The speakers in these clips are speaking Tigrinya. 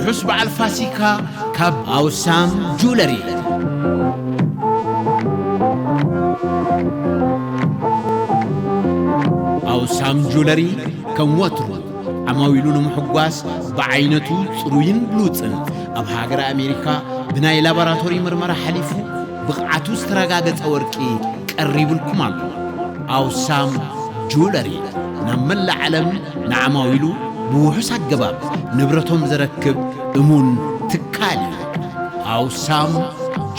ርሑስ በዓል ፋሲካ ካብ ኣውሳም ጁለሪ። ኣውሳም ጁለሪ ከም ወትሩ ዓማዊሉ ንምሕጓስ ብዓይነቱ ጽሩይን ብሉጽን ኣብ ሃገረ ኣሜሪካ ብናይ ላቦራቶሪ ምርመራ ሓሊፉ ብቕዓቱ ዝተረጋገጸ ወርቂ ቀሪቡልኩም ኣሎ። ኣውሳም ጁለሪ ናብ መላእ ዓለም ንዓማዊሉ ብውሑስ ኣገባብ ንብረቶም ዘረክብ እሙን ትካል እዩ። ኣውሳም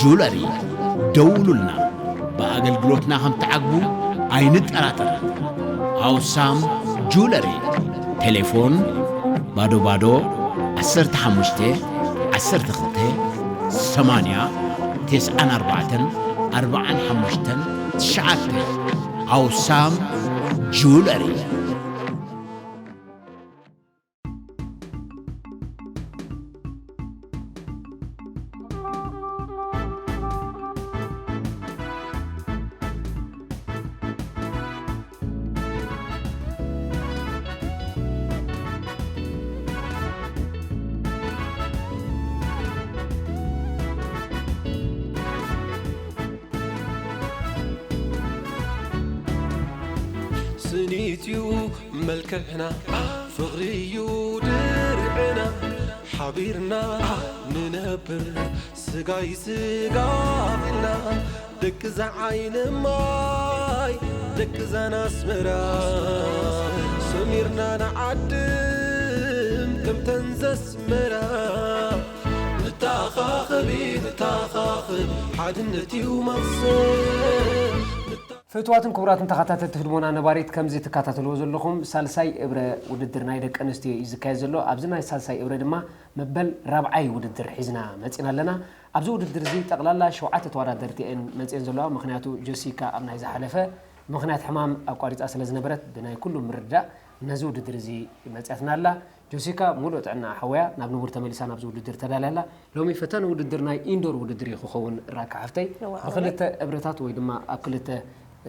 ጁለሪ። ደውሉልና። ብኣገልግሎትና ከም ትዓግቡ ኣይንጠራጠርን። ኣውሳም ጁለሪ። ቴሌፎን ባዶ ባዶ ዓሰርተ ሓሙሽተ ዓሰርተ ክልተ ሰማንያ ተስዓን ኣርባዕተን ኣርባዓን ሓሙሽተን ትሽዓተ። ኣውሳም ጁለሪ። ስኒት እዩ መልክዕና፣ ፍቕሪ እዩ ድርዕና፣ ሓቢርና ንነብር ስጋይ ስጋ ኢልና፣ ደቂ እዛ ዓይኒ ማይ፣ ደቂ እዛን ኣስመራ፣ ሰሚርና ንዓድም ከምተን ዘስመራ። ንተኻኸቢ፣ ንተኻኸቢ፣ ሓድነት እዩ መቕሰን። ፍትዋትን ክቡራትን ተኸታተልቲ ህድሞና ነባሪት፣ ከምዚ ትከታተልዎ ዘለኹም ሳልሳይ እብረ ውድድር ናይ ደቂ ኣንስትዮ እዩ ዝካየድ ዘሎ። ኣብዚ ናይ ሳልሳይ እብረ ድማ መበል ራብዓይ ውድድር ሒዝና መፂና ኣለና። ኣብዚ ውድድር እዚ ጠቕላላ ሸውዓተ ተወዳደርቲ እየን መፅየን ዘለዋ። ምኽንያቱ ጆሲካ ኣብ ናይ ዝሓለፈ ምኽንያት ሕማም ኣቋሪፃ ስለ ዝነበረት ብናይ ኩሉ ምርድዳእ ነዚ ውድድር እዚ መፅያትና ኣላ። ጆሲካ ሙሉእ ጥዕና ሓወያ ናብ ንቡር ተመሊሳ ናብዚ ውድድር ተዳልያ ኣላ። ሎሚ ፈታኒ ውድድር ናይ ኢንዶር ውድድር እዩ ክኸውን ራካ ሓፍተይ። እዋ፣ ብክልተ እብረታት ወይ ድማ ኣብ ክልተ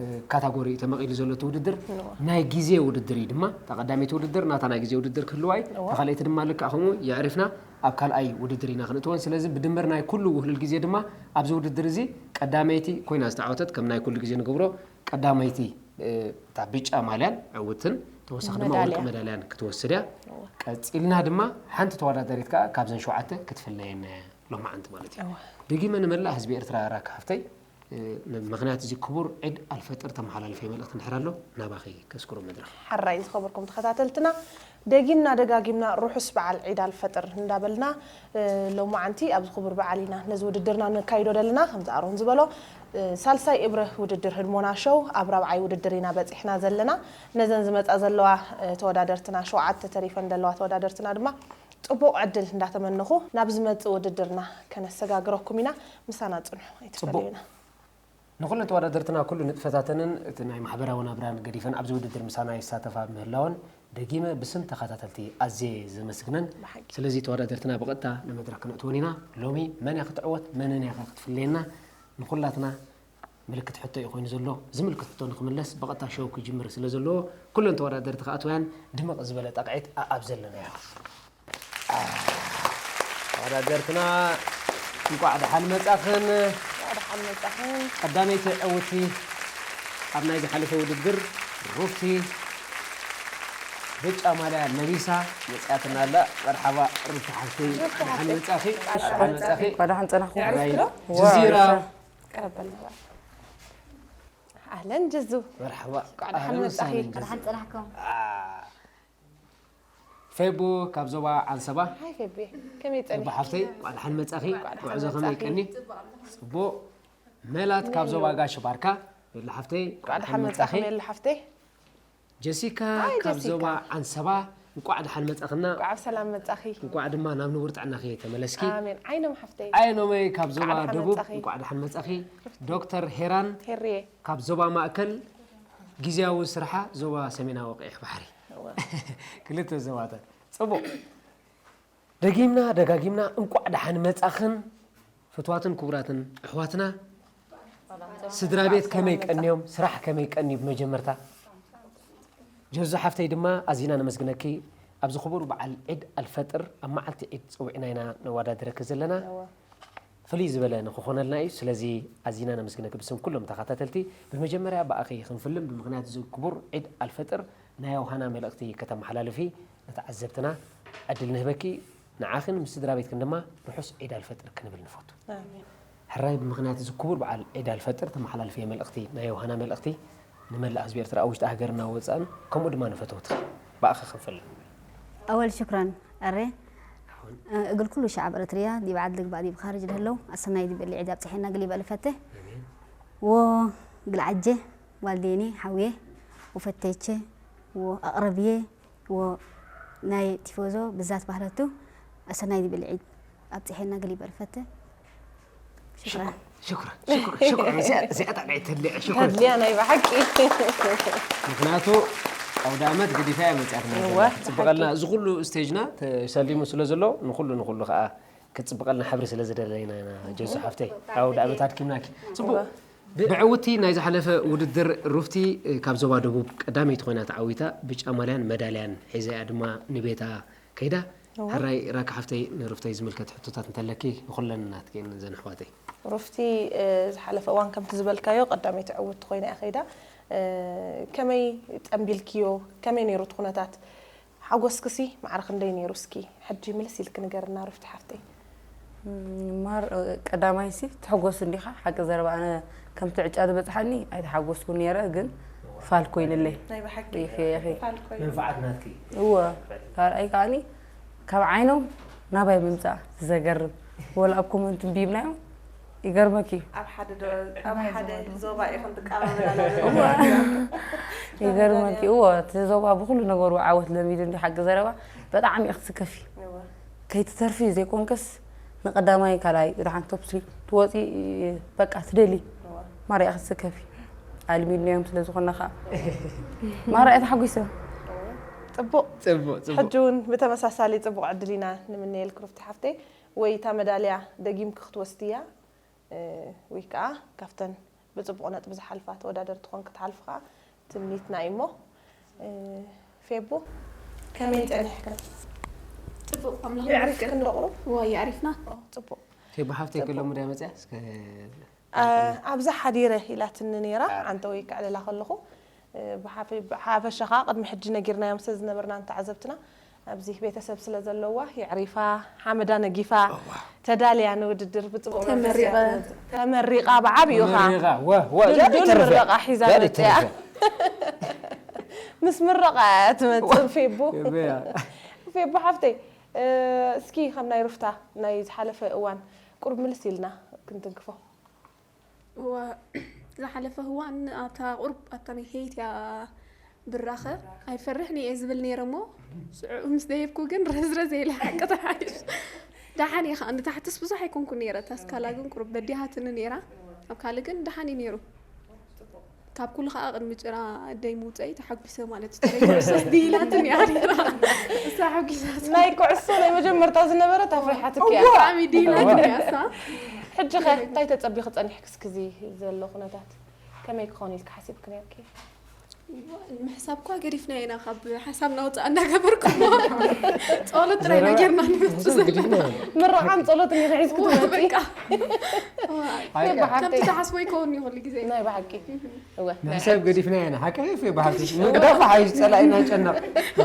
እ፣ ካታጎሪ እዩ ተመቒሉ ዘሎ እቲ ውድድር። እዋ። ናይ ግዜ ውድድር እዩ ድማ። እታ ቀዳመይቲ ውድድር ናታ ናይ ግዜ ውድድር ክህልዋ እዩ። እዋ። እታ ካልኣይቲ ድማ ልክዕ ከምኡ የዕሪፍና ኣብ ካልኣይ ውድድር ኢና ክንእትወን። ስለዚ ብድምር ናይ ኩሉ ውህሉል ግዜ ድማ ኣብዚ ውድድር እዚ ቀዳመይቲ ኮይና ዝተዓወተት ከም ናይ ኩሉ ግዜ ንገብሮ ቀዳመይቲ እ፣ እታ ብጫ ማልያን ዕውትን ተወሳኺ ድማ ወርቂ መዳልያ። መዳልያን ክትወስድ እያ። እዋ። ቀፂልና ድማ ሓንቲ ተወዳዳሪት ከዓ ካብዘን ሸውዓተ ክትፍለየና እያ ሎማዓንቲ ማለት እዩ። እዋ። ደጊመ ንመላእ ህዝቢ ኤርትራ ራካ ሓፍተይ እ፣ ምኽንያት እዚ ክቡር ዒድ ኣልፈጥር ተመሓላልፈይ መልእኽቲ እንድሕር ኣሎ ናባኺ ከስክሮ መድረኽ። ሓራይ ዝኸበርኩም ተኸታተልትና ደጊምና ደጋጊምና ርሑስ በዓል ዒድ ኣልፈጥር እንዳበልና እ፣ ሎማዓንቲ ኣብዚ ክቡር በዓል ኢና ነዚ ውድድርና ነካይዶ ዘለና። ከምዚ ኣሮን ዝበሎ እ፣ ሳልሳይ እብረ ውድድር ህድሞና ሸው ኣብ ራብዓይ ውድድር ኢና በፂሕና ዘለና። ነዘን ዝመፃ ዘለዋ እ፣ ተወዳደርትና ሸውዓተ ተሪፈን ዘለዋ ተወዳደርትና ድማ ፅቡቕ ዕድል እንዳተመነኹ ናብ ዝመፅእ ውድድርና ከነሰጋግረኩም ኢና። ምሳና ፅንሑ ኣይትፈለዩና። ንኹለን ተወዳደርትና ኩሉ ንጥፈታተንን እቲ ናይ ማሕበራዊ ናብራን ገዲፈን ኣብዚ ውድድር ምሳና ይሳተፋ ምህላወን ደጊመ ብስም ተኸታተልቲ ኣዝየ ዘመስግነን። ብሓቂ። ስለዚ ተወዳደርትና ብቐጥታ ንመድረኽ ክነእትወን ኢና። ሎሚ መን እያ ክትዕወት መንን እያ ክትፍለየና ንኹላትና ምልክት ሕቶ እዩ ኮይኑ ዘሎ። እዚ ምልክት ሕቶ ንክምለስ ብቐጥታ ሸው ክጅምር ስለ ዘለዎ ኩለን ተወዳደርቲ ክኣትወያን ድምቕ ዝበለ ጣቕዒት ኣኣብ ዘለናዮ። ተወዳደርትና እንቋዕ ደሓን መጻኽን። ደሓን መጻኽን። ቀዳመይቲ ዕውቲ ኣብ ናይ ዝሓለፈ ውድድር ሩፍቲ ብጫ ማልያ ለቢሳ መጽኣትና ኣላ። መርሓባ ሩፍቲ ሓፍተይ፣ ሩፍቲ ደሓን ሓፍተይ። መጻኺ። እንቋዕ ደሓን ደሓን መጻኺ። መጻኺ። እንኳዕ ደሓን ጸናሕኩም። ናይ የዕሪፍኪ ዶ? ጀዚራ ቀረብ በል። ኣህለን ጀዙ። መርሓባ። እንቋዕ ደሓን ኣህለን መጻኺ። ወሳህለን ጀዚራ። ደሓን ጸናሕኩም። ፌቡ ካብ ዞባ ዓንሰባ። ሃይ ፌቢ፣ ከመይ ፌቡ ጸኒሕኪ? ሓፍተይ እንቋዕ ደሓን መጻኺ። እንቋዕ ደሓን ጉዕዞ ከመይ መጻኺ። ቀኒ? ጽቡቕ። ሜላት ካብ ዞባ ጋሽ ባርካ። ቤላ ሓፍተይ እንቋዕ ደሓን መጻኺ ሜላ ሓፍተይ። ጀሲካ ሃይ ካብ ጀሲካ። ዞባ ዓንሰባ እንቋዕ ደሓን መጻኽና። እንቋዕ ብሰላም መጻኺ። እንቋዕ ድማ ናብ ንቡር ጥዕናኺ ተመለስኪ። ኣሜን። ዓይኖም ሓፍተይ። ኣየኖመይ ካብ ዞባ እንቋዕ ደሓን ደቡብ መጻኺ። እንቋዕ ደሓን መጻኺ። ዶክተር ሄራን ሄሪየ። ካብ ዞባ ማእከል ግዝያዊ ስርሓ ዞባ ሰሜናዊ ቀይሕ ባሕሪ። እወ። ክልተ ዞባታት። ጽቡቕ። ደጊምና ደጋጊምና እንቋዕ ደሓን መጻኽን ፍትዋትን ክቡራትን ኣሕዋትና። ስድራ ቤት ከመይ ቀንዮም፣ ስራሕ ከመይ ቀንዩ ብመጀመርታ። ጀዙ ሓፍተይ ድማ ኣዚና ነመስግነኪ። ኣብዚ ክቡር በዓል ዒድ ኣልፈጥር ኣብ መዓልቲ ዒድ ጸዊዕና ኢና ነወዳድረኪ ዘለና። ፍልይ ዝበለ ንክኾነልና እዩ። ስለዚ ኣዚና ነመስግነኪ ብስም ኩሎም ተኸታተልቲ። ብመጀመርያ ብኣኺ ክንፍልም ብምኽንያት እዚ ክቡር ዒድ ኣልፈጥር ናይ ዮሃና መልእኽቲ ከተመሓላልፊ ንተዓዘብትና ዕድል ንህበኪ። ንዓኽን ምስ ስድራ ቤትክን ድማ ርሑስ ዒድ ኣልፈጥር ክንብል ንፈቱ። ኣሜን። ሕራይ ብምኽንያት እዚ ክቡር በዓል ዒድ ኣልፈጥር ተመሓላልፍዮ መልእኽቲ ናይ ዮሃና መልእኽቲ ንመላእ ህዝቢ ኤርትራ ኣብ ውሽጢ ሃገርና ወጻእን ከምኡ ድማ ንፈተውትኺ ብኣኺ ክንፍልም። ኣወል ሽኩራን ኣሬ። እግል ኩሉ ሸዓብ ኤረትርያ ዲብ ዓድ ልግባእ ዲብ ኻርጅ ለህለው ኣሰናይ ዲብ እሊ ዒድ ኣብጽሐና እግል ይበል እፈቴ። ወግልዓጀ ዋልዴኔ ሓውዬ ወፈቴቼ ወኣቕረብዬ ወናይ ቲፎዞ ብዛት ባህለቱ ኣሰናይ ዲብ እሊ ዒድ ኣብጽሐና እግል ይበል እፈቴ። ሽኩራን። ሽኩራን ሽኩራን ሽኩራን እዚኣ እዚኣ ጣዕሚ ተሊዐ ሽኩራን። ተድልያ ናይ ብሓቂ ምክንያቱ ኣውደ ኣመት ገዲፋ እያ መፅያትና እወ፣ ዘላ ክትፅብቐልና እዚ ኩሉ ስቴጅና ተሰሊሙ ስለ ዘሎ ንኩሉ ንኩሉ ከዓ ክትፅብቐልና ሕብሪ ስለ ዝደለይና ኢና ጆሲ ሓፍተይ ኣውደ ኣመት ኣድኪምናኪ ፅቡቅ ብዕውቲ ናይ ዝሓለፈ ውድድር ሩፍቲ ካብ ዞባ ደቡብ ቀዳመይቲ ኮይና ተዓዊታ ብጫ ማልያን መዳልያን ሒዛ እያ ድማ ንቤታ ከይዳ ሕራይ ራኪ ሓፍተይ ንሩፍተይ ዝምልከት ሕቶታት እንተለኪ ንኩለን ናትኪ እየን ዘን ኣሕዋተይ። ሩፍቲ ዝሓለፈ እዋን ከምቲ ዝበልካዮ ቀዳመይቲ ዕውቲ ኮይና እያ ከይዳ። ከመይ ጠንቢልክዮ? ከመይ ነይሩ እቲ ኩነታት? ሓጎስክሲ ማዕረ ክንደይ ነይሩ? እስኪ ሕጂ ምልስ ኢልኪ ንገርና ሩፍቲ ሓፍተይ። ማር ቀዳማይሲ ትሕጎስ እንዲኻ ሓቂ ዘረባ ኣነ ከምቲ ዕጫ ዝበፅሓኒ ኣይተሓጎስኩን ነይረ ግን ፋል ኮይንለይ ናይ ብሓቂ ይኸ ይኸ ፋል ኮይኑ መንፍዓት ናትኪ እወ ካልኣይ ከዓኒ ካብ ዓይኖም ናባይ ምምፃእ ዘገርም ወላ ኣብ ኮመንት እንቢብናዮም ይገርመኪ ኣብ ሓደ ዶ- ኣብ ሓደ ዞባ ኢኹም ትቀባበላ ይገርመኪ እዎ እቲ ዞባ ብኩሉ ነገሩ ዓወት ለሚዱ እንዲ ሓቂ ዘረባ በጣዕሚ እየ ክትስከፊ ከይትተርፊ ዘይኮንክስ ንቀዳማይ ካልኣይ ደሓን ቶፕ ስሪ ትወፂ በቃ ትደሊ ማርያ ክትስከፊ ኣልሚድናዮም ስለ ዝኾና ከዓ ማርያ ተሓጒሰ ፅቡቅ ፅቡቅ ፅቡቅ ሕጂ እውን ብተመሳሳሊ ፅቡቅ ዕድል ኢና ንምነየልክ ሩፍቲ ሓፍተይ ወይ እታ መዳልያ ደጊምኪ ክትወስድያ ወይ ከዓ ካብተን ብፅቡቅ ነጥቢ ዝሓልፋ ተወዳደርቲ ኮንክ ትሓልፍ ከዓ ትምኒትና እዩ እሞ ፌቡ ከመይ ፀኒሕክን ፅቡቅ ኣምላኽ የዕሪፍክን ዶ ቁሩብ ዋ የዕሪፍና ፅቡቅ ፌቡ ሓፍተይ ከሎ ሙዳ መፅያ እስከ ኣብዛ ሓዲረ ኢላትኒ ነይራ ዓንተወይ ክዕልላ ከለኹ ብሓፈሻ ከዓ ቅድሚ ሕጂ ነጊርናዮም ስለ ዝነበርና ንተዓዘብትና ኣብዚ ቤተሰብ ስለ ዘለዋ የዕሪፋ ሓመዳ ነጊፋ ተዳልያ ንውድድር ብፅቡቅ መንፈስ እያ ተመሪቐ። ትመፅእ። ተመሪቓ ብዓብዩ ኻ መሪቓ ወ ወ ድልዱል ተረፈ ምረቓ ሒዛ ዛሬ መፅያ ተረፈ ምስ ምረቓ እያ ትመፅእ ፌቡ ገበያ ፌቡ ሓፍተይ እስኪ ከም ናይ ሩፍታ ናይ ዝሓለፈ እዋን ቁሩብ ምልስ ኢልና ክንትንክፎ እዋ ዝሓለፈ እዋን ኣብታ ቁሩብ ኣብታ ናይ ሄይት እያ ብራኸ ኣይፈርሕን እየ ዝብል ነይረ እሞ ስዑ ምስ ደየብኩ ግን ረዝረዝ ኢለ ሓቂ ተሓይሽ ደሓን እየ ከዓ ንታሕትስ ብዙሕ ኣይኮንኩ ነይረ እታ ስካላ ግን ቁሩብ በዲሃትኒ ነይራ ኣብ ካልእ ግን ደሓን እዩ ነይሩ ካብ ኩሉ ከዓ ቅድሚ ጭራ ደይ ምውፀኢ ተሓጒሰ ማለት እዩ ተለይ ኩዕሶስ ድኢላትኒ ኣሪራ እሳ ሓጒሳት ናይ ኩዕሶ ናይ መጀመርታ ዝነበረት ኣፍሪሓትክ እያ ብጣዕሚ ድኢላትኒ እያ እሳ ሕጂ ኸ እንታይ ተፀቢኺ ፀኒሕክስ ክዚ ዘሎ ኩነታት ከመይ ክኸውን ኢልክ ሓሲብክ ነርኪ ምሕሳብ እኳ ገዲፍና ኢና ካብ ሓሳብ ናውፃእ እናገበርኩ ጸሎት ጥራይ ኢና ጌርና ንመፅእ ዘለና ምርቓን ጸሎትን ኢኺ ሒዝኪ ትመፂ በቃ ፌባ ሓፍተይ ከምቲ ዝሓስቦ ይከውን እዩ ኩሉ ግዜ ናይ ብሓቂ እወ ንሕሳብ ገዲፍና ኢና ሓቂ ፌባ ሓፍተይ ምግዳፍ ሓይሽ ፀላኢና ጨነቕ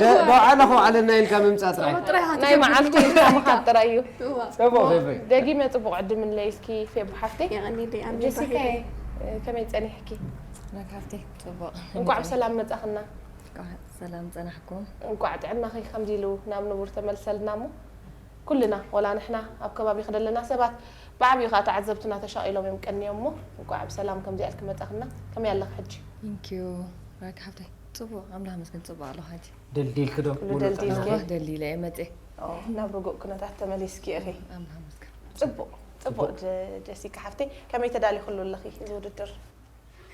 ደባዕላ ከውዓለና ኢልካ ምምፃእ ጥራይ ጸሎት ጥራይ ኢኻ ናይ መዓልቲ ትገብር። ምሳምካ ጥራይ እዩ ፀቦ ፌበይ ደጊመ ፅቡቅ ዕድል ምለይስኪ ፌባ ሓፍተይ የቐኒለይ ኣሜን ጀሲካ ባሕሪ። ከመይ ፀኒሕኪ ረካብቲ ጽቡቕ እንኳዕ ብሰላም መፃኽና እንኳዕ ሰላም ጸናሕኩም እንኳዕ ጥዕናኺ ከምዚ ኢሉ ናብ ንቡር ተመልሰልና እሞ ኩልና ወላ ንሕና ኣብ ከባቢኺ ዘለና ሰባት ብዓብዩ ከዓ ተዓዘብትና ተሻቒሎም እዮም ቀንዮም እሞ እንኳዕ ብሰላም ከምዚኣ ኢልኪ መፃኽና ከመይ ኣለኺ ሕጂ ቴንኪዩ ራኪ ሓብተይ ጽቡቕ ኣምላኽ መስገን ጽቡቕ ኣለኹ ሕጂ ደልዲልኪ ዶ ኩሉ ደልዲልኪ። ጽቡቕ ደሊለ እየ መጽየ ኦ፣ ናብ ርጉእ ኩነታት ተመሊስኪ ኢኺ ኣምላኽ መስገን ፅቡቅ ፅቡቅ ጀ- ጀሲካ ሓፍተይ ከመይ ተዳሊክሉ ኣለኺ እዚ ውድድር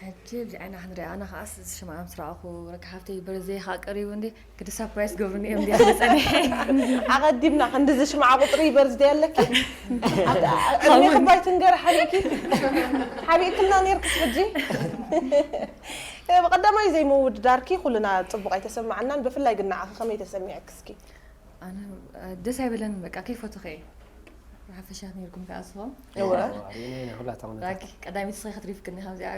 ሕጂ ብዚዓይና ክንሪኣ ኣነ ከዓስ እዚ ሽምዓ ምስ ረኣኹ ረካ ሓፍተይ በርዘይ ከዓ ቀሪቡ እንዲ ክዲ ሳፕራይዝ ገብሩኒ እዮም እንዲ ኣመፀኒ። ኣቐዲምና ክንድዚ ሽምዓ ቁፅሪ በርዝደይ ኣለኪ። ዕድሜ ክባይ ትንገር ሓቢእኪ ሓቢእክልና ነርክስ ሕጂ። ብቐዳማይ ዘይምውድዳርኪ ኩልና ፅቡቕ ኣይተሰማዓናን። ብፍላይ ግን ንዓኺ ከመይ ተሰሚዐክስኪ? ኣነ ደስ ኣይበለንን በቃ ከይፈትኸ እየ። ሓፈሻት ነርኩም ከኣ ስኹም። እወ ሪእናይና ኩላታ ኩነታት ላኪ ቀዳሚት ስኸ ክትሪፍክኒ ከምዚኣ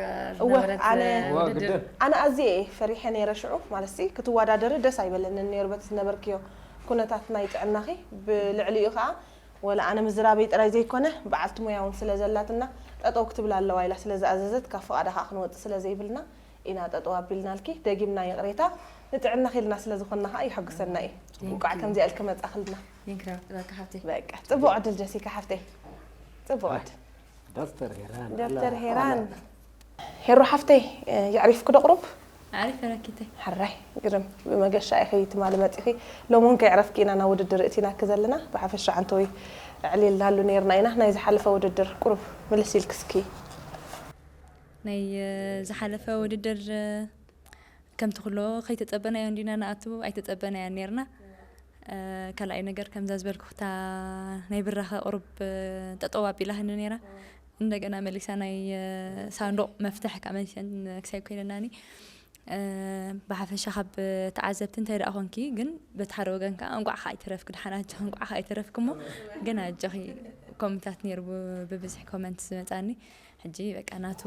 እወ፣ ዝነበረት ኣነ ውድድር ግድን። ኣነ ኣዝየ እየ ፈሪሐ ነይረ ሽዑ። ማለትሲ ክትወዳደሪ ደስ ኣይበለንን ነይሩ በቲ ዝነበርክዮ ኩነታት ናይ ጥዕናኺ። ብልዕሊኡ ከዓ ወላ ኣነ ምዝራበይ ጥራይ ዘይኮነ በዓልቲ ሞያ እውን ስለ ዘላትና ጠጠው ክትብል ኣለዋ ኢላ ስለ ዝኣዘዘት ካብ ፍቓዳ ከዓ ክንወፅእ ስለ ዘይብልና ኢና ጠጠው ኣቢልናልኪ። ደጊምና ይቕሬታ ንጥዕናኺ ኢልና ስለ ዝኾንና ከዓ ይሐጉሰና እዩ። እንቋዕ ከምዚኣ ኢልኪ መፃኽልና። ይንክራ በቃ ሓፍተይ። በቃ ፅቡቕ ዕድል ጀሲካ ሓፍተይ። ፅቡቕ ዕድል። ዶክተር ሄራን ዶክተር ኣላ- ሄራን ኣላ- ሄሮ ሓፍተይ የዕሪፍኪ ዶ ቁሩብ? ኣሪፍ ረኪተይ ሕራይ ግርም ብመገሻ ኢኺ ትማሊ መፂኺ። ሎሚ እውን ከየዕረፍኪ ኢና ናብ ውድድር እቲናኪ ዘለና። ብሓፈሻ ዓንተወይ ኣዕሊልናሉ ነይርና ኢና። ናይ ዝሓለፈ ውድድር ቁሩብ ምልስ ኢልኪ እስኪ። ናይ ዝሓለፈ ውድድር ከምቲ ኩሎ ከይተፀበናዮ እንዲና ንኣቱ ኣይተፀበናያ ነርና። ካልኣይ ነገር ከምዛ ዝበልኩ ክታ ናይ ብራኸ ቁሩብ ጠጠው ኣቢላህኒ ነራ። እንደገና መሊሳ ናይ ሳንዱቕ መፍትሕ ካብ መንሸን ክሳይ ኮይነናኒ። ብሓፈሻ ካብ ተዓዘብቲ እንታይ ደኣ ኮንኪ ግን በቲ ሓደ ወገን ከዓ እንቋዕ ከዓ ኣይተረፍኪ ደሓን ኣጆኺ እንቋዕ ከዓ ኣይተረፍኪ እሞ ግን ኣጆኺ ኮመንታት ነይሩ ብብዝሒ ኮመንት ዝመፃኒ። ሕጂ በቃ ናቱ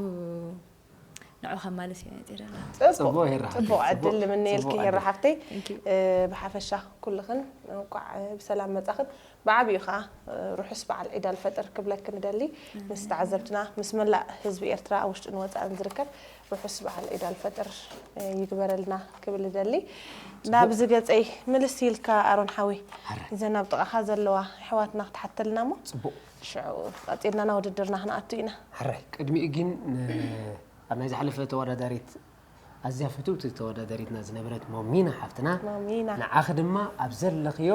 ንዑ ከማልስ እየ ነፂረ ኣለኹ። ፅቡቕ ሄራ ሓፍተይ፣ ፅቡቕ ዕድል ፅቡቕ፣ ንምነየልኪ ፅቡቕ ሄራ ዕድል። ሓፍተይ። Thank you። ብሓፈሻ ኩልኽን እንቋዕ ብሰላም መፃኽን። ብዓብዩ ከዓ ርሑስ በዓል ዒድ ኣልፈጥር ክብለኪ ንደሊ። ምስ ተዓዘብትና ምስ መላእ ህዝቢ ኤርትራ ኣብ ውሽጥን ወፃእን ዝርከብ ርሑስ በዓል ዒድ ኣልፈጥር ይግበረልና ክብል እደሊ። ናብዚ ገፀይ ምልስ ኢልካ ኣሮን ሓወይ፣ እዘን ኣብ ጥቓኻ ዘለዋ ኣሕዋትና ክትሓተልና እሞ ፅቡቕ። ሽዑ ቀፂልና ናብ ውድድርና ክንኣቱ ኢና። ሕራይ ቅድሚኡ ግን ን- ኣብ ናይ ዝሓለፈ ተወዳዳሪት ኣዝያ ፍትውቲ ተወዳዳሪትና ዝነበረት ሞሚና ሓፍትና ማሚና ንዓኺ ድማ ኣብ ዘለኽዮ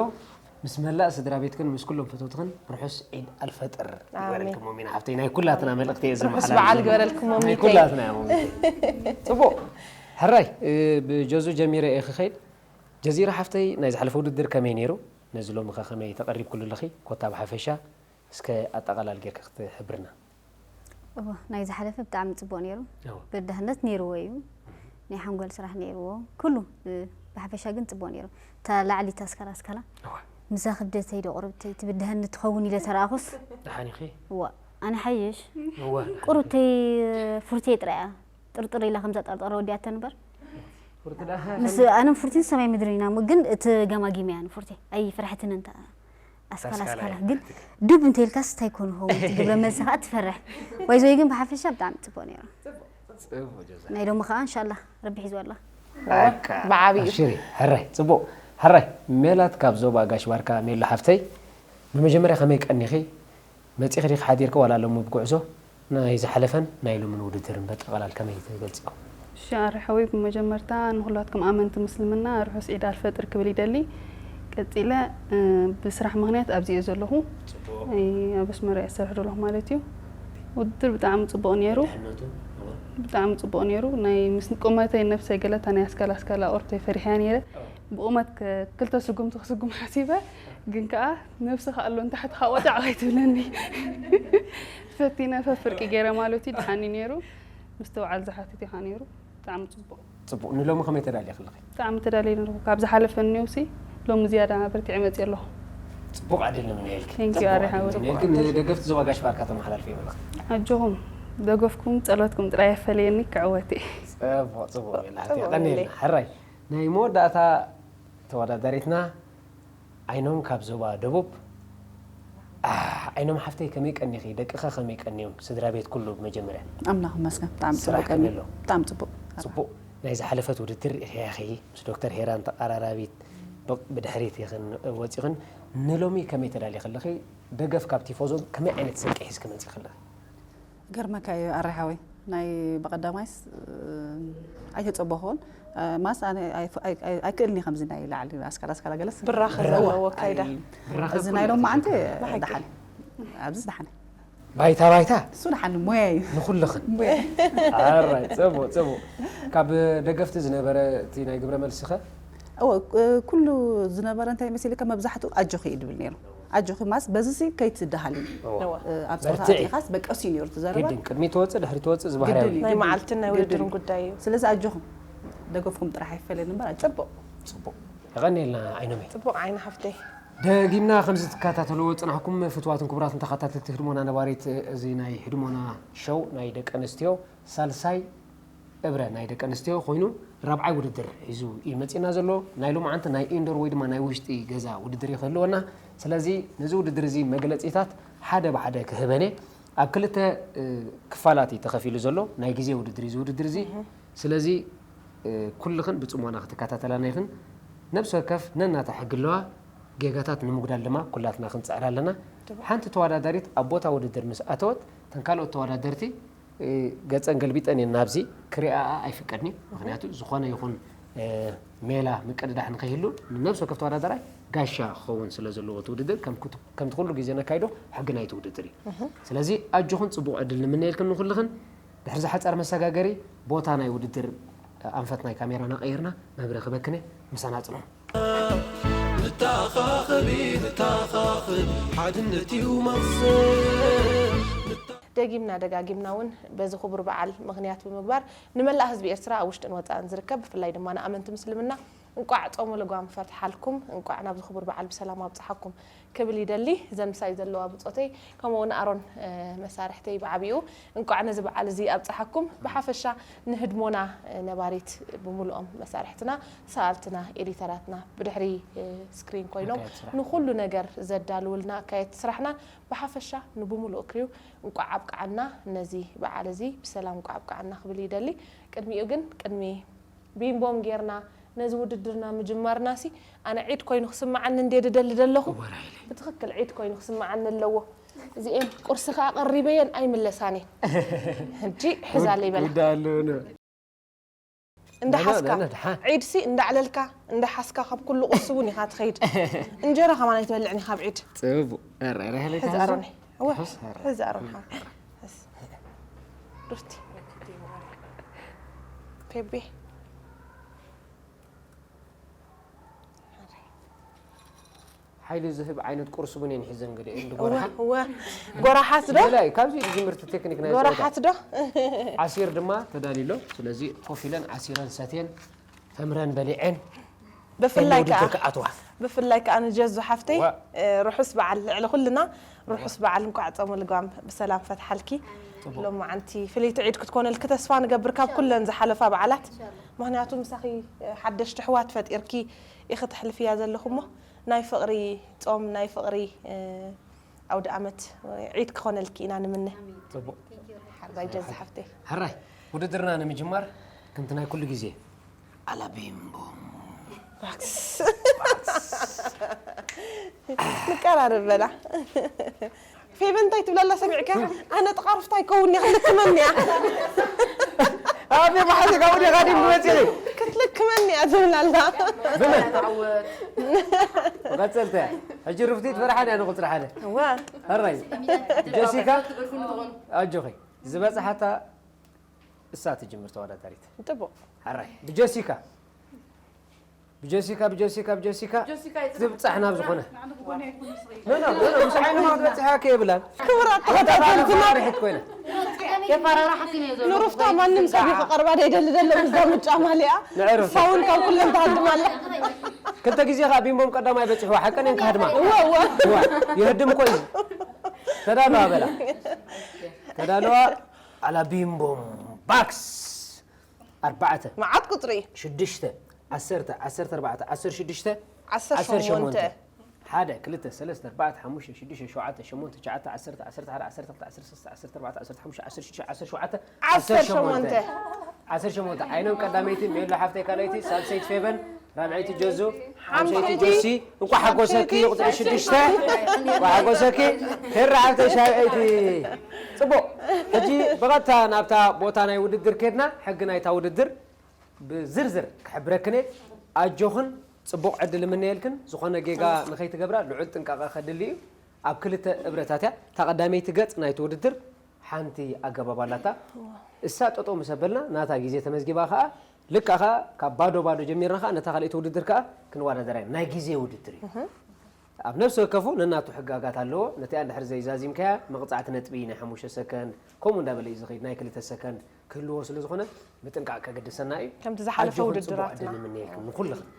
ምስ መላእ ስድራ ቤትክን ምስ ኩሎም ፈተውትኽን ርሑስ ዒድ ኣልፈጥር ይበረልኪ ኣሜን። ሞሚና ሓፍተይ። ናይ ኩላትና መልእኽቲ እየ ርሑስ ዝመሓላልፍ በዓል ዘለኹ። ግበረልኪ ናይ ሞሚተይ። ኩላትና እያ ሞሚተይ። ፅቡቕ ሕራይ እ፣ ብጀዙ ጀሚረ እየ ክኸይድ። ጀዚራ ሓፍተይ ናይ ዝሓለፈ ውድድር ከመይ ነይሩ? ነዚ ሎሚ ኸ ከመይ ተቐሪብክሉ ኣለኺ? ኮታ ብሓፈሻ እስከ ኣጠቓላል ጌርካ ክትሕብርና። እወ ናይ ዝሓለፈ ብጣዕሚ ፅቡቅ ነይሩ። እወ። በዳህነት ነይርዎ እዩ። ናይ ሓንጎል ስራሕ ነይርዎ። ኩሉ እ፣ ብሓፈሻ ግን ፅቡቅ ነይሩ። እታ ላዕሊ እታ ኣስካላ ኣስካላ እወ። ምዛ ክብደተይ ዶ ቁርብተይ ትብድሀኒ ትኸውን ኢለ ተረኣኹስ ደሓን ኢኺ? እዋ ኣነ ሓይሽ እወ። ቁርብተይ ፍርቴ ጥራያ ጥርጥር ኢላ ከምዛ ጠርጠረ ወዲኣተ ንበር ፍርቲ ደኣ ምስ ኣነም ፍርቲን ሰማይ ምድሪ ኢና እሞ ግን እቲ ገማጊመያ ንፍርቴ ኣይፍርሕትን እንተ ኣስካላ ኣስካላ ኣስካላ እያ ግን ፍርሕቲ። ድብ እንተ ኢልካስ እንታይ ኮን ኸውን ትግብረ መልሲ ከዓ ትፈርሕ። ወይዘይ ግን ብሓፈሻ ብጣዕሚ ፅቡቅ ነይሩ። ፅቡቅ ጀዛ። ናይ ሎሚ ከዓ እንሻላ ረቢ ሒዝዋ ኣላ። በቃ። ብዓብዩ። ኣሽሪ ሕራይ ፅቡቅ። ሕራይ ሜላት ካብ ዞባ ጋሽ ባርካ ሜሎ ሓፍተይ፣ ብመጀመርያ ከመይ ቀኒኺ? መፂኺ ዲኺ ሓዲርኪ ዋላ ሎሚ ብጉዕዞ ናይ ዝሓለፈን ናይ ሎምን ውድድርን በጠቓላል ከመይ ትገልፅዮ? ሻሪ ሓወይ ብመጀመርታ ንኩላትኩም ኣመንቲ ምስልምና ርሑስ ዒድ ኣልፈጥር ክብል ይደሊ። ቀፂለ እ፣ ብስራሕ ምክንያት ኣብዚ እየ ዘለኹ። እ፣ ኣብ ኣስመራ እየ ዝሰርሕ ዘለኹ ማለት እዩ። ውድድር ብጣዕሚ ፅቡቕ ነይሩ። ድሕነቱ እወ። ብጣዕሚ ፅቡቕ ነይሩ። ናይ ምስ ቁመተይ ነብሰይ ገለታ ናይ ኣስካላ ኣስካላ ቁርብተይ ፈሪሕያ ነይረ። ብቁመት ከ- ክልተ ስጉምቲ ክስጉም ሓሲበ ግን ከዓ ነብሲ ከኣሎ ንታሕቲ ካብ ወጣዕ ከይትብለኒ ፈቲነ ፈፍርቂ ገይረ ማለት እዩ። ድሓኒ ነይሩ። ምስትውዓል ዝሓትት ኢኻ ነይሩ። ብጣዕሚ ፅቡቕ። ፅቡቅ። ንሎሚ ከመይ ተዳልየ ከለኺ? ብጣዕሚ ተዳልየ ነርኩ። ካብ ዝሓለፈ ነውሲ ሎሚ ዝያዳ በርቲዐ መፅእ ኣለኹ። ፅቡቅ ዕድል ንምንየልኪ። Thank you ኣሪ ሓወይ። ግን ንደገፍቲ ዞባ ጋሽ ባርካ ተመሓላልፊ ይበለኽ። ኣጆኹም ደገፍኩም ፀሎትኩም ጥራይ የፈለየኒ ክዕወት እየ። ፅቡቅ ፅቡቅ። ፅቡቅ ቀኒልና ሜለይ። ሕራይ ናይ መወዳእታ ተወዳዳሪትና ዓይኖም ካብ ዞባ ደቡብ። ኣህ፣ ዓይኖም ሓፍተይ ከመይ ቀኒኺ? ደቅኸ ከመይ ቀኒዮም? ስድራ ቤት ኩሉ ብመጀመርያ ኣምላኽ ይመስገን ብጣዕሚ ስራሕ ጽቡቅ ቀኒ ከመይ ኣሎ? ብጣዕሚ ጽቡቅ ጽቡቅ። ናይ ዝሓለፈት ውድድር ኢኺ ምስ ዶክተር ሄራን ተቐራራቢት ብ- ብድሕሪት ኢኽን ወፂኽን። ንሎሚ ከመይ ተዳሊኺ ኣለኺ? ደገፍ ካብ ቲፎዞ ከመይ ዓይነት ስንቂ ሒዝኪ መፂኺ ኣለኺ? ገርመካ እዩ ኣረ ሓወይ ናይ ብቐዳማይስ ኣይተጸበኹን ማስ ኣነ ኣይክእልን ከምዚ ናይ ላዕሊ ኣስካላ ኣስካላ ገለስ ብራኸ ዘለዎ ኣካይዳ። ብራኸ እዚ ኩሉ ናይ ሎም መዓንቲ ተዘክር። ደሓን ኣብዚ ደሓን ባይታ ባይታ እሱ ንሓኒ ሞያ እዩ። ንኹልኽን ሞያ። ኣራይ ጽቡቕ ጽቡቕ። ካብ ደገፍቲ ዝነበረ እቲ ናይ ግብረ መልስኸ? እወ፣ ኩሉ ዝነበረ እንታይ መሲልካ፣ መብዛሕትኡ ኣጆኺ እዩ ድብል ነይሩ። ኣጆኺ ማስ በዚ ሲ ከይትደሃሊ። እወ። ኣብ ጸወታ በርትዒ። ኣቲኻስ በቀሱ እዩ ነይሩ እቲ ዘረባ። ግድን ቅድሚ ትወጽእ ድሕሪ ትወጽእ ዝበሃል ግድን እዩ። እዩ። ናይ መዓልትን ናይ ግድን ውድድርን እዩ። ጉዳይ እዩ። ስለዚ ኣጆኹም ደገፍኩም ጥራሕ ኣይፈለየኒ እምበር ኣጆኹም። ጽቡቕ። ጽቡቕ። የቐንየልና ዓይኖመይ። ጽቡቕ ዓይኒ ሓፍተይ። ደጊምና ከምዚ ትከታተልዎ ዝጸናሕኩም ፍትዋትን ክቡራትን ተኸታተልቲ ህድሞና ነባሪት፣ እዚ ናይ ህድሞና ሸው ናይ ደቂ ኣንስትዮ ሳልሳይ እብረ ናይ ደቂ ኣንስትዮ ኮይኑ ራብዓይ ውድድር ሒዙ እዩ መጺእና ዘሎ። ናይ ሎማዓንቲ ናይ ኢንዶር ወይ ድማ ናይ ውሽጢ ገዛ ውድድር እዩ ክህልወና። ስለዚ ነዚ ውድድር እዚ መግለጺታት ሓደ ብሓደ ክህበን እየ። ኣብ ክልተ፣ እ፣ ክፋላት እዩ ተኸፊሉ ዘሎ ናይ ግዜ ውድድር እዩ እዚ ውድድር እዚ። ስለዚ፣ እ፣ ኩልኽን ብጽሞና ክትከታተላና ኢኽን። ነብሲ ወከፍ ነናታ ሕጊ ኣለዋ። ጌጋታት ንምጉዳል ድማ ኩላትና ክንጽዕር ኣለና። ሓንቲ ተወዳዳሪት ኣብ ቦታ ውድድር ምስ ኣተወት፣ እተን ካልኦት ተወዳደርቲ፣ እ፣ ገጸን ገልቢጠን እየን ናብዚ ክሪኣኣ ኣይፍቀድን እዩ። ምኽንያቱ ዝኾነ ይኹን፣ እ፣ ሜላ ምቅድዳሕ ንኸይህሉ ንነብሲ ወከፍ ተወዳዳራይ ጋሻ ክኸውን ስለ ዘለዎ እቲ ውድድር ከም ኩት-፣ ከምቲ ኩሉ ግዜ ነካይዶ ሕጊ ናይቲ ውድድር እዩ። ስለዚ ኣጆኹን ጽቡቕ ዕድል ንምነየልክን ንኹልኽን። ድሕሪ ዝሓጸረ መሰጋገሪ ቦታ ናይ ውድድር ኣንፈት ናይ ካሜራና ቀይርና መብርሂ ክበክን እየ። ምሳና ጽንሑ። ንተኻኸቢ ንተኻኸቢ ሓድነት እዩ መቕሰን። ደጊምና ደጋጊምና እውን በዚ ክቡር በዓል ምኽንያት ብምግባር ንመላእ ህዝቢ ኤርትራ ኣብ ውሽጥን ወጻእን ዝርከብ ብፍላይ ድማ ንኣመንቲ ምስልምና እንቋዕ ጾመ ልጓም ፈትሓልኩም፣ እንቋዕ ናብዚ ክቡር በዓል ብሰላም ኣብጽሓኩም ክብል ይደሊ። እዘን ምሳይ ዘለዋ ብጾተይ ከምኡ እውን ኣሮን፣ እ፣ መሳርሕተይ ብዓቢኡ እንቋዕ ነዚ በዓል እዚ ኣብጽሓኩም። ብሓፈሻ ንህድሞና፣ እ፣ ነባሪት ብምሉኦም መሳርሕትና፣ ሰኣልትና፣ ኤዲተራትና ብድሕሪ፣ እ፣ ስክሪን ኮይኖም ኣካየድቲ ስራሕ። ንኹሉ ነገር ዘዳልውልና ኣካየድቲ ስራሕና ብሓፈሻ ንብምሉኡ ክሪው እንቋዕ ኣብቅዓና ነዚ በዓል እዚ ብሰላም እንቋዕ ኣብቅዓና ክብል ይደሊ። ቅድሚኡ ግን ቅድሚ ቢምቦም ጌርና ነዚ ውድድርና ምጅማርናሲ ኣነ ዒድ ኮይኑ ክስምዓኒ እንዴ ድደሊ ደለኹ። እወ ራሄለይ። ብትኽክል ዒድ ኮይኑ ክስምዓኒ ኣለዎ። እዚኤን ቁርሲ ከኣ ቀሪበየን ኣይምለሳን እየን። ሕጂ ሕዛለይ በላ። ጉዳይ ኣለዎ። እንዳሓዝካ፣ ደሓን። ዒድሲ እንዳዕለልካ፣ እንዳሓዝካ ካብ ኩሉ ቁርሲ እውን ኢኻ ትኸይድ። እንጀራ ከማን ኣይትበልዕን ኢኻ ኣብ ዒድ። ጽቡቕ። ራሄለይ ሕዚ ትሓዞ? ኣሮኒ። እወ፣ ትሕዝ? ሕዚ ኣሮን ሓ-፣ ሕዚ። ዱርቲ። ፔቤ። ሓይሊ ዝህብ ዓይነት ቁርሲ እውን እየን ሒዘን ገሊአን። እወ፣ ጎራሓት። እወ። ጎራሓት ዶ? ገለ እዩ። ካብዚ እዩ ዝጅምር እቲ ቴክኒክ ናይ ጎራሓት ጸወታ። ዶ? ዓሲር ድማ ተዳልዩ ኣሎ። ስለዚ ኮፍ ኢለን ዓሲረን ሰትየን ተምረን በሊዐን ብፍላይ ከኣ ውድድር ክኣትዋ። ብፍላይ ከኣ ንጀዙ ሓፍተይ፣ ዋ። እ፣ ርሑስ በዓል ልዕሊ ኩልና፣ ርሑስ በዓል እንኳዕ ጾመ ልጓም ብሰላም ፈትሓልኪ። ጽቡቕ። ሎማዓንቲ ፍልይቲ ዒድ ክትኮነልኪ ተስፋ ንገብር ካብ ኩለን ዝሓለፋ በዓላት። ምኽንያቱ ምሳኺ፣ እ፣ ሓደሽቲ ኣሕዋት ፈጢርኪ ኢኺ ተሕልፍያ ዘለኹ እሞ ናይ ፍቕሪ ጾም፣ ናይ ፍቕሪ፣ እ፣ ኣውደ ኣመት፣ ዒድ ክኾነልኪ ኢና ንምነ። ጽቡቕ። ሓራይ ጀዙ ሓፍተይ። ሕራይ ውድድርና ንምጅማር ከምቲ ናይ ኩሉ ግዜ ኣላቢምቦም። ባክስ። ንቀራረብ በላ። ፌቨን እንታይ ትብላ ኣላ ሰሚዕካ? ኣነ ጥቓ ሩፍታ ኣይከውን እየ ክትልክመኒ እያ። ኣቤ ብሓቂ ካብኡ ዲኻ ድዩ መፂኺ? ክትልክመኒ እያ ትብል ኣላ። ብመን? ቀፀልተ። ሕጂ ሩፍቲ ትፈርሓን እያ ንኹል ስራሓለ። እዋ። ሕራይ ጀሲካ ኣጆኺ ዝበፅሓታ እሳ ትጅምር ተወዳዳሪት። ጥቡቕ። ሕራይ ብጀሲካ ብጀሲካ ብጀሲካ ብጀሲካ ትብጻሕ ናብ ዝኾነ። ኖ ኖ ኖ ኖ፣ ምስ ዓይኒ ማት በጺሓ ከየብላን። ክቡራት ተኸታተልትና፣ ርሕት ኮይና። የፈራርሓኪ ነው ዘሎ። ንሩፍታ ማንም ሰብ እዩ ክቐርባ ደይደሊ ዘሎ ምስዛ ምጫ ማሊኣ። ንዕሩፍ። እሳ እውን ካብ ኩለን ትሃድም ኣላ። ክልተ ግዜ ከኣ ቢምቦም ቀዳማይ በጺሕዋ፣ ሓቀን እየን ክሃድማ። እወ፣ እወ። እዋ፣ ይህድም እኮ እዩ። ተዳለዋ በላ። ተዳለዋ ኣላ ቢምቦም ባክስ። ኣርባዕተ። መዓት ቁጽሪ እዩ። ሽዱሽተ። ዓሰርተ፣ ዓሰርተ ኣርባዕተ፣ ዓሰርተ ሽዱሽተ፣ ዓሰርተ ሸሞንተ። ዓሰርተ ሸሞንተ። ሓደ፣ ክልተ፣ ሰለስተ፣ ኣርባዕተ፣ ሓሙሽተ፣ ሽዱሽተ፣ ሸውዓተ፣ ሸሞንተ፣ ትሽዓተ፣ ዓሰርተ፣ ዓሰርተ ሓደ፣ ዓሰርተ ክልተ፣ ዓሰርተ ሰለስተ፣ ዓሰርተ ኣርባዕተ፣ ዓሰርተ ሓሙሽተ፣ ዓሰርተ ሽዱሽተ፣ ዓሰርተ ሸውዓተ፣ ዓሰርተ ሸሞንተ። ዓሰርተ ሸሞንተ። ዓሰርተ ሸሞንተ። ዓይኖም ቀዳመይቲ፣ ሜሎ ሓፍተይ ካልኣይቲ፣ ሳልሰይቲ ፌቨን፣ ራብዐይቲ ጀዙ፣ ሓምሻይቲ ሓምሻይቲ ጆሲ። እንኳዕ ሓጎሰኪ ሓምሻይቲ ቁጽሪ ሽዱሽተ። እንኳዕ ሓጎሰኪ። ሄራ ሓፍተይ ሻብዐይቲ። ጽቡቕ። ሕጂ ብቐጥታ ናብታ ቦታ ናይ ውድድር ከድና፣ ሕጊ ናይታ ውድድር ብዝርዝር ክሕብረክን እየ። ኣጆኽን፣ ጽቡቕ ዕድል እምነየልክን። ዝኾነ ጌጋ ንኸይትገብራ ልዑል ጥንቃቐ ከድሊ እዩ። ኣብ ክልተ እብረታት እያ። እታ ቀዳመይቲ ገጽ ናይቲ ውድድር ሓንቲ ኣገባብ ኣላታ። እሳ ጠጠው ምስ ኣበልና ናታ ግዜ ተመዝጊባ ከኣ ልክዕ ከኣ ካብ ባዶ ባዶ ጀሚርና ከኣ ነታ ካልኣይቲ ውድድር ከኣ ክንወዳደራ ኢና። ናይ ግዜ ውድድር እዩ። ኣብ ነፍሲ ወከፉ ነናቱ ሕጋጋት ኣለዎ። ነቲኣ እንድሕር ዘይዛዚምካያ መቕጻዕቲ ነጥቢ ናይ ሓሙሽተ ሰከንድ፣ ከምኡ እንዳበለ እዩ ዝኸይድ፣ ናይ ክልተ ሰከንድ ክህልዎ ስለ ዝኾነ ምጥንቃቕ ከገድሰና እዩ። ከምቲ ዝሓለፈ ኣጆኹም፣ ጽቡቕ ውድድራትና። ዕድል ንምነየልኩም ንኹልኽን።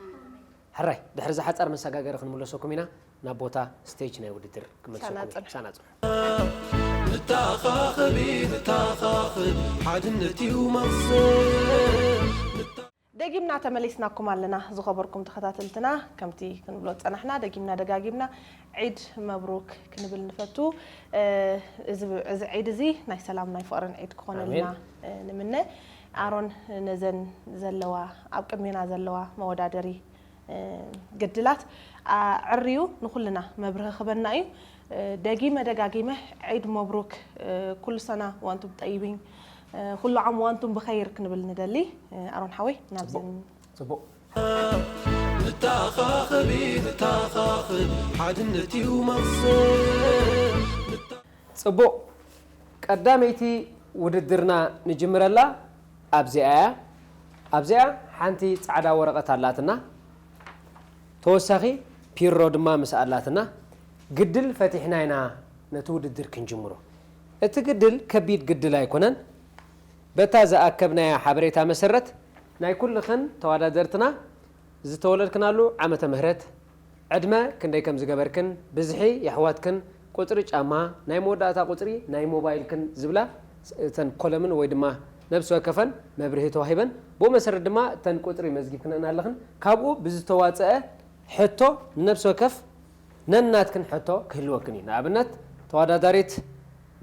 ሕራይ፣ ድሕሪ እዛ ሓጻር መሰጋገሪ ክንምለሰኩም ኢና ናብ ቦታ ስቴጅ ናይ ውድድር ክመልሰኩም ኢና። ሳናጽን። ሳናጽን። ንተኻኸቢ፣ ንተኻኸብ፣ ሓድነት እዩ መቕሰን። ደጊምና ተመሊስናኩም ኣለና ዝኸበርኩም ተኸታተልትና። ከምቲ ክንብሎ ዝጸናሕና፣ ደጊምና ደጋጊምና ዒድ መብሩክ ክንብል ንፈቱ። እ፣ እዚ ብ-፣ እዚ ዒድ እዚ ናይ ሰላም ናይ ፍቕርን ዒድ ክኾነልና፣ ኣሜን። እ፣ ንምነ። ኣሮን ነዘን ዘለዋ፣ ኣብ ቅድሜና ዘለዋ መወዳደሪ፣ እ፣ ግድላት፣ ኣ፣ ዕርዩ ንኹልና መብርሂ ክበና እዩ። እ፣ ደጊመ ደጋጊመ ዒድ መብሩክ፣ እ፣ ኩሉ ሰና ወኣንቱም ጠይቢን፣ እ፣ ኩሉ ዓም ወኣንቱም ብኸይር ክንብል ንደሊ። እ፣ ኣሮን ሓወይ፣ ናብዘን ጽቡቕ። ንተኻኸቢ፣ ንተኻኸብ፣ ሓድነት እዩ መቕሰን። ጽቡቕ። ቀዳመይቲ ውድድርና ንጅምረላ ኣብዚኣ እያ። ኣብዚኣ ሓንቲ ጻዕዳ ወረቐት ኣላትና። ተወሳኺ ፒሮ ድማ ምስ ኣላትና፣ ግድል ፈቲሕና ኢና ነቲ ውድድር ክንጅምሮ። እቲ ግድል ከቢድ ግድል ኣይኮነን። በታ ዝኣከብናያ ሓበሬታ መሰረት፣ ናይ ኩልኽን ተወዳደርትና ዝተወለድክናሉ ዓመተ ምህረት፣ ዕድመ ክንደይ ከም ዝገበርክን፣ ብዝሒ የሕዋትክን፣ ቁጽሪ ጫማ፣ ናይ መወዳእታ ቁጽሪ ናይ ሞባይልክን ዝብላ፣ እተን ኮለምን ወይ ድማ ነብሲ ወከፈን መብርሂ ተዋሂበን፣ ብኡ መሰረት ድማ እተን ቁጽሪ መዝጊብክነን ኣለኽን። ካብኡ ብዝተዋጸአ ሕቶ ንነብሲ ወከፍ ነናትክን ሕቶ ክህልወክን እዩ። ንኣብነት፣ ተወዳዳሪት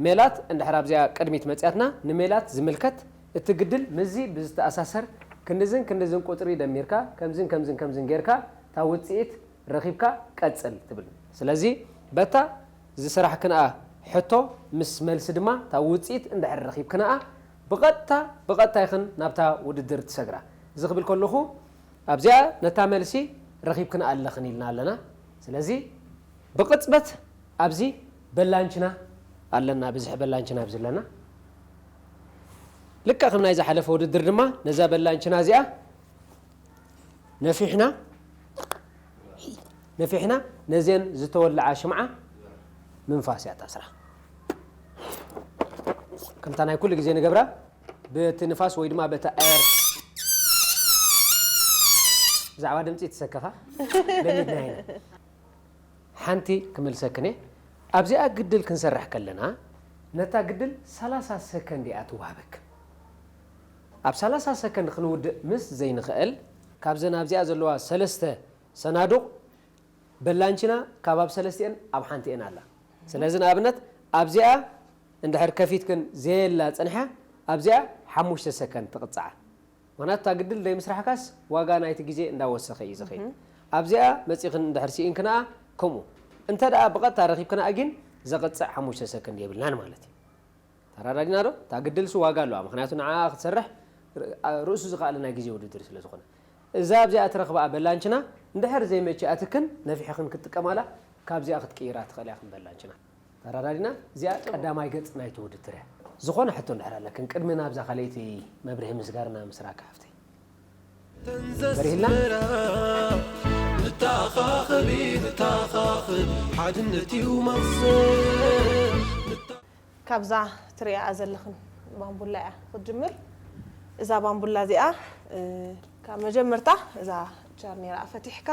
ሜላት እንድሕር ኣብዚኣ ቅድሚት መጽያትና፣ ንሜላት ዝምልከት እቲ ግድል ምስዚ ብዝተኣሳሰር ክንድዝን ክንድዝን ቁጽሪ ደሚርካ፣ ከምዝን ከምዝን ከምዝን ጌርካ፣ እታ ውጽኢት ረኺብካ ቀጽል ትብል። ስለዚ፣ በታ ዝሰራሕክንኣ ሕቶ ምስ መልሲ ድማ፣ እታ ውጽኢት እንድሕር ረኺብክንኣ፣ ብቐጥታ፣ ብቐጥታ ኢኽን ናብታ ውድድር ትሰግራ። እዚ ክብል ከለኹ፣ ኣብዚኣ ነታ መልሲ ረኺብክንኣ ኣለኽን ኢልና ኣለና። ስለዚ፣ ብቕጽበት ኣብዚ በላንችና ኣለና፣ ብዝሒ በላንችና ኣብዚ ኣለና። ልክዕ ከም ናይ ዝሓለፈ ውድድር ድማ ነዛ በላንችና እዚኣ ነፊሕና፣ ነፊሕና ነዘን ዝተወልዓ ሽምዓ ምንፋስ እያ ታስራ። ከምታ ናይ ኩሉ ግዜ ንገብራ፣ በቲ ንፋስ ወይ ድማ በቲ ኣየር። ብዛዕባ ድምጺ ትሰከፋ ለሚድና ኢና። ሓንቲ ክምልሰክን እየ። ኣብዚኣ ግድል ክንሰርሕ ከለና፣ ነታ ግድል ሰላሳ ሰከንድ እያ ትወሃበክ። ኣብ ሰላሳ ሰከንድ ክንውድእ ምስ ዘይንኽእል፣ ካብዘን ኣብዚኣ ዘለዋ ሰለስተ ሰናዱቕ በላንችና ካብ ኣብ ሰለስቲኤን ኣብ ሓንቲኤን ኣላ። ስለዚ ንኣብነት ኣብዚኣ እንድሕር ከፊትክን ዘየላ ጸንሓ፣ ኣብዚኣ ሓሙሽተ ሰከንድ ትቕጽዓ። ምኽንያቱ እታ ግድል ዘይምስራሕካስ ዋጋ ናይቲ ግዜ እንዳወሰኸ እዩ ዝኸይድ። ኣብዚኣ መጺኽን እንድሕር ስኢንክንኣ ከምኡ። እንተ ደኣ ብቐጥታ ረኺብክንኣ ግን ዘቕጽዕ ሓሙሽተ ሰከንድ የብልናን ማለት እዩ። ተረዳዲና ዶ? እታ ግድልሲ ዋጋ ኣለዋ። ምኽንያቱ ንዓኣ ክትሰርሕ ር-፣ ርእሱ ዝኸኣለ ናይ ግዜ ውድድር ስለ ዝኾነ። እዛ ኣብዚኣ እትረኽብኣ በላንችና እንድሕር ዘይመችኣትክን ነፊሕኽን ክትጥቀማላ ካብዚኣ ክትቅይራ ትኽእላ ኢኽን በላንችና። ተረዳዲና? እዚኣ ቀዳማይ ገጽ ናይቲ ውድድር እያ። ዝኾነ ሕቶ እንድሕር ኣለክን ቅድሚ ናብዛ ካልኣይቲ መብርሂ ምስጋርና ምስራካ ሓፍተይ። በሪህልና? ንተኻኸቢ፣ ንተኻኸብ፣ ሓድነት እዩ መቕሰን። ካብዛ ትሪኣ ዘለኽን ባምቡላ እያ ክትጅምር። እዛ ባምቡላ እዚኣ፣ እ፣ ካብ መጀመርታ እዛ ቻርኔራ ፈቲሕካ፣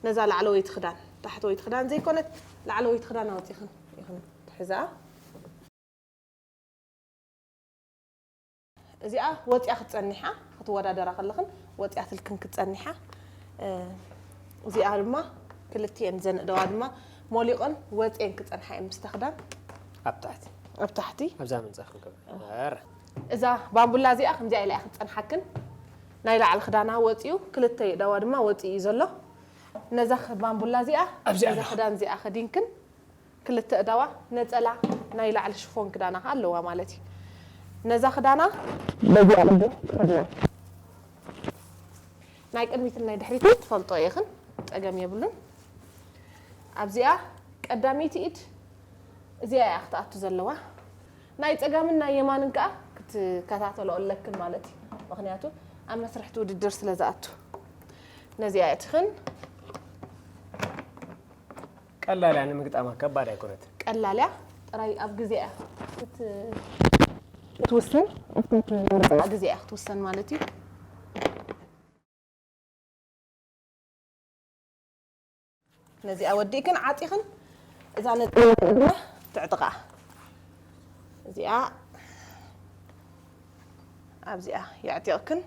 ነዛ ላዕለወይቲ ክዳን፣ ታሕተወይቲ ክዳን ዘይኮነት፣ ላዕለወይቲ ክዳን ኣውጺኽን ኢኽን ትሕዝኣ። እዚኣ ወጺኣ ክትጸኒሓ፣ ክትወዳደራ ከለኽን ወጺኣትልክን ክትጸኒሓ። እ፣ እዚኣ ድማ ክልቲኤን ዘን እደዋ ድማ ሞሊቐን ወጺኤን ክጸንሓ እየን ምስታ ክዳን። ኣብ ታሕቲ። ኣብ ታሕቲ። ኣብዛ ምንጻፍ ንገብር። ኣረ። እዛ ባምቡላ እዚኣ ከምዚኣ ኢላ እያ ክትጸንሓክን። ናይ ላዕሊ ክዳና ወጺኡ፣ ክልተ እደዋ ድማ ወጺኡ እዩ ዘሎ። ነዛ ኽ-፣ ባምቡላ እዚኣ፣ ኣብዚኣ ነዛ ኣለዋ። ክዳን እዚኣ ከዲንክን፣ ክልተ እዳዋ ነጸላ ናይ ላዕሊ ሽፎን ክዳና ከኣ ኣለዋ ማለት እዩ። ነዛ ክዳና በዚኣ ቅድም ትኸድና። ናይ ቅድሚትን ናይ ድሕሪትን ትፈልጦ ኢኽን፣ ጸገም የብሉን። ኣብዚኣ ቀ-፣ ቀዳመይቲ ኢድ እዚኣ እያ ክትኣቱ ዘለዋ። ናይ ጸጋምን ናይ የማንን ከኣ ክትከታተሎ ኣለክን ማለት እዩ። ምኽንያቱ ኣብ መስርሕቲ ውድድር ስለ ዝኣቱ። ነዚኣ እያ ትኽን። ቀላል እያ ንምግጣማ፣ ከባድ ኣይኮነትን። ቀላል እያ፣ ጥራይ ኣብ ግዜ እያ ክት- ክትውሰን፣ ኣብቲ ትመርጽኣ ግዜ እያ ክትውሰን ማለት እዩ። ነዚኣ ወዲእክን ዓጢኽን እዛ ነጥቢ እግራ ትዕጥቓ። እዚኣ ኣብዚኣ የዕጢቕክን።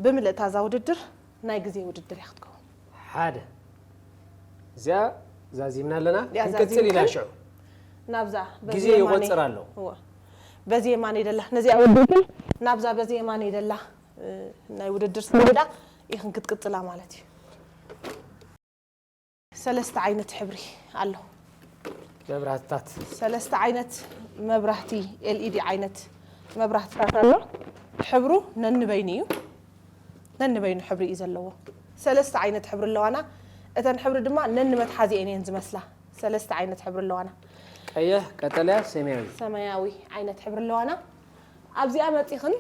ብምልእታ እዛ ውድድር ናይ ግዜ ውድድር እያ ክትከውን። ሓደ እዚኣ ዛዚምና ኣለና፣ ክንቅጽል ኢና። ሽዑ ናብዛ ግዜ ይቆጽር ኣሎ። በዚ የማነይ ደላ ነዚኣ ወዲእክን ናብዛ በዚ የማነይ ደላ ናይ ውድድር ሰሌዳ ኢኽን ክትቅጽላ ማለት እዩ። ሰለስተ ዓይነት ሕብሪ ኣሎ። መብራህትታት ሰለስተ ዓይነት መብራህቲ፣ ኤልኢዲ ዓይነት መብራህትታት ኣሎ። ሕብሩ ነንበይኑ እዩ። ነንበይኑ ሕብሪ እዩ ዘለዎ። ሰለስተ ዓይነት ሕብሪ ኣለዋና። እተን ሕብሪ ድማ ነንመትሓዚኤን እየን ዝመስላ። ሰለስተ ዓይነት ሕብሪ ኣለዋና። ቀይሕ፣ ቀጠልያ፣ ሰማያዊ። ሰማያዊ ዓይነት ሕብሪ ኣለዋና። ኣብዚኣ መጺኽን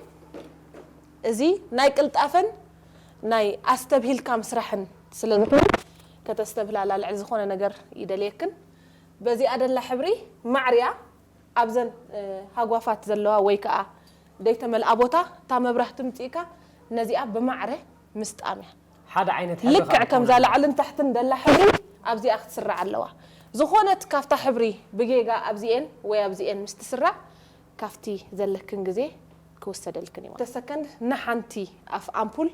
እዚ ናይ ቅልጣፈን ናይ ኣስተብሂልካ ምስራሕን ስለ ዝኾነ ከተስተብህላ ልዕሊ ዝኾነ ነገር ይደልየክን። በዚኣ ደላ ሕብሪ ማዕርያ ኣብዘን ሃጓፋት ዘለዋ ወይ ከዓ ደይተመልኣ ቦታ እታ መብራህቲ ምፅእካ ነዚኣ ብማዕረ ምስጣም እያ። ሓደ ዓይነት ልክዕ ከምዛ ላዕልን ታሕትን ደላ ሕብሪ ኣብዚኣ ክትስራዕ ኣለዋ። ዝኾነት ካብታ ሕብሪ ብጌጋ ኣብዚኤን ወይ ኣብዚኤን ምስ ትስራዕ ካብቲ ዘለክን ግዜ ክውሰደልክን እዩ። ክልተ ሰከንድ ንሓንቲ ኣፍ ኣምፑል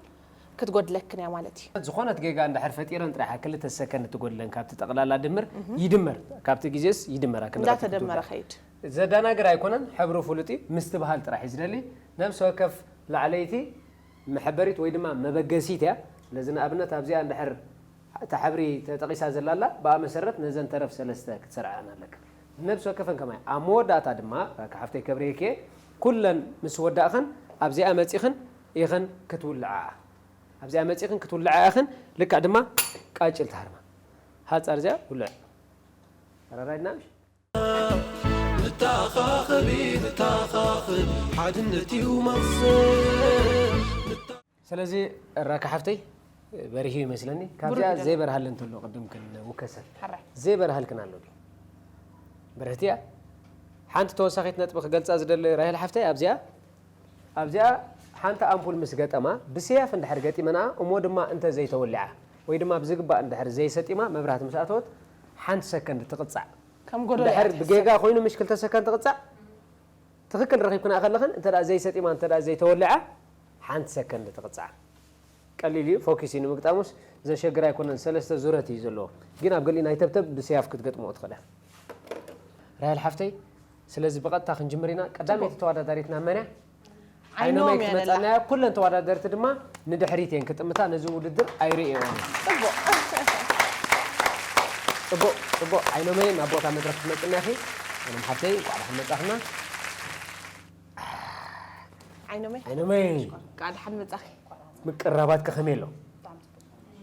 ክትጎድለክን እያ ማለት እዩ። ዝኾነት ጌጋ እንድሕር ፈጢረን ጥራሕ ክልተ ሰከንድ ትጎድለን ካብቲ ጠቕላላ ድምር ይድመር፣ ካብቲ ግዜስ ይድመራ። እንዳተደመረ ኸይድ። ዘዳናግር ኣይኮነን፣ ሕብሩ ፍሉጥ እዩ። ምስትብሃል ጥራሕ እዩ ዝደሊ። ነብሲ ወከፍ ላዕለይቲ መሐበሪት ወይ ድማ መበገሲት እያ። ስለዚ ንኣብነት ኣብዚኣ እንድሕር እታ ሕብሪ ተጠቒሳ ዘላ ኣላ፣ ብኣ መሰረት ነዘን ተረፍ ሰለስተ ክትሰርዓን ኣለክን። ነብሲ ወከፈን ከማይ። ኣብ መወዳእታ ድማ ራካ ሓፍተይ ከብርየክየ፣ ኩለን ምስ ወዳእኽን ኣብዚኣ መጺኽን ኢኽን ክትውልዓኣ። ኣብዚኣ መጺኽን ክትውልዓኣ ኢኽን፣ ልክዕ ድማ ቃጭል ትሃርማ። ሓጻር እዚኣ ውልዕ። ኣራራይድና ምሽ? ንተኻኸቢ ንተኻኸብ ሓድነት እዩ መኽሰብ። ስለዚ ራካ ሓፍተይ በሪሁ ይመስለኒ። ካብዚኣ ብሩህ ይደሎ። ዘይበርሃልን እንተሎ ቅድም ክንውከሰን። ሕራይ። ዘይበርሃልክን ኣሎ ድዩ? በርህቲ እያ። ሓንቲ ተወሳኺት ነጥቢ ክገልጻ ዝደሊ ራሄል ሓፍተይ ኣብዚኣ ኣብዚኣ ሓንቲ ኣምፑል ምስ ገጠማ ብስያፍ እንድሕር ገጢመንኣ እሞ ድማ እንተ ዘይተወሊዓ ወይ ድማ ብዝግባእ እንድሕር ዘይሰጢማ መብራህቲ ምስ ኣተወት ሓንቲ ሰከንድ ትቕጻዕ። ከም ጎደሎ እንድሕር እያ ትሕሰብ። ብጌጋ ኮይኑ ምሽ ክልተ ሰከንድ ትቕጻዕ። ትኽክል ረኺብክንኣ ከለኽን እንተ ደኣ ዘይሰጢማ እንተ ደኣ ዘይተወሊዓ ሓንቲ ሰከንድ ትቕጻዕ። ቀሊል እዩ፣ ፎኪስ እዩ ንምግጣሙስ ዘሸግር ኣይኮነን። ሰለስተ ዙረት እዩ ዘለዎ፣ ግን ኣብ ገሊኡ ናይ ተብተብ ብስያፍ ክትገጥምኦ ትኽእል ኢኻ። ራሄል ሓፍተይ፣ ስለዚ ብቐጥታ ክንጅምር ኢና። ቀዳመይቲ ተወዳዳሪትና መን እያ? ዓይኖም ዓይኖመይ እያ ክትመጻና ደላ። እያ። ኩለን ተወዳደርቲ ድማ ንድሕሪት እየን ክጥምታ፣ ነዚ ውድድር ኣይርእየኦን እየ። ጽቡቕ። ጽቡቕ፣ ጽቡቕ። ዓይኖመይ ናብ ቦታ መድረኽ ክትመጽና ኢኺ። ዓይኖም ሓፍተይ፣ እንቋዕ ደሓን መጻኽና። ዓይኖመይ ዓይኖመይ። እንቋዕ ደሓን መጻኺ። ምቅራባትከ ከመይ ኣሎ?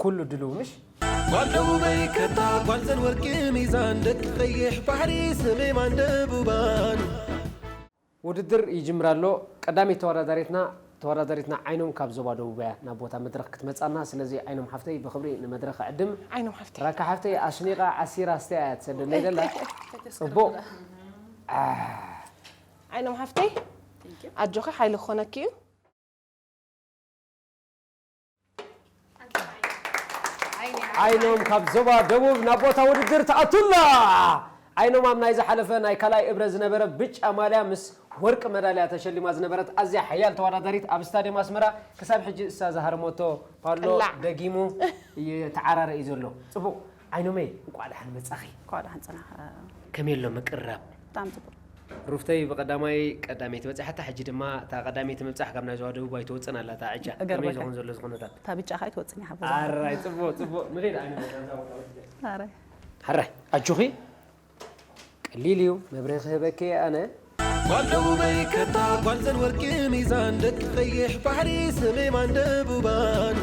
ኩሉ ድልው ምሽ? ጓል ደቡበይ ከታ ጓል ዘን ወርቂ ሚዛን ደቂ ቀይሕ ባሕሪ ሰሜማን ደቡባን። ውድድር ይጅምር ኣሎ። ቀዳመይቲ ተወዳዳሪትና፣ ተወዳዳሪትና ዓይኖም ካብ ዞባ ደቡብ እያ ናብ ቦታ መድረኽ ክትመጻና። ስለዚ ዓይኖም ሓፍተይ ብኽብሪ ንመድረኽ ዕድም። ዓይኖም ሓፍተይ። ራካ ሓፍተይ ኣስኒቓ ዓሲራ ኣስተያ እያ ትሰደለይ ዘላ። ጽቡቕ። ዓይኖም ሓፍተይ ኣጆኺ ሓይሊ ክኾነኪ እዩ። ዓይኖም ካብ ዞባ ደቡብ ናብ ቦታ ውድድር ትኣቱላ። ዓይኖም ኣብ ናይ ዝሓለፈ ናይ ካልኣይ እብረ ዝነበረ ብጫ ማልያ ምስ ወርቂ መዳልያ ተሸሊማ ዝነበረት ኣዝያ ሓያል ተወዳዳሪት ኣብ ስታድዮም ኣስመራ ክሳብ ሕጂ እሳ ዝሃረመቶ ፓሎ ቅላዕ። ደጊሙ ይተዓራረ እዩ ዘሎ። ጽቡቕ ዓይኖመይ እንቋዕ ደሓን መጻኺ። እንኳዕ ደሓን ጸናኻ። ከመይ ኣሎ ምቅርራብ? ብጣዕሚ ጽቡቕ። ሩፍተይ ብቐዳማይ ቀዳመይቲ በጺሓታ፣ ሕጂ ድማ እታ ቀዳመይቲ ምብጻሕ ካብ ናይ ዞባ ደቡብ ኣይትወጽእን ኣላ እታ ዕጫ። እገር ከመይ በከ። ዝኾን ዘሎ ዝኾነታት? እታ ብጫ ኸኣ ኣይትወጽእን እያ ሓቦ። ኣራይ ጽቡቕ ጽቡቕ። ንኺድ ዓይነ መዛዛ ቦታ ወስደ። ኣረ። ሕራይ ኣጆኺ። ቀሊል እዩ፣ መብርሂ ክህበኪ እየ ኣነ። ጓል ደቡበይ ከታ ጓል ዘን ወርቂ ሚዛን ደቂ ቀይሕ ባሕሪ ሰሜማን ደቡባን።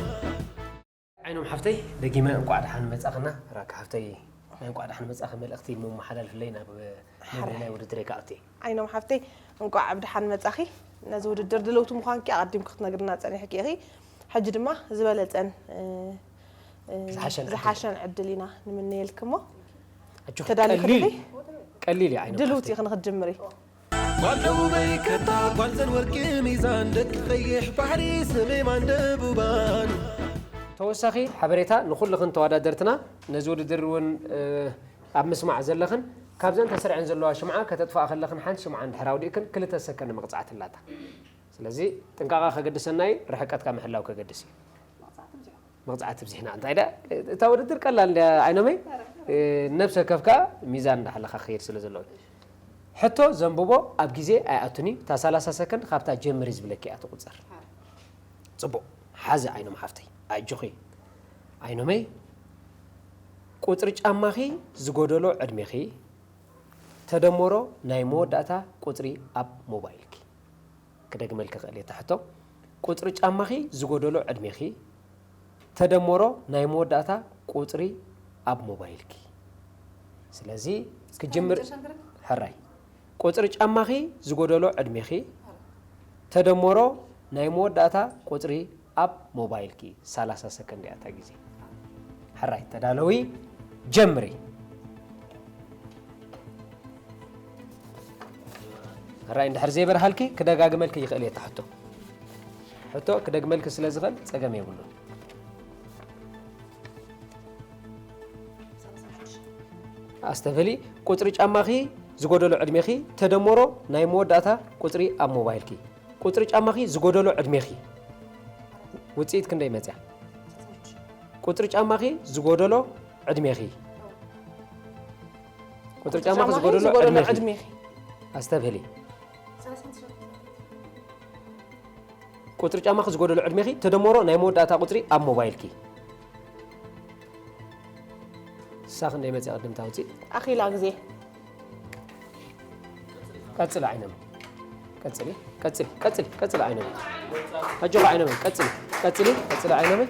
ዓይኖም ሓፍተይ፣ ደጊመ እንቋዕ ደሓን መጻኽና። ራካ ሓፍተይ፣ ናይ እንቋዕ ደሓን መጻኺ መልእኽቲ መመሓላልፍለይ ናብ፣ ናብ ናይ ውድድረይ ክኣቱ እየ። ዓይኖም ሓፍተይ፣ እንቋዕ ብደሓን መጻኺ። ነዚ ውድድር ድልውቲ ምዃንኪ ኣቐዲምኪ ክትነግርና ጸኒሕኪ ኢኺ። ሕጂ ድማ ዝበለጸን፣ እ፣ እ፣ ዝሓሸን ዕድል። ዝሓሸን ዕድል ኢና ንምነየልኪ እሞ። ኣጆኺ፣ ተዳሊኺ ቀሊል ዲኺ? እዩ፣ ቀሊል እዩ ዓይኖም ድልውቲ ሓፍተይ። ኢኺ ንኽትጅምሪ። ጓል ደቡበይ ከታ ጓል ዘን ወርቂ ሚዛን ደቂ ቀይሕ ባሕሪ ሰሜማን ደቡባን። ተወሳኺ ሓበሬታ ንኹልኽን ተወዳደርትና ነዚ ውድድር እውን ኣብ ምስማዕ ዘለኽን ካብዘን ተሰሪዐን ዘለዋ ሽምዓ ከተጥፍኣ ከለኽን ሓንቲ ሽምዓ እንድሕር ኣውዲእክን ክልተ ሰከንድ መቕፃዕቲ ኣላታ። ስለዚ ጥንቃቐ ከገድሰና እዩ፣ ርሕቀትካ ምሕላው ከገድስ እዩ። መቕፃዕቲ ብዚሕና እንታይ ዳ እታ ውድድር ቀላል እንድያ ዓይኖመይ። ነብሰ ከፍካ ሚዛን እንዳሓለኻ ክኸይድ ስለ ዘለዎ። ሕቶ ዘንብቦ ኣብ ግዜ ኣይኣቱን እዩ። እታ ሰላሳ ሰከንድ ካብታ ጀምሪ ዝብለኪ እያ ትቑፀር። ፅቡቕ ሓዚ ዓይኖም ሓፍተይ ኣጆኺ። ዓይኖመይ ቁፅሪ ጫማኺ ዝጎደሎ ዕድሜኺ ተደመሮ ናይ መወዳእታ ቁፅሪ ኣብ ሞባይልኪ። ክደግመልኪ እኽእል እየ እታ ሕቶ። ቁፅሪ ጫማኺ ዝጎደሎ ዕድሜኺ ተደመሮ ናይ መወዳእታ ቁፅሪ ኣብ ሞባይልኪ። ስለዚ ክጅምር ሕራይ። ቁፅሪ ጫማኺ ዝጎደሎ ዕድሜኺ ተደመሮ ናይ መወዳእታ ቁፅሪ ኣብ ሞባይልኪ። ሰላሳ ሰከንድ እያ እታ ግዜ። ሕራይ ተዳለዊ፣ ጀምሪ። ሕራይ እንድሕር ዘይበርሃልኪ ክደጋግመልኪ ይኽእል እየ እታ ሕቶ። ሕቶ ክደግመልኪ ስለ ዝኽእል ጸገም የብሉን። ኣስተብህሊ፣ ቁጽሪ ጫማኺ ዝጎደሎ ዕድሜኺ ተደመሮ ናይ መወዳእታ ቁጽሪ ኣብ ሞባይልኪ። ቁጽሪ ጫማኺ ዝጎደሎ ዕድሜኺ ውጽኢት ክንደይ መጽያ? ቁጽሪ ጫማኺ ዝጎደሎ ዕድሜኺ። ቁጽሪ ጫማኺ ዝጎደሎ ዕድሜኺ። ኣስተብህሊ። ቁጽሪ ጫማኺ ዝጎደሎ ዕድሜኺ ተደመሮ ናይ መወዳእታ ቁጽሪ ኣብ ሞባይልኪ። ንሳ ክንደይ መጽያ ቅድም ታውጺ? ኣኺላ ግዜ። ቀጽሊ ዓይነመይ። ቀጽሊ፣ ቀጽሊ፣ ቀጽሊ፣ ቀጽሊ ዓይነመይ። ኣጆኺ ዓይነመይ፣ ቀጽሊ፣ ቀጽሊ፣ ቀጽሊ ዓይነመይ።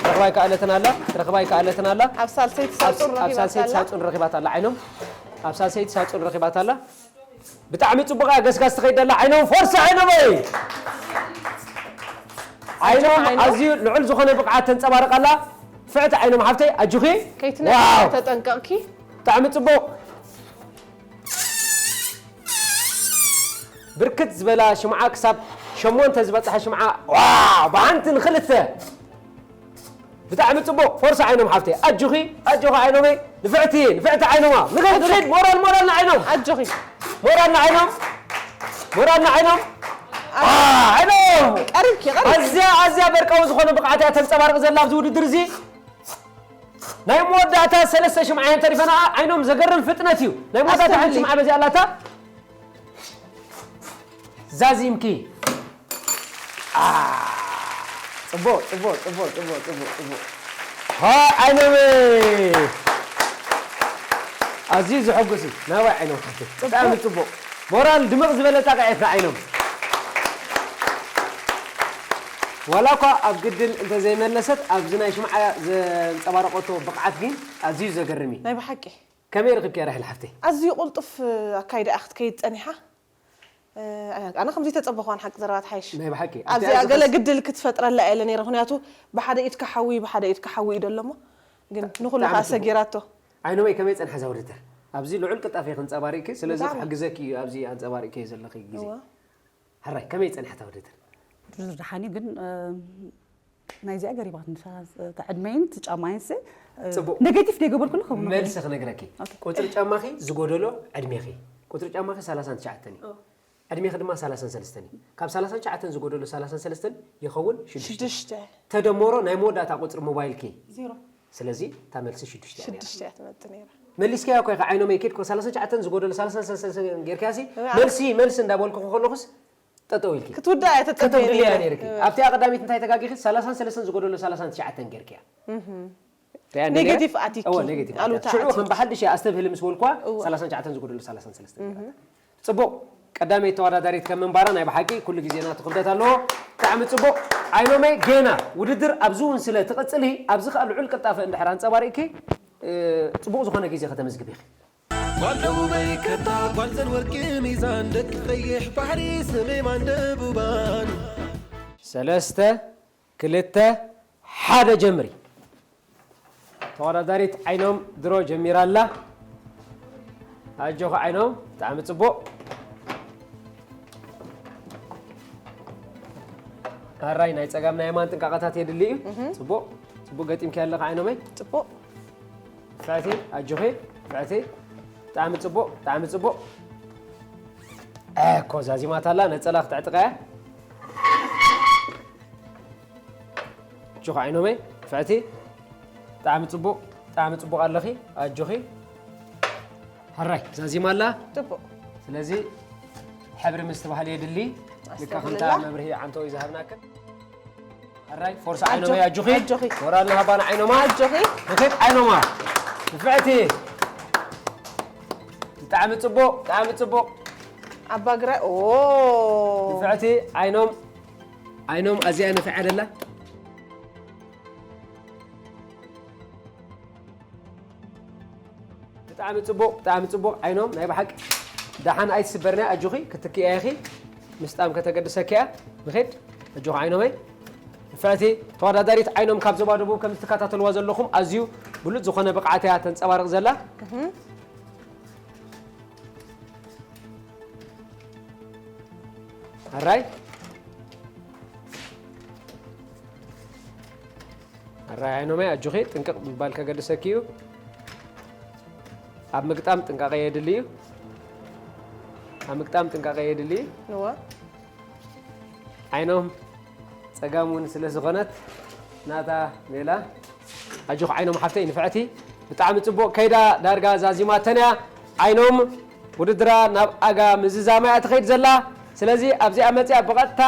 ረኽባ ኣይከኣለትን ኣላ፣ ረኽባ ኣይከኣለትን ኣላ። ኣብ ሳልሰይቲ ኣብ ሳጹን ኣብ ረኺባታ ሳልሰይቲ ኣላ። ሳጹን ረኺባታ ኣላ ዓይኖም። ኣብ ሳልሰይቲ ሳጹን ረኺባታ ኣላ። ብጣዕሚ ጽቡቕ እያ ገስጋስ ትኸይድ ዘላ ዓይኖም። ፎርሳ ዓይነመይ። ዓይኖም ዓይኖም። ኣዝዩ ልዑል ዝኾነ ብቕዓት ተንጸባርቕ ኣላ። ፍዕቲ ዓይኖም ሓፍተይ ኣጆኺ። ከይትነኪ ዋው። ተጠንቀቕኪ። ብጣዕሚ ጽቡቕ። ብርክት ዝበላ ሽምዓ ክሳብ ሸሞንተ ዝበጽሐ ሽምዓ። ዋው! ብሓንቲ ንኽልተ። ብጣዕሚ ጽቡቕ። ፎርሳ ዓይኖም ሓፍተይ። ኣጆኺ፣ ኣጆኺ ዓይኖመይ። ንፍዕቲ፣ ንፍዕቲ ዓይኖማ። ንኽድ፣ ንኽድ። ሞራል፣ ሞራል ንዓይኖም። ኣጆኺ። ሞራል ንዓይኖም። ሞራል ንዓይኖም። ዋ፣ ዓይኖም። ቀሪብኪ፣ ቀሪብኪ። ኣዝያ፣ ኣዝያ በርቃዊ ዝኾነ ብቕዓት እያ ተንጸባርቕ ዘላ ኣብዚ ውድድር እዚ። ናይ መወዳእታ ሰለስተ ሽምዓ እየን ተሪፈና። ዓይኖም ዘገርም ፍጥነት እዩ። ናይ መወዳእታ ሓንቲ ኣስተብህሊ። ሽምዓ በዚኣ ኣላታ። ዛዚምኪ። አ፣ ጽቡቕ፣ ጽቡቕ፣ ጽቡቕ፣ ጽቡቕ፣ ጽቡቕ፣ ጽቡቕ። ሃ፣ ዓይኖም። ኣዝዩ ዘሐጉስ እዩ። ናባይ ዓይኖም ሓፍተይ። ብጣዕሚ ጽቡቕ። ሞራል ድምቕ ዝበለ ጣቕዒት ንዓይኖም። ዋላ እኳ ኣብ ግድን እንተዘይመለሰት፣ ኣብዚ ናይ ሽምዓ ዘንጸባረቐቶ ብቕዓት ግን ኣዝዩ ዘገርም እዩ። ናይ ብሓቂ። ከመይ ረኺብክያ ራሄል ሓፍተይ? ኣዝዩ ቅልጡፍ ኣካይዳ እያ ክትከይድ ጸኒሓ። እ፣ ኣነ ከምዚ ተጸበኹዋን ሓቂ ዘረባ ትሓይሽ። ናይ ብሓቂ። ኣብቲ ኣብዚኣ ኣብዚ ገለ ከስ- ግድል ክትፈጥረላ እየ ኢለ ነይረ። ምኽንያቱ ብሓደ ኢድካ ሓዊ፣ ብሓደ ኢድካ ሓዊ እዩ ደሎ እሞ። ግን ንኹሉ ብጣዕሚ ከኣ ጽቡቕ። ሰጊራቶ። ዓይኖመይ ከመይ ጸንሐ እዛ ውድድር? ኣብዚ ልዑል ቅልጣፈ ክንጸባሪቕኪ፣ ስለዚ ብጣዕሚ። ክሕግዘኪ እዩ ኣብዚ ኣንጸባሪቕኪ ዘለኺ ግዜ። እወ። ሕራይ፣ ከመይ ጸንሐ እታ ውድድር? ውድድር ደሓን እዩ፣ ግን፣ እ፣ ናይዚኣ ገሪባትኒ፣ ንሳ፣ እቲ ዕድመይን እቲ ጫማይንሲ፣ እ፣ ጽቡቕ። ኔጌቲቭ ደይገበርኩሉ ከምኡ መልሲ ክነግረኪ። ኦኬ። ቁጽሪ ጫማኺ ዝጎደሎ ዕድሜኺ። ቁጽሪ ጫማኺ ሰላሳን ትሽዓተን እዩ። ኦ። ዕድሜኺ ድማ ሰላሳን ሰለስተን እዩ። ካብ ሰላሳን ትሽዓተን ዝጎደሎ ሰላሳን ሰለስተን ይኸውን ሽዱሽተ። ሽዱሽተ። ተደመሮ ናይ መወዳእታ ቁጽሪ ሞባይልኪ። ዜሮ። ስለዚ እታ መልሲ ሽዱሽተ እያ ነይራ። ሽዱሽተ እያ ትመጽእ ነይራ። መሊስካያ እኮ ኢኻ ዓይኖመይ፣ ኬድኮ ሰላሳን ትሽዓተን ዝጎደሎ ሰላሳን ሰለስተን ጌርካያሲ፣ እዋ። መልሲ፣ መልሲ እንዳበልኩ ከለኹስ ጠጠው ኢልኪ። ክትውዳእ እያ ተጸበየ ከተውድልያ ነይረ። ነይርኪ። እዋ። ኣብቲ ቀዳሚት እንታይ ተጋጊኺ? ሰላሳን ሰለስተን ዝጎደሎ ሰላሳን ትሽዓተን ጌርክያ። እህ። ሪኣ እንደ ኔጌቲቭ ኣቲኪ። እዎ፣ ኔጌቲቭ ኣሉታ ኣቲኪ። ሽዑ ኣቲኪ። ከም ብሓድሽ እየ ኣስተብህሊ ምስ በልኳ፣ እዎ። ሰላሳን ትሽዓተን ዝጎደሎ ሰላሳን ሰለስተን እህ። ጌራታ። ጽቡቕ። ቀዳመይቲ ተወዳዳሪት ከም ምንባራ ናይ ብሓቂ ኩሉ ግዜ ናቱ ክብደት ኣለዎ። ብጣዕሚ ጽቡቕ። ዓይኖመይ፣ ጌና ውድድር ኣብዚ እውን ስለ ትቕጽሊ፣ ኣብዚ ኸኣ ልዑል ቅልጣፈ እንድሕር ኣንጸባሪቕኪ፣ እ፣ ጽቡቕ ዝኾነ ግዜ ከተመዝግቢ ኢኺ። ጓል ደቡበይ ከታ ጓል ዘን ወርቂ ሚዛን ደቂ ቀይሕ ባሕሪ ሰሜማን ደቡባን። ሰለስተ፣ ክልተ፣ ሓደ፣ ጀምሪ። ተወዳዳሪት ዓይኖም ድሮ ጀሚራ ኣላ። ኣጆኺ ዓይኖም፣ ብጣዕሚ ጽቡቕ። ኣራይ ናይ ጸጋም ናይ የማን ጥንቃቐታት የድሊ እዩ። እህ። ጽቡቕ፣ ጽቡቕ ገጢምኪ ኣለኻ ዓይኖመይ። ጽቡቕ። ፍዕቲ፣ ኣጆኺ፣ ፍዕቲ። ብጣዕሚ ጽቡቕ፣ ብጣዕሚ ጽቡቕ። እኮ ዛዚማታ ኣላ፣ ነጸላ ክትዕጥቃ እያ። ኣጆኺ ዓይኖመይ፣ ፍዕቲ። ብጣዕሚ ጽቡቕ፣ ብጣዕሚ ጽቡቕ ኣለኺ። ኣጆኺ። ሕራይ፣ ዛዚማ ኣላ። ጽቡቕ። ስለዚ ሕብሪ ምስትብሃል የድሊ። ልካ ከምታ ኣስተብህልላ። መብርሂ ዓንቶ እዩ ዝሃብናክን። ሕራይ፣ ፎርሳ ኣጆ-፣ ዓይኖመይ፣ ኣጆኺ። ኣጆኺ። ሞራል ንሃባና ዓይኖማ። ኣጆኺ። ንኺድ ዓይኖማ። ንፍዕቲ። ብጣዕሚ ጽቡቕ፣ ብጣዕሚ ጽቡቕ። ኣባግራይ፣ ኦ። ንፍዕቲ ዓይኖም፣ ዓይኖም ኣዝያ ንፍዕ ኣደላ። ብጣዕሚ ጽቡቕ፣ ብጣዕሚ ጽቡቕ። ዓይኖም ናይ ብሓቂ ደሓን ኣይትስበርና፣ ኣጆኺ ክትክእያ ኢኺ። ምስጣም ከተገድሰኪ እያ። ንኺድ፣ ኣጆኺ ዓይኖመይ። ንፍዕቲ ተወዳዳሪት ዓይኖም ካብ ዞባ ደቡብ ከም ትከታተልዋ ዘለኹም ኣዝዩ ብሉጽ ዝኾነ ብቕዓት እያ ተንጸባርቕ ዘላ። እህ። ኣራይ። ኣራይ ዓይኖመይ ኣጆኺ ጥንቅቕ ምባል ከገድሰኪ እዩ። ኣብ ምግጣም ጥንቃቐ የድሊ እዩ። ኣብ ምግጣም ጥንቃቐ የድሊ እዩ። እወ። ዓይኖም ጸጋም እውን ስለ ዝኾነት ናታ ሜላ። ኣጆኺ ዓይኖም ሓፍተይ ንፍዕቲ። ብጣዕሚ ጽቡቕ ከይዳ ዳርጋ ዛዚማተን እያ። ዓይኖም ውድድራ ናብ ኣጋ ምዝዛማ እያ ትኸይድ ዘላ። ስለዚ ኣብዚኣ መጺኣ ብቐጥታ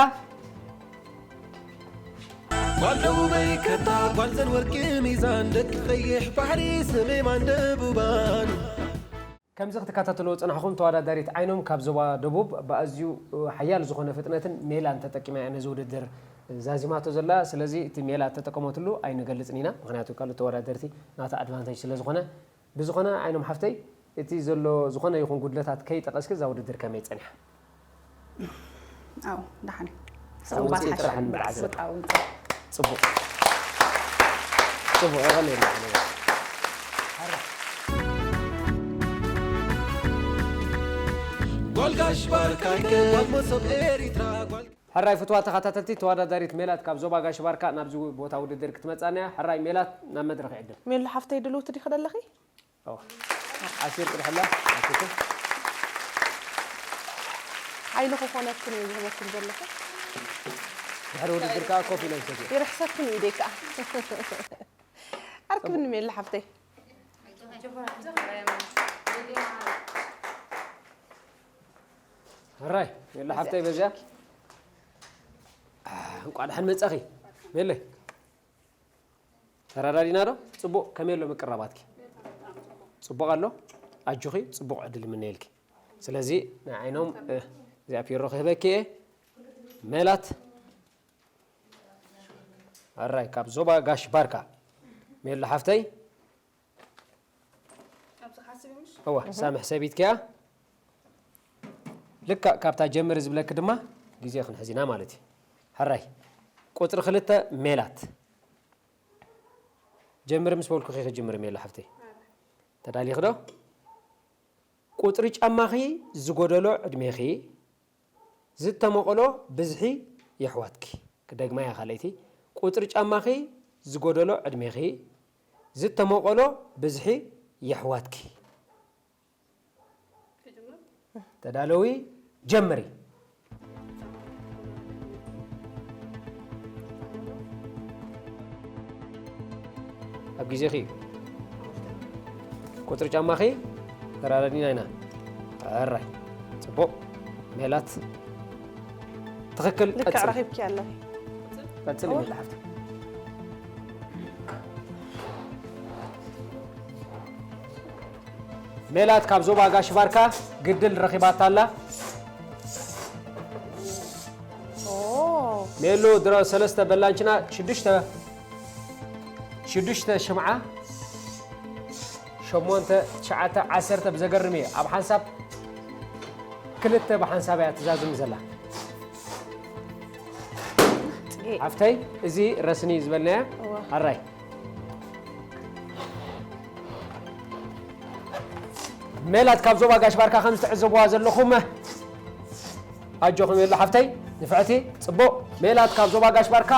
ጓል ደቡበይ ከታ ጓል ዘን ወርቂ ሚዛን ደቂ ቀይሕ ባሕሪ ሰሜማን ደቡባን። ከምዚ ክትከታተልዎ ዝጸናሕኹም ተወዳዳሪት ዓይኖም ካብ ዞባ ደቡብ ብኣዝዩ ሓያል ዝኾነ ፍጥነትን ሜላን ተጠቂማ እያ ነዚ ውድድር ዛዚማቶ ዘላ። ስለዚ እቲ ሜላ እተጠቀመትሉ ኣይንገልጽን ኢና፣ ምኽንያቱ ካልኦት ተወዳደርቲ ናታ ኣድቫንቴጅ ስለ ዝኾነ። ብዝኾነ ዓይኖም ሓፍተይ፣ እቲ ዘሎ ዝኾነ ይኹን ጉድለታት ከይጠቐስኪ እዛ ውድድር ከመይ ጸኒሓ? ኣው፣ ደሓን እዩ። ኣብ ሰንበት ውጽኢት ሓሽ-፣ ጥራሕ ንበዓል። ሰንበት ኣው፣ ጽቡቕ። ጽቡቕ፣ የቐንየልና ዓለባ። ጓል ጋሽ ባርካይከ፣ ጓል መሶብ ኤሪትራ፣ ጓል ሕራይ ፍትዋ ተኸታተልቲ፣ ተወዳዳሪት ሜላት ካብ ዞባ ጋሽ ባርካ ናብዚ ቦታ ውድድር ክትመጻና እያ። ሕራይ ሜላት፣ ናብ መድረኽ ይዕድም። ሜሉ ሓፍተይ ድልውቲ ዲኺ ደለኺ? ኦ፣ ዓሲር ቅድሕላ፣ ዓሲር። ሓይሊ ክኾነክን እዩ ዝህበክን ዘለኹ። ድሕሪ ውድድር ከኣ ኮፍ ኢለ ዝሰትዮ። ይርሕሰክን እዩ ደይ ከኣ። ኣርክብኒ ሜሉ ሓፍተይ። ሕራይ፣ ሜሉ ሓፍተይ በዚኣ። አ፣ እንቋዕ ደሓን መጻኺ። ሜለይ። ተረዳዲና ዶ? ጽቡቕ፣ ከመይ ኣሎ ምቅራባትኪ? ጽቡቕ ኣሎ። ኣጆኺ፣ ጽቡቕ ዕድል ይምነየልኪ። ስለዚ ንዓይኖም፣ እ፣ እዚኣ ፒሮ ክህበኪ እየ። ሜላት ኣራይ ካብ ዞባ ጋሽ ባርካ። ሜሉ ሓፍተይ። ኣብዚ ሓስብ ምሽ? እዋ፣ ሳምሕ ሰቢትኪያ። ልካ ካብታ ጀምሪ ዝብለኪ ድማ ግዜ ክንሕዝ ኢና ማለት እዩ። ሕራይ። ቁጽሪ ክልተ ሜላት። ጀምሪ ምስ በልኩኺ ክጅምሪ ሜሉ ሓፍተይ። ተዳሊኺ ዶ? ቁጽሪ ጫማኺ ዝጎደሎ ዕድሜኺ ዝተመቐሎ ብዝሒ የሕዋትኪ። ክደግማ እያ ካልኣይቲ። ቁጽሪ ጫማኺ ዝጎደሎ ዕድሜኺ ዝተመቐሎ ብዝሒ የሕዋትኪ። ተዳለዊ፣ ጀምሪ። ኣብ ግዜኺ እዩ። ቁጽሪ ጫማኺ ተራዳዲና ኢና። ሕራይ። ጽቡቕ። ሜላት። ትኽክል። ልክዕ ቀጽል። ረኺብኪ ኣለኺ። ቀጽል እወ። ሜላ ሓፍቲ። ሜላት ካብ ዞባ ጋሽ ባርካ ግድል ረኺባታ ኣላ። ኦ። ሜሉ ድሮ ሰለስተ በላንችና ሽዱሽተ ሽዱሽተ ሽምዓ ሸሞንተ ትሽዓተ ዓሰርተ ብዘገርም እዩ ኣብ ሓንሳብ ክልተ ብሓንሳብ እያ ትዛዝም ዘላ። ሓፍተይ እዚ ረስኒ ዝበልናያ ኣራይ ሜላት ካብ ዞባ ጋሽ ባርካ ከም ዝተዕዘብዋ ዘለኹም ኣጆኹም የሎ ሓፍተይ ንፍዕቲ ጽቡቕ ሜላት ካብ ዞባ ጋሽ ባርካ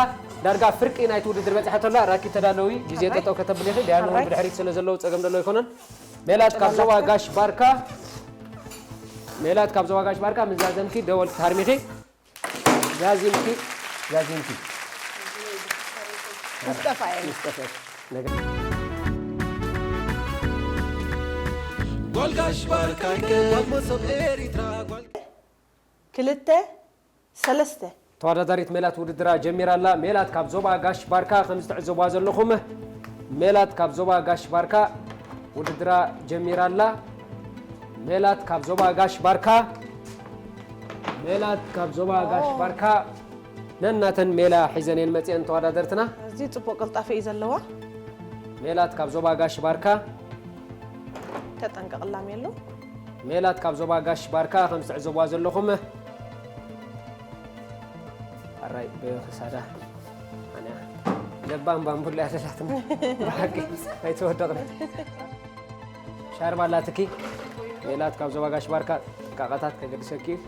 ዳርጋ ፍርቂ ናይቲ ውድድር በጽሐ ተላ ራኪ ተዳለዊ ግዜ ጠጠው ከተብል ኢኺ ዳያኑ ብድሕሪት ስለ ዘለዉ ጸገም ደሎ ኣይኮነን ሜላት ካብ ዞባ ጋሽ ባርካ ሜላት ካብ ዞባ ጋሽ ባርካ ምዛዘምኪ ደወል ታርሚኺ ዛዚምኪ ዛዚምኪ ምስጠፋ እየ ምስጠፋ ነገ ጓልጋሽ ባርካይከ ጓልመሶብ ኤሪትራ ጓል ክልተ ሰለስተ ተወዳዳሪት ሜላት ውድድራ ጀሚራ ኣላ። ሜላት ካብ ዞባ ጋሽ ባርካ ከም ዝተዕዘብዋ ዘለኹም ሜላት ካብ ዞባ ጋሽ ባርካ ውድድራ ጀሚራ ኣላ። ሜላት ካብ ዞባ ጋሽ ባርካ ሜላት ካብ ዞባ ጋሽ ባርካ ነናተን ሜላ ሒዘን እየን መፅአን ተወዳደርትና። ኣዝዩ ፅቡቕ ቅልጣፈ እዩ ዘለዋ። ሜላት ካብ ዞባ ጋሽ ባርካ ተጠንቀቕላ ሜሉ። ሜላት ካብ ዞባ ጋሽ ባርካ ከም ትዕዘብዋ ዘለኹም ኣራይ ብክሳዳ ኣንያ ለባም ባምቡላ ያለላትና ብሓቂ ኣይተወደቕን ሻርባ ኣላትኪ ሜላት ካብ ዞባ ጋሽ ባርካ ጥንቃቐታት ከገድሰኪ እዩ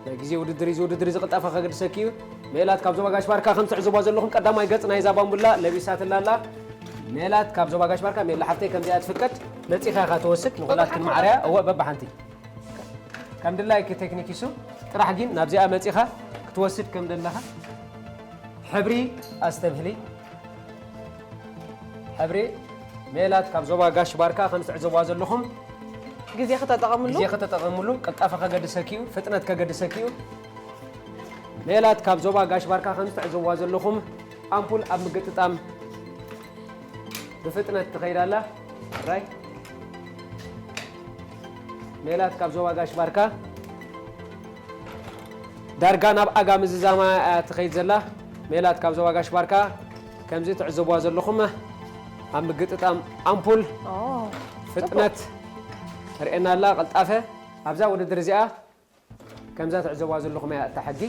ናይ ግዜ ውድድር እዚ ውድድር እዚ ቅልጣፈ ከገድሰኪ እዩ ሜላት ካብ ዞባ ጋሽ ባርካ ከም ትዕዘብዋ ዘለኹም ቀዳማይ ገጽ ናይዛ ባምቡላ ለቢሳትላ ኣላ ሜላት ካብ ዞባ ጋሽ ባርካ ሜላ ሓፍተይ ከምዚኣ ትፍቀድ መጺኻ ኢኻ ትወስድ ንኹላትክን ማዕርያ እወ በብሓንቲ ከም ድላይኪ ቴክኒክ ይሱ ጥራሕ ግን ናብዚኣ መጺኻ ክትወስድ ከም ደለኻ ሕብሪ ኣስተብህሊ ሕብሪ ሜላት ካብ ዞባ ጋሽ ባርካ ከም ትዕዘብዋ ዘለኹም ግዜ ከተጠቐምሉ ግዜ ከተጠቐምሉ ቅልጣፈ ከገድሰኪ እዩ ፍጥነት ከገድሰኪ እዩ ሜላት ካብ ዞባ ጋሽ ባርካ ከም ትዕዘብዋ ዘለኹም ኣምፑል ኣብ ምግጥጣም ብፍጥነት ትኸይድ ኣላ ራይ ሜላት ካብ ዞባ ጋሽ ባርካ ዳርጋ ናብ ኣጋ ምዝዛማ እያ ትኸይድ ዘላ ሜላት ካብ ዞባ ጋሽ ባርካ ከምዚ ትዕዘብዋ ዘለኹም ኣብ ምግጥጣም ኣምፑል ፍጥነት ርእየና ኣላ ቀልጣፈ ኣብዛ ውድድር እዚኣ ከምዛ ትዕዘብዋ ዘለኹም እያ እታ ሕጊ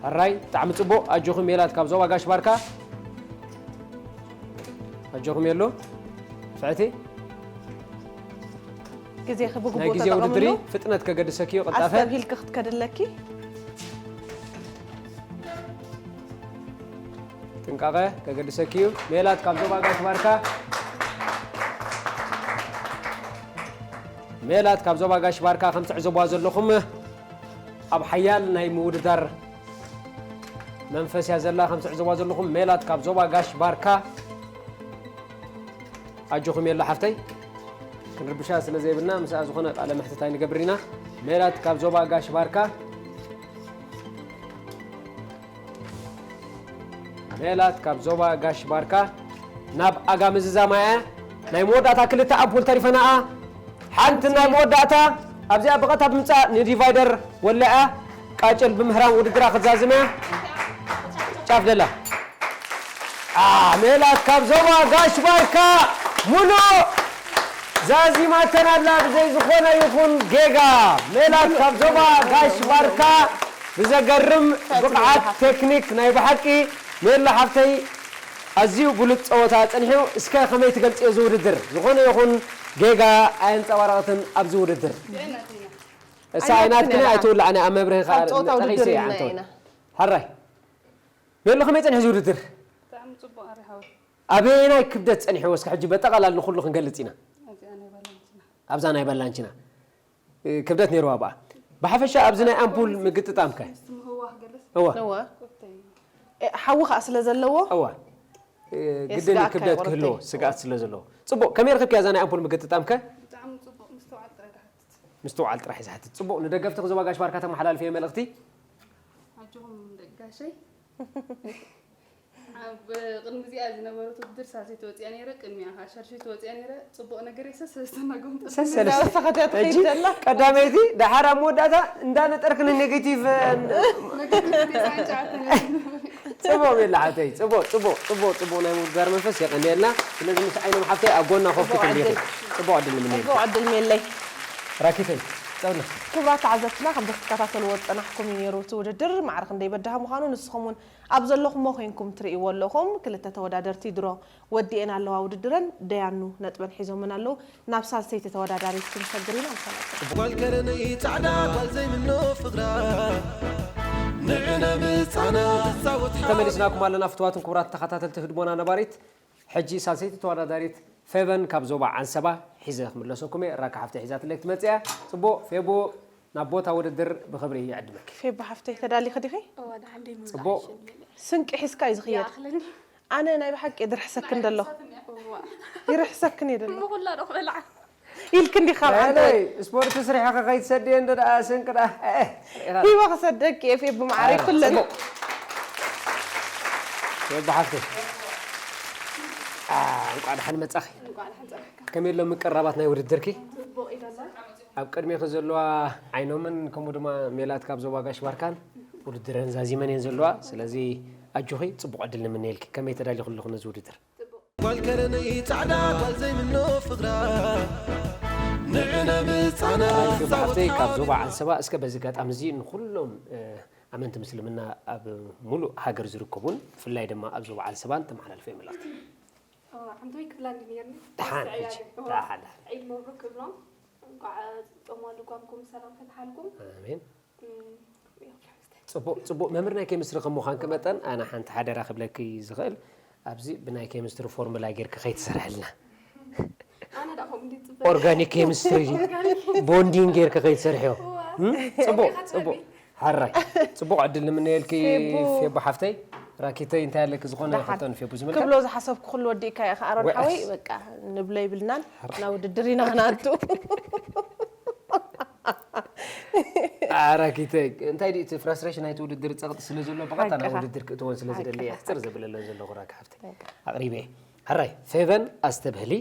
ሕራይ ብጣዕሚ ጽቡቕ ኣጆኹም ሜላት ካብ ዞባ ጋሽ ባርካ ኣጆኹም የሎ ፍዕቲ ግዜኺ ብግቡእ ናይ ግዜ ውድድር እዩ። ተጠቐምሉ። ፍጥነት ከገድሰኪ እዩ። ቅልጣፈ ኣስተብሂልኪ ክትከድለኪ። ጥንቃቐ ከገድሰኪ እዩ። ሜላት ካብ ዞባ ጋሽ ባርካ ሜላት ካብ ዞባ ጋሽ ባርካ ከም ትዕዘብዋ ዘለኹም ኣብ ሓያል ናይ ምውድዳር መንፈስ እያ ዘላ ከም ትዕዘብዋ ዘለኹም ሜላት ካብ ዞባ ጋሽ ባርካ ኣጆኹም የሎ ሓፍተይ ክንርብሻ ስለ ዘይብልና ምስኣ ዝኾነ ቃለ መሕትት ኣይንገብር ኢና ሜላት ካብ ዞባ ጋሽ ባርካ ሜላት ካብ ዞባ ጋሽ ባርካ ናብ ኣጋ ምዝዛማ እያ ናይ መወዳእታ ክልተ ኣምፑል ተሪፈናኣ ሓንቲ ናይ መወዳእታ ኣብዚኣ ብቐታ ብምጻእ ንዲቫይደር ወለኣ ቃጭል ብምህራም ውድድራ ክትዛዝመ ጫፍ ደላ ሜላት ካብ ዞባ ጋሽ ባርካ ሙሉእ ዛዚማተን ኣላ ብዘይ ዝኾነ ይኹን ጌጋ ሜላት ካብ ዞባ ጋሽ ባርካ ብዘገርም ብቕዓት ቴክኒክ ናይ ብሓቂ ሜላ ሓፍተይ ኣዝዩ ብሉጽ ጸወታ ጸኒሑ እስከ ከመይ ትገልጽዮ እዚ ውድድር ዝኾነ ይኹን ጌጋ ኣየንጸባረቐትን ኣብዚ ውድድር እሳ ኣይናትክን ኣይትውላዕኒ ኣብ መብርሂ ጠቒሰ እያ ሓራይ ሜሎ ከመይ ጸኒሑ እዚ ውድድር ኣበየናይ ክብደት ጸኒሕዎ እስከ ሕጂ በጠቓላል ንኹሉ ክንገልጽ ኢና ኣብዛ ናይ ባላንችና ክብደት ነይርዋ ብኣ ብሓፈሻ ኣብዚ ናይ ኣምፑል ምግጥጣም ከ እወ ሓዊ ከዓ ስለ ዘለዎ እወ ግድን ክብደት ክህልዎ ስግኣት ስለ ዘለዎ ፅቡቅ ከመይ ረክብክያ እዛ ናይ ኣምፑል ምግጥጣም ከ ምስትውዓል ጥራሕ ዝሓትት ፅቡቅ ንደገፍቲ ክዞባ ጋሽ ባርካ ተመሓላልፍዮ መልእክቲ ኣጆኹም ደቂ ጋሸይ ኣብ ቅድሚ እዚኣ ዝነበረት ውድድር ሳልሰይቲ ወፂኣ ነይረ፣ ቅድሚኣ ከዓ ሻድሸይቲ ወፂኣ ነይረ። ፅቡቕ ነገር እየ፣ ሰሰለስተ እናጎምጠ ሰሰለስተ እናወሰኸት እያ ትኸይድ ሕጂ ዘላ። ቀዳመይቲ፣ ደሓር ኣብ መወዳእታ እንዳነጠርክን ኔጌቲቭ። ነገቲቭ ተስዓን ሸዓተን እየ። ጽቡቕ ቤላ ሓተይ፣ ጽቡቕ ጽቡቕ ጽቡቕ ጽቡቕ ናይ ምውድዳር መንፈስ የቐንየልና። ስለዚ ምስ ዓይኖም ሓፍተይ ኣብ ጎና ኮፍ ክትብሊ ኢኺ። ጽቡቕ ዕድል ንምነየልኪ። ጽቡቕ ዕድል ሜለይ። ራኪተይ ጸውና። ክቡራት ተዓዘብትና፣ ከም ክትከታተልዎ ዝጸናሕኩም እዩ ነይሩ እቲ ውድድር። ማዕረ ክንደይ በዳሂ ምዃኑ ንስኹም እውን ኣብ ዘለኹሞ ኮይንኩም ትርእይዎ ኣለኹም። ክልተ ተወዳደርቲ ድሮ ወዲኤን ኣለዋ ውድድረን፣ ደያኑ ነጥበን ሒዞመን ኣለዉ። ናብ ሳልሰይቲ ተወዳዳሪት ክንሰግር ኢና። ምሳና ጓል ከረነይ ጻዕዳ ጓል ዘይምኖ ፍቕራ ንዕነ ምጻና ትጻወት ሓቢራ። ተመሊስናኩም ኣለና ፍትዋትን ክቡራት ተኸታተልቲ ህድሞና ነባሪት። ሕጂ ሳልሰይቲ ተወዳዳሪት ፌቨን ካብ ዞባ ዓንሰባ ሒዘ ክምለሰኩም እየ። ራካ ሓፍተይ ሒዛትለይ ክትመጽእ እያ። ጽቡቕ ፌቡ፣ ናብ ቦታ ውድድር ብኽብሪ ይዕድመኪ። ፌባ ሓፍተይ ተዳሊኺ ዲኺ? እዋ፣ ደሓን ደይ ምብላዕ ጽቡቕ። ይሸልል። ስንቂ ሒዝካ እዩ ዝኽየድ። ይኣኽለኒ። ኣነ ናይ ብሓቂ ድርሕሰክን ደለኹ። እዋ። ይርሕሰክን እየ ደለኹ። እሞ ኩላ ዶ ክበልዓ? ኢልክ እንዲኻ ኣብ ዓንተ በለይ፣ ስፖርት ስሪሐ ከኸይትሰድየ እንደ ደኣ ስንቂ ደኣ። ኤ፣ ሪኢኻ። ሂወ ክሰደክ እየ ፌቡ መዓረይ ኩለን። ጽቡቕ። ፌቡ ሓፍተይ። አ፣ እንቋዕ ደሓን መጻኺ። እንቋዕ ደሓን ጸናሕካ። ከመይ ኣሎ ምቅራባት ናይ ውድድርኪ? ጽቡቕ እዩ ደሎ። ኣብ ቅድሜኺ ዘለዋ ዓይኖምን ከምኡ ድማ ሜላት ካብ ዞባ ጋሽ ባርካን ውድድረን ዛዚመን እየን ዘለዋ። ስለዚ ኣጆኺ ጽቡቕ ዕድል ንምነየልኪ። ከመይ ተዳሊኹ ኣለኹ ነዚ ውድድር? ጓል ከረነይ ጻዕዳ ጓል ዘይምኖ ፍቕራ ንዕነ ምጻና ራዲዮ ብሓፍተይ ካብ ዞባ ሓቢራ። ዓንሰባ። እስከ በዚ ኣጋጣሚ እዚ ንኹሎም እ፣ ኣመንቲ ምስልምና ኣብ ሙሉእ ሃገር ዝርከቡን ብፍላይ ድማ ኣብ ዞባ ዓንሰባን ተመሓላልፈ የመልእኽቲ። እዋ፣ ሓምተወይ ክፍላ እንዲ ነይርኒ። ደሓን ስዕያ ሕጂ፣ ግን። እዋ፣ ደሓን። ዒድ መብሩክ ክብሎም። እንቋዕ ጾም ልጓምኩም ሰላም ፈትሓልኩም። ኣሜን። እም፣ ጽቡቕ ጽቡቕ። መምህር ናይ ኬሚስትሪ ከም ምዃንኪ መጠን ኣነ ሓንቲ ሓደራ ክብለኪ ዝኽእል፣ ኣብዚ ብናይ ኬሚስትሪ ፎርሙላ ጌርኪ ከይትሰርሕልና። ኣነ ደኣ ከምኡ እንዲ ጽበ ኦርጋኒክ ኬሚስትሪ ቦንዲንግ ጌርኪ ከይትሰርሕዮ። እዋ። እም? ጽቡቕ ጸቢኻ ጽቡቕ። ጸቢ። ሓራይ ጽቡቕ ዕድል ንምነየልኪ ፌቡ። ፌቡ ሓፍተይ። ራኪተይ እንታይ ኣለኪ ዝኾነ ደሓን። ሕቶ ንፌቡ ዝምልከት? ክብሎ ዝሓሰብኩ ኩሉ ወዲእካ ኢኻ ኣሮን ወዐስ። ሓወይ። በቃ ንብሎ ይብልናን ናብ ውድድር ኢና ክነኣቱ። ኣራኪተይ እንታይ ድዩ እቲ ፍራስትሬሽን ናይቲ ውድድር ጸቕጢ ስለ ዘሎ ብቐጥታ ናብ ሓቅኻ። ውድድር ክእትወን ስለ ዝደሊ እየ ሓቅኻ። ሕጽር ዘብለለን ዘለኹ ራኪ ሓፍተይ ኣቕሪበ እየ። ሕራይ ፌቨን ኣስተብህሊ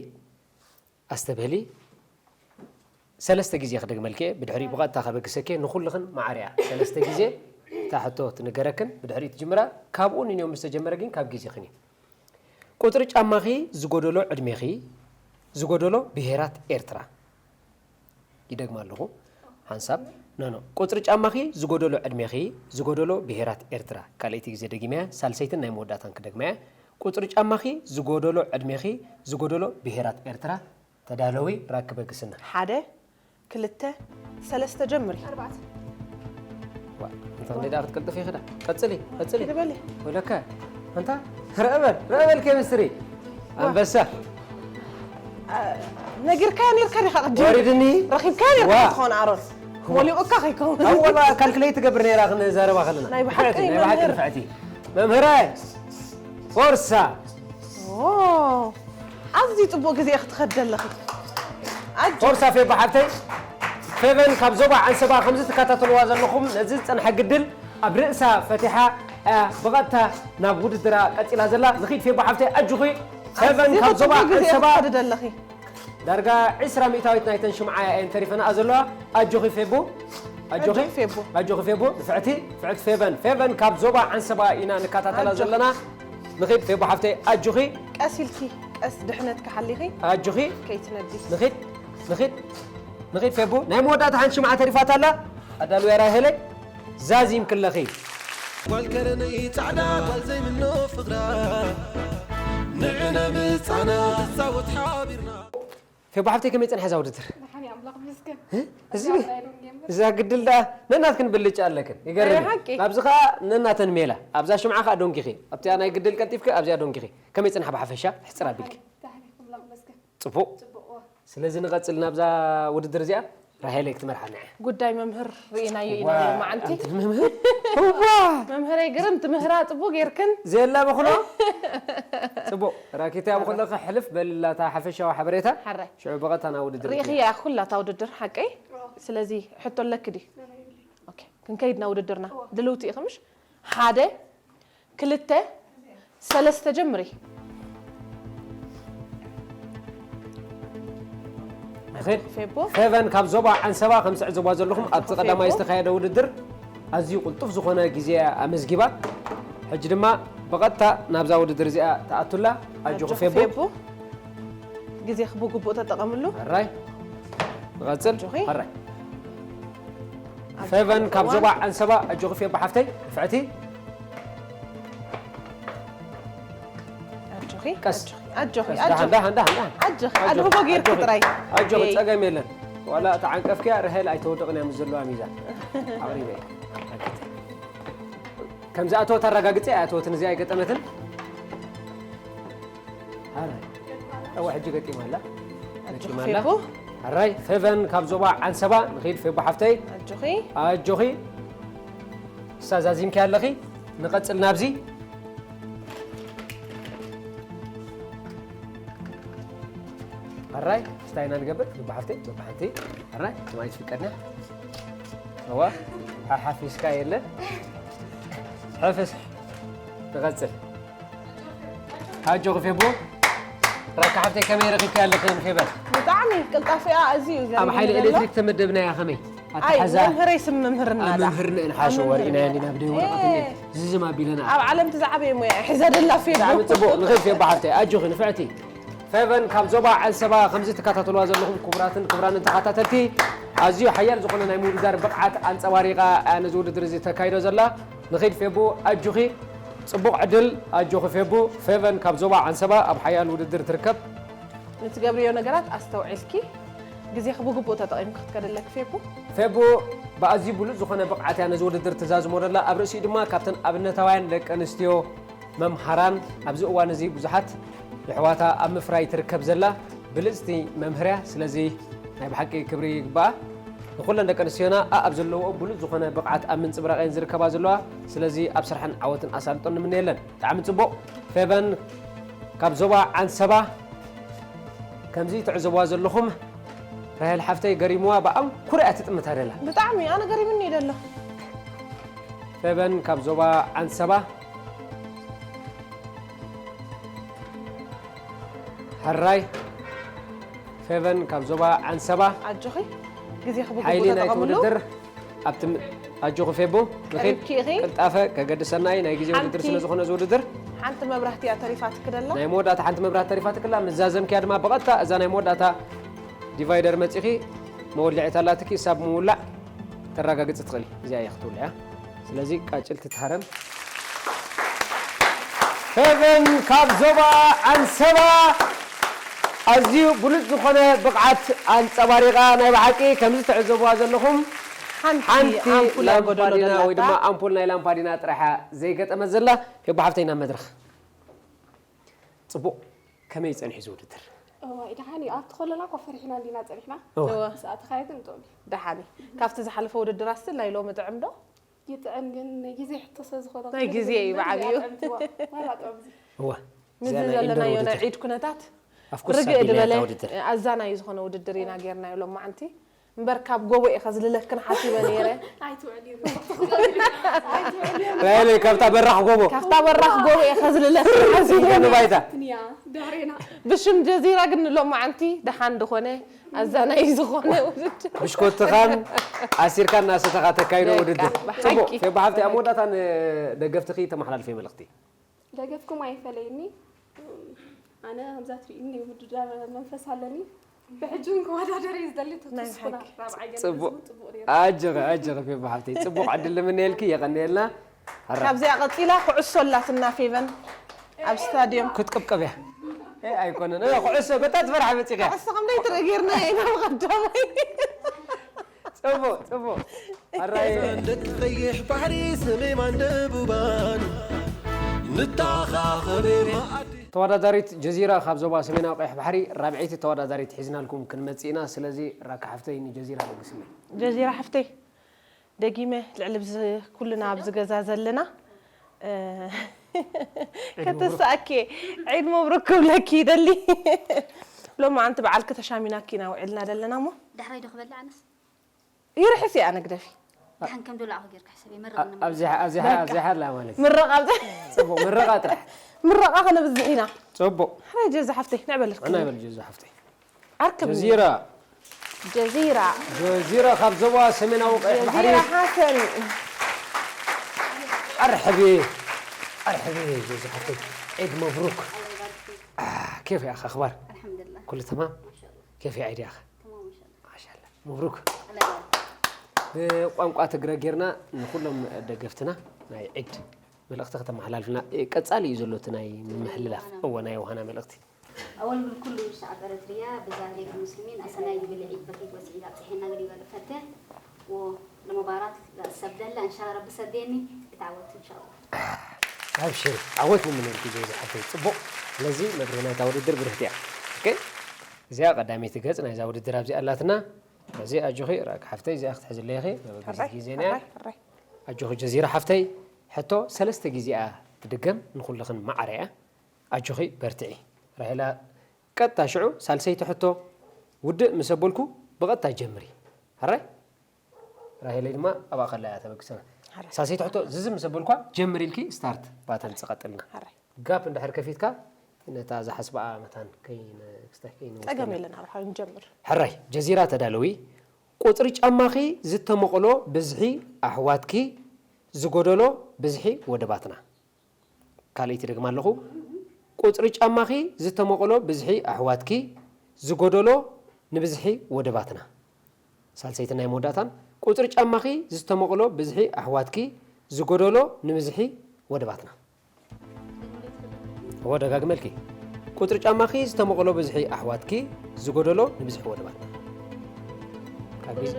ኣስተብህሊ ሰለስተ ግዜ ክደግመልኪ እየ። ብድሕሪኡ ብቐጥታ ከበግሰኪ እየ። ንኹልኽን ማዕረ እያ። ሰለስተ ግዜ እታ ሕቶ ትንገረክን ብድሕሪኡ ትጅምራ። ካብኡ ንንዮም ምስ ተጀመረ ግን ካብ ግዜኽን እዩ። ቁጽሪ ጫማኺ ዝጎደሎ ዕድሜኺ ዝጎደሎ ብሄራት ኤርትራ። ይደግማ ኣለኹ ሓንሳብ። ኖ ኖ። ቁጽሪ ጫማኺ ዝጎደሎ ዕድሜኺ ዝጎደሎ ብሄራት ኤርትራ። ካልኣይቲ ግዜ ደጊመያ፣ ሳልሰይትን ናይ መወዳእታን ክደግመያ። ቁጽሪ ጫማኺ ዝጎደሎ ዕድሜኺ ዝጎደሎ ብሄራት ኤርትራ። ተዳለዊ ራኪ በግስና። ሓደ፣ ክልተ፣ ሰለስተ ጀምሪ። ኣርባዕተ። ዋ፣ እንተ ክንደይ ደኣ ክትቀልጥፍ ይኽዳ። ቀጽሊ፣ ቀጽሊ። ኪዲ በሊ። ወለካ፣ ኣንታ፣ ረአ በል፣ ረአ በል ኬሚስትሪ። ኣንበሳ። ነጊርካያ ነርካ ዲኻ ቅድም? ወሪድኒ። ረኺብካያ ነርካ ዋ። ትኾን ኣሮን? ሞሊቑካ ከይከውን። ኣወላ ካልኩሌት ትገብር ነይራ ክንዛረባ ከለና። ናይ ብሓቂ ንፍዕቲ፣ ናይ ብሓቂ መምህር። ንፍዕቲ። መምህራይ። ፎርሳ። ኦ፣ ኣዝዩ ጽቡቕ ግዜ ክትኸድ ዘለኺ። ኣጆ። ፎርሳ ፌባ ሓብተይ። ፌቨን ካብ ዞባ ዓንሰባ ከምዚ ትከታተልዋ ዘለኹም ነዚ ዝጸንሐ ግድል ኣብ ርእሳ ፈቲሓ እያ ብቐጥታ ናብ ውድድራ ቀጺላ ዘላ። ንኺድ ፌባ ሓብተይ ኣጆኺ። ፌቨን ኣዝዩ ካብ ዞባ ጽቡቕ ግዜ ዓንሰባ ክትኸዲ ዘለኺ። ዳርጋ ዕስራ ሚእታዊት ናይተን ሽምዓ እየን ተሪፈናኣ ዘለዋ። ኣጆኺ ፌቡ። ኣጆኺ ኣጆኺ ፌቡ። ኣጆኺ ፌቡ። ንፍዕቲ ፍዕቲ ፌቨን ፌቨን ካብ ዞባ ዓንሰባ ኢና ንከታተላ ኣጆኺ። ዘለና። ንኺድ ፌቡ ሓብተይ ኣጆኺ። ቀስ ኢልኪ ቀስ ድሕነትኪ ሓሊኺ ኣጆኺ። ከይትነዲ። ንኺድ ንኺድ ንኺድ ፌቡ። ናይ መወዳእታ ሓንቲ ሽምዓ ተሪፋታ ኣላ። ኣዳልውያ ራሄለይ። ዛዚም ክለኺ። ጓል ከረነይ ጻዕዳ ጓል ዘይምኖ ፍቕራ ንዕነ ምጻና ትጻወት ሓቢርና። ፌቡ ሓብተይ ከመይ ጸንሐ እዛ ውድድር? ደሓን እየ ኣምላኽ ይመስገን። እዚ እዚኣ ናይ ዶንጌ እምበር። እዛ ግድል ደኣ ነናትክን ብልጫ ኣለክን። ይገርም ናይ እዩ። ሓቂ። ናብዚ ኸኣ ነናተን ሜላ ኣብዛ ሽምዓ ኸኣ ዶንጊኺ ኣብቲኣ ናይ ግድል ቀልጢፍኪ ኣብዚኣ ዶንጊኺ። ከመይ ጽንሓ ብሓፈሻ? ሕጽር ኣቢልኪ። ደሓን እየ ኣምላኽ ይመስገን። ጽቡቕ። ጽቡቕ እዋ። ስለዚ ንቐጽል ናብዛ ውድድር እዚኣ። ራሄለይ ክትመርሓና እያ። ጉዳይ መምህር ርኢናዮ ኢና ዋ፣ ሎማዓንቲ። ኣንቲ መምህር። እዋ። መምህረይ ግርም ትምህራ ጽቡቕ ጌርክን። ዘላ በኹሎ። ጽቡቕ። ራኪታ ኣብ ኹሎ ክሕልፍ በልላታ ሓፈሻዊ ሓበሬታ። ሓራይ። ሽዑ ብቐጥታ ናብ ውድድር። ርኢኽያ ኩላ እታ ውድድር ሓቀይ? ስለዚ ሕቶ ኣለኪ ድዩ? ኦኬ፣ ክንከይድ ናብ ውድድርና። ድልውቲ ኢኺ ምሽ? ሓደ፣ ክልተ፣ ሰለስተ ጀምሪ። ንኽድ ፌቦ ፌቨን ካብ ዞባ ዓንሰባ ከም ትዕዘብዋ ዘለኹም ኣብቲ ፌቦ። ቀዳማይ ዝተኻየደ ውድድር ኣዝዩ ቅልጡፍ ዝኾነ ግዜ ኣመዝጊባ። ሕጂ ድማ ብቐጥታ ናብዛ ውድድር እዚኣ ትኣቱላ። ኣጆኺ ፌቦ። ግዜኺ ብግቡእ ተጠቐምሉ። ሕራይ ንቐጽል። ኣጆኺ። ሕራይ ፌቨን ካብ ዞባ ዓንሰባ ኣጆኺ ፌቦ ሓፍተይ። ንፍዕቲ ኣጆኺ ቀስ። ኣጆኺ ቀስ፣ ደሓን፣ ደሓን፣ ደሓን፣ ደሓን። ኣጆኺ ኣድህቦ ጌርኪ ጥራይ ኣጆኺ እይ። ጸገም የለን። ዋላ እታ ዓንቀፍኪያ ርሀል ኣይተወድቕን እያ ምስ ዘለዋ ሚዛን። ኣቕሪበ እየ። ከምዚ ኣተወት ኣረጋግጸ ኣይኣተወትን እዚኣ ኣይገጠመትን። ኣረ እዋ ሕጂ ገጢማ ኣላ። ገጢማ ኣላ። ፌቦ ኣራይ ፌቨን ካብ ዞባ ዓንሰባ ንኺድ ፌቦ ሓፍተይ። ኣጆኺ ኣጆኺ እሳ ዛዚምኪ ኣለኺ። ንቐጽል ናብዚ ኣራይ ስታይ ኢና ንገብር ፌቦ ሓፍተይ። ፌቦ ሓፍተይ ኣራይ ሰማይ ትፍቀድና። እዋ ሓሓፊስካ የለን። ሕፍስ ንቐጽል። ኣጆኺ ፌቦ። ራካ ሓፍተይ ከመይ ረኺብኪ ኣለኺ ንፌቨን? ብጣዕሚ ቅልጣፊኣ ኣዝዩ እዩ ኣብ ሓይሊ ዘሪብኒ ዘሎ። ኤሌክትሪክ ተመደብናያ ከመይ? ኣታ ኣይ ሓዛ መምህረይ ስም መምህርና ኣብ ኣላ። መምህርና ኢና ሓሸ ኣብ ወሪእና መምህርና። እንዲና ብደይ ወረቐት ኤ። እንዴ ዝዝም ኣቢለና። ኣብ ዓለም ትዛዕበየ ሞያ ሒዛ ደላ ፌቦ ብጣዕሚ ጽቡቕ ንኽድ ፌቦ ሓፍተይ ኣጆኺ ንፍዕቲ። ፌቨን ካብ ዞባ ዓንሰባ ከምዚ ትከታተልዋ ዘለኹም ክቡራትን ክቡራንን ተኸታተልቲ ኣዝዩ ሓያል ዝኾነ ናይ ምውድዳር ብቕዓት ኣንጸባሪቓ እያ ነዚ ውድድር እዚ ተካይዶ ዘላ። ንኺድ ፌቡ ኣጆኺ ጽቡቕ ዕድል ኣጆኺ ፌቡ። ፌቨን ካብ ዞባ ዓንሰባ ኣብ ሓያል ውድድር ትርከብ። ንትገብርዮ ነገራት ኣስተውዒልኪ ግዜኺ ብግቡእ ተጠቒምኪ ክትከደለኪ ፌቡ። ፌቡ ብኣዝዩ ብሉጽ ዝኾነ ብቕዓት እያ ነዚ ውድድር ትዛዝሞ ዘላ። ኣብ ርእሲኡ ድማ ካብተን ኣብነታውያን ደቂ ኣንስትዮ መምሃራን ኣብዚ እዋን እዚ ብዙሓት የሕዋታ ኣብ ምፍራይ ትርከብ ዘላ ብልጽቲ መምህር እያ። ስለዚ ናይ ብሓቂ ክብሪ ይግባኣ። ንኹለን ደቂ ኣንስትዮና ኣኣብ ዘለዎኦ ብሉጽ ዝኾነ ብቕዓት ኣብ ምንጽብራቕ እየን ዝርከባ ዘለዋ። ስለዚ ኣብ ስርሐን ዓወትን ኣሳልጦን ንምነየለን። ብጣዕሚ ጽቡቕ። ፌቨን ካብ ዞባ ዓንሰባ ከምዚ ትዕዘብዋ ዘለኹም ራሄል ሓፍተይ ገሪምዋ ብኣንኩር እያ ትጥምታ ደላ። ብጣዕሚ ኣነ ገሪምኒ እዩ ደሎ። ፌቨን ካብ ዞባ ዓንሰባ ሕራይ ፌቨን ካብ ዞባ ዓንሰባ ኣጆኺ ግዜኺ ሓይሊ ብግቡእ ናይቲ ተጠቐምሉ። ውድድር ኣብቲ ም- ኣጆኺ ፌቡ ንኺድ ቀሪብኪ ኢኺ። ቅልጣፈ ከገድሰና እዩ ናይ ግዜ ውድድር ሓንቲ ስለ ዝኾነ እዚ ውድድር ሓንቲ መብራህቲ እያ ተሪፋትኪ ደላ። ናይ መወዳእታ ሓንቲ መብራት ተሪፋትክላ ንዛዘምኪያ ድማ ብቐጥታ እዛ ናይ መወዳእታ ዲቫይደር መጺኺ መወልዒት ኣላትኪ እሳ ብምውላዕ ተረጋግጺ ትኽእሊ እዚኣ እየ ክትውልዕያ ስለዚ ቃጭል ትትሃረም ፌቨን ካብ ዞባ ዓንሰባ ኣዝዩ ብሉጽ ዝኾነ ብቕዓት ኣንጸባሪቓ ናይ ብሓቂ ከምዚ ትዕዘብዋ ዘለኹም ሓንቲ ሓንቲ ኣምፑል እያ ጎደሎ ላምፓዲና ወይ ድማ ደላታ። ኣምፑል ናይ ላምፓዲና ጥራሓ ዘይገጠመት ዘላ ፌቦ ሓፍተይ ናብ መድረኽ ጽቡቕ ከመይ ጸኒሑ እዚ ውድድር እዋይ ደሓን እዩ ኣብቲ ከለና እኮ ፈሪሕና እንዲና ፀኒሕና እወ። እወ። ምስኣ ተኻየድ ንጥዑም እዩ ደሓን እዩ ካብቲ ዝሓለፈ ውድድር ኣስቲ ላይሎሚ ጥዕም ዶ ይጥዕም ግን ናይ ግዜ ሕቶ ስለ ዝኾነ ናይ ግዜ እዩ ብዓብዩ። እወ ምስዚ እዚኣ ናይ ዘለናዮ ኢንዶር ናይ ውድድር። ዒድ ኩነታት ኣፍኩስ ርግእ ኣቢልና ድበለ እያ ውድድር ኣዛናዩ ዝኾነ ውድድር ኢና ጌርናዮ ሎማዓንቲ እምበር ካብ ጎቦ ኢኻ ዝልለክን ሓሲበ ነይረ ኣይትውዕል እዩ ራሄለይ ካብታ በራሕ ጎቦ ካብታ በራኽ ጎቦ ኢኻ ዝልለክን ሓሲበ ነይረ። ንባይታ ትንያ ዳሬና ብሽም ጀዚራ ግን ሎማዓንቲ ደሓን ዝኾነ ኣዛናዩ ዝኾነ ውድድር ብሽኮትኻን ኣሲርካን እናሰተኻ ተካይዶ በቃ፣ ውድድር ብሓቂ። ጽቡቕ ፌቦ ሓፍቲ ኣብ መወዳእታ ንደገፍትኺ ተመሓላልፈ መልእኽቲ ደገፍኩም ኣይፈለይኒ ኣነ ከምዛ ትሪእኒ ውድዳር መንፈስ ኣለኒ ብሕጂ እውን ክወዳደር እዩ ዝደሊ ናይ ተትስኩና ሓቂ። ራብዓይ ገለ ጽቡቕ ህዝቡ ጽቡቕ ነይሩ ኣጀኺ ኣጀኺ ፌቦ ሓፍቲ ጽቡቕ ዕድል ንምነየልኪ የቐንየልና ሕራ ካብዚኣ ቀፂላ ኩዕሶ ኣላትና ፌቨን ኣብ ስታድዮም ክትቅብቀብ እያ ኤ ኣይኮነን እ፣ ኩዕሶ በታ ትፈርሓ መፂኻ ኩዕሶ ከምደይ ትርኢ ጌርና ኢና ቀዳማይ ጽቡቕ ጽቡቕ ኣራይ ደቂ ቀይሕ ባሕሪ ሰሜማን ደቡባን ንተኻኸበ መኣዲ ተወዳዳሪት ጀዚራ ካብ ዞባ ሰሜናዊ ቀይሕ ባሕሪ ራብዐይቲ ተወዳዳሪት ሒዝናልኩም ክንመጽእ ኢና ስለዚ ራካ ሓፍተይ ንጀዚራ ለግስለይ ጀዚራ ሓፍተይ ደጊመ ልዕሊ ብዚ ኩልና ኣብዚ ገዛ ዘለና እ፣ ከተሳእኬ ዒድ መብሩክ ክብለኪ ይደሊ ሎማዓንቲ በዓልኪ ተሻሚናኪ ኢና ውዒልና ዘለና እሞ ዳሕራይ ዶ ክበልዕ ኣነስ ይርሕስ እየ ኣነ ግደፊ ደሓን ከም ደላእኹ ጌርካ ሕሰብ፣ የመርቕኒ። ኣብዚሓ ኣብዚሓ በቃ። ኣብዚሓ ኣላ ማለት እዩ። ምረቕ ኣብዛ ጽቡቕ ምርቓ ጥራሕ። ምረቓ ክነብዝሕ ኢና። ጽቡቕ ሕራይ ጀዚ ሓፍተይ ንዕበልልክ። ኣና ይበል ጀዙ ሓፍተይ። ዓርክብ ጀዚራ ጀዚራ ጀዚራ ካብ ዞባ ሰሜናዊ ቀይሕ ባሕሪ ጀዚራ ሓሰን ኣርሕቢ ኣርሕቢ ጀዙ ሓፍተይ። ዒድ መብሩክ። ኬፍ ያኸ ኣኽባር الحمد لله ኩሉ ተማም ما شاء الله ኬፍ ዒድ ያኸ تمام ما شاء الله ማሻላ መብሩክ። الله يبارك ብቋንቋ ትግረ ጌርና ንኩሎም ደገፍትና ናይ ዒድ መልእኽቲ ከተመሓላልፍና። ቀጻሊ እዩ ዘሎ እቲ ናይ ምምሕልላፍ እዎ ናይ ውሃና መልእኽቲ። أول من كل شعب إريتريا بزاري المسلمين أسنا يبل عيد بخيت وسعيد أبصحينا قريبا لفتة ولمباراة سبدلة إن شاء الله رب سديني بتعوت إن شاء الله ኣብሽር ዓወት ንምነልኪ ጀዚ ሓፍተይ። ጽቡቕ። ስለዚ መድሪ ናይታ ውድድር ብርህቲ እያ። ኦኬ፣ እዚኣ ቀዳመይቲ ገጽ ናይዛ ውድድር ኣብዚ ኣላትና። እዚ ኣጆኺ ራክ ሓፍተይ እዚኣ ክትሕዝለይ ኢኺ። መበገሲ ግዜና እያ። ኣጆኺ ጀዚራ ሓፍተይ። ሕቶ ሰለስተ ግዜኣ ትድገም ንኹልኽን ማዕረ እያ። ኣጆኺ በርትዒ። ራሄላ ቀጥታ ሽዑ ሳልሰይቲ ሕቶ ውድእ ምስ ኣበልኩ ብቐጥታ ጀምሪ። ሕራይ ራሄለይ ድማ ኣብኣ ከላ እያ ተበግሰና። ሳልሰይቲ ሕቶ ዝዝም ምስ ኣበልኳ ጀምሪ ኢልኪ ስታርት ባተን ትቐጥልና። ሕራይ ጋፕ እንድሕር ከፊትካ ነታ ዝሓስበኣ መታን ከይንክስተሕ ከይንወስደላ። ጸገም የለን ኣርሓ ንጀምር። ሕራይ ጀዚራ ተዳለዊ። ቁጽሪ ጫማኺ ዝተመቕሎ ብዝሒ ኣሕዋትኪ ዝጎደሎ ብዝሒ ወደባትና። ካልኣይቲ ደግማ ኣለኹ። ቁጽሪ ጫማኺ ዝተመቕሎ ብዝሒ ኣሕዋትኪ ዝጎደሎ ንብዝሒ ወደባትና። ሳልሰይትን ናይ መወዳእታን ቁጽሪ ጫማኺ ዝተመቕሎ ብዝሒ ኣሕዋትኪ ዝጎደሎ ንብዝሒ ወደባትና። እወ ደጋግመልኪ። ቁጽሪ ጫማኺ ዝተመቕሎ ብዝሒ ኣሕዋትኪ ዝጎደሎ ንብዝሒ ወደባትና። ካብ ግዜ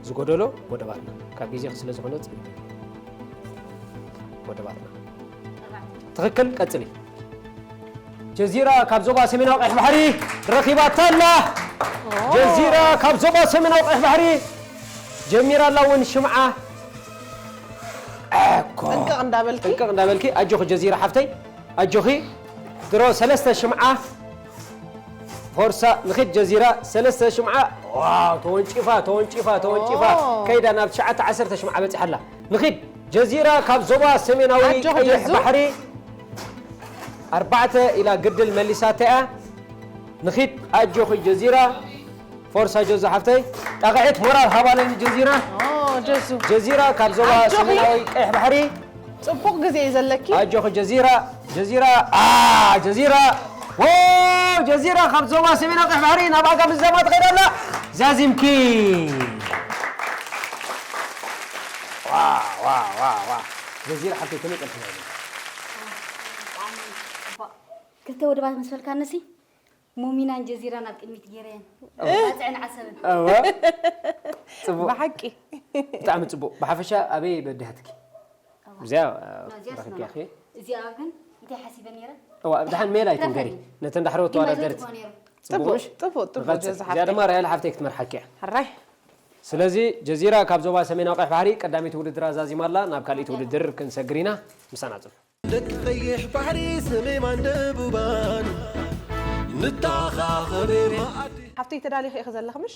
ዝጎደሎ ወደባትና ካብ ግዜኺ ስለ ዝኾነ ጽ- ወደባትና ትኽክል። ቀጽሊ። ጀዚራ ካብ ዞባ ሰሜናዊ ቀይሕ ባሕሪ ረኺባታ ኣላ። ጀዚራ ካብ ዞባ ሰሜናዊ ቀይሕ ባሕሪ ጀሚራ ኣላ እውን ሽምዓ። እኮ ጥንቅቕ እንዳበልኪ ጥንቅቕ እንዳበልኪ ኣጆኺ ጀዚራ ሓፍተይ ኣጆኺ። ድሮ ሰለስተ ሽምዓ ፎርሳ ንኺድ ጀዚራ ሰለስተ ሽምዓ። ዋው ተወንጪፋ ተወንጪፋ ተወንጪፋ ኦ። ከይዳ ናብ ትሽዓተ ዓሰርተ ሽምዓ በጺሓ ኣላ። ንኺድ ጀዚራ ካብ ዞባ ሰሜናዊ ኣጆኺ ቀይሕ ጀዙ። ባሕሪ ኣርባዕተ ኢላ ግድል መሊሳታ እያ። ንኺድ ኣጆኺ ጀዚራ ፎርሳ ጀዙ ሓፍተይ ጣቕዒት ሞራል ሃባለይ ንጀዚራ። ኦ ጀዙ ጀዚራ ካብ ዞባ ኣጆኺ። ሰሜናዊ ቀይሕ ባሕሪ ጽቡቕ ግዜ እዩ ዘለኪ። ኣጆኺ ጀዚራ ጀዚራ ኣ ጀዚራ ዎ ጀዚራ ካብ ዞባ ሰሜናዊ ቀይሕ ባሕሪ ናብ ኣጋ ምዛማ ትኸይድ ኣላ። ዛዚምኪ ዋ ዋ ዋ ዋ ጀዚራ ሓፍተይ ከመይ ጸንሕና ኢሉ ብጣዕሚ ጽቡቕ። ክልተ ወደባት ምስ በልካንሲ ሙሚናን ጀዚራን ኣብ ቅድሚት ገይረን ባጽዕን ዓሰብን እወ ጽቡቕ ብሓቂ ብጣዕሚ ጽቡቕ። ብሓፈሻ ኣበይ በዲሃትኪ? እዚኣ እዚኣ ረኺብኪ ስማማ። እዚኣ ግን እንታይ ሓሲበ ነይረ? እዋ ብድሓን ሜላ ኣይትንገሪ። ነተን ዳሕረወ ተወዳደርቲ ትኾ ነይሩ። ጽቡቕ ምሽ? ጥፉእ ጥፉእ ንቐጽል። ጀዚ እዚኣ ሓፍተይ ድማ ራሄል ሓፍተይ ክትመርሓኪ እያ። ሕራይ ስለዚ ጀዚራ ካብ ዞባ ሰሜናዊ ቀይሕ ባሕሪ ቀዳመይቲ ውድድር ኣዛዚማ ኣላ። ናብ ካልኣይቲ ውድድር ክንሰግር ኢና። ምሳና ጽንሑ። ደቂ ቀይሕ ባሕሪ ሰሜማን ደቡባን ንተኻኸብ መኣዲ ሓፍተይ ተዳሊኺ ኢኺ ዘለኺ ምሽ?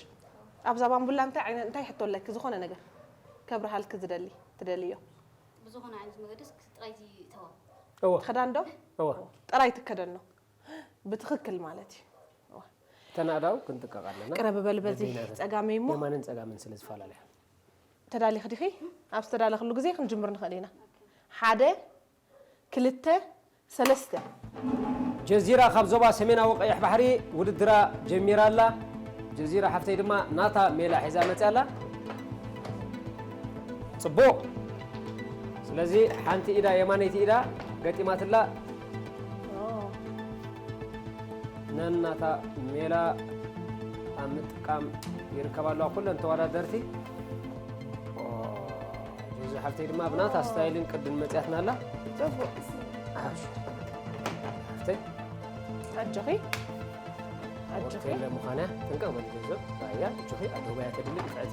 ኣብዛ ባምቡላ እንታይ ዓይነት እንታይ ሕቶ ኣለኪ ዝኾነ ነገር ከብርሃልኪ ዝደሊ ትደልዮ? ብዝኾነ ዓይነት መገዲ ጥራይ ይእተዋ። እወ ትኽዳን ዶ? እወ ጥራይ ትከደኖ ብትኽክል ማለት እዩ። ተናዳው ክንጥቀቕ ኣለና። ቅረብ በል በዚ በበይናተን። ጸጋመይ እሞ የማንን ጸጋምን ስለ ዝፈላለያ። ተዳሊኺ ዲኺ? ኣብ ዝተዳለኽሉ ግዜ ክንጅምር ንኽእል ኢና። ሓደ ክልተ ሰለስተ ጀዚራ ካብ ዞባ ሰሜናዊ ቀይሕ ባሕሪ ውድድራ ጀሚራ ኣላ። ጀዚራ ሓፍተይ ድማ ናታ ሜላ ሒዛ መፅያ ኣላ። ፅቡቕ። ስለዚ ሓንቲ ኢዳ የማነይቲ ኢዳ ገጢማትላ ነናታ ሜላ ኣብ ምጥቃም ይርከባ ኣለዋ ኩለን ተወዳደርቲ። ጀዙ ሓፍተይ ድማ ብናታ ስታይልን ቅድን መፅያትና ኣላ። ፅቡቕ ሓፍተይ ኣጆኺ ኣጆኺ ወቅት የለ ምዃንያ ጥንቅቕ በሊ ጀዙ ራያ እጆኺ ኣደባያ ተድሊ ንፍዕቲ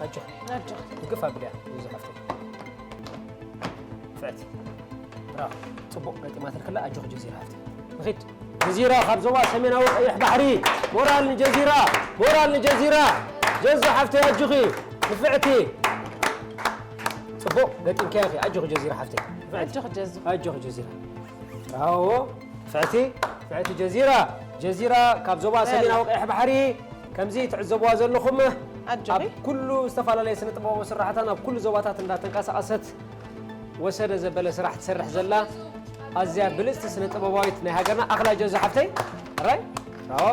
ኣጆኺ ኣጆኺ ግፍ ኣብልያ ጀዙ ሓፍተይ ንፍዕቲ ብራቮ ፅቡቕ ገጢማትልክላ ኣጆኺ ጀዚራ ሓፍተይ ንኺድ ጀዚራ ካብ ዞባ ሰሜናዊ ቀይሕ ባሕሪ ሞራል ንጀዚራ ሞራል ንጀዚራ ጀዙ ሓፍተይ ኣጆኺ ንፍዕቲ። ጽቡቕ ገጢምካዮ ኢኺ። ኣጆኺ ጀዚራ ሓፍተይ። ንፍዕቲ። ኣጆኺ ጀዙ። ኣጆኺ ጀዚራ። ብራቮ። ንፍዕቲ፣ ንፍዕቲ ጀዚራ። ጀዚራ ካብ ዞባ በል። ሰሜናዊ ቀይሕ ባሕሪ ከምዚ ትዕዘብዋ ዘለኹም ኣጆኺ። ኣብ ኩሉ ዝተፈላለየ ስነ ጥበባዊ ስራሕታን ኣብ ኩሉ ዞባታት እንዳተንቀሳቐሰት ወሰደ ዘበለ ስራሕ ትሰርሕ ዘላ ኣዝያ ብልጽቲ ስነ ጥበባዊት ናይ ሃገርና ኣኽላ ጀዙ ሓፍተይ። ራይ? ብራቮ።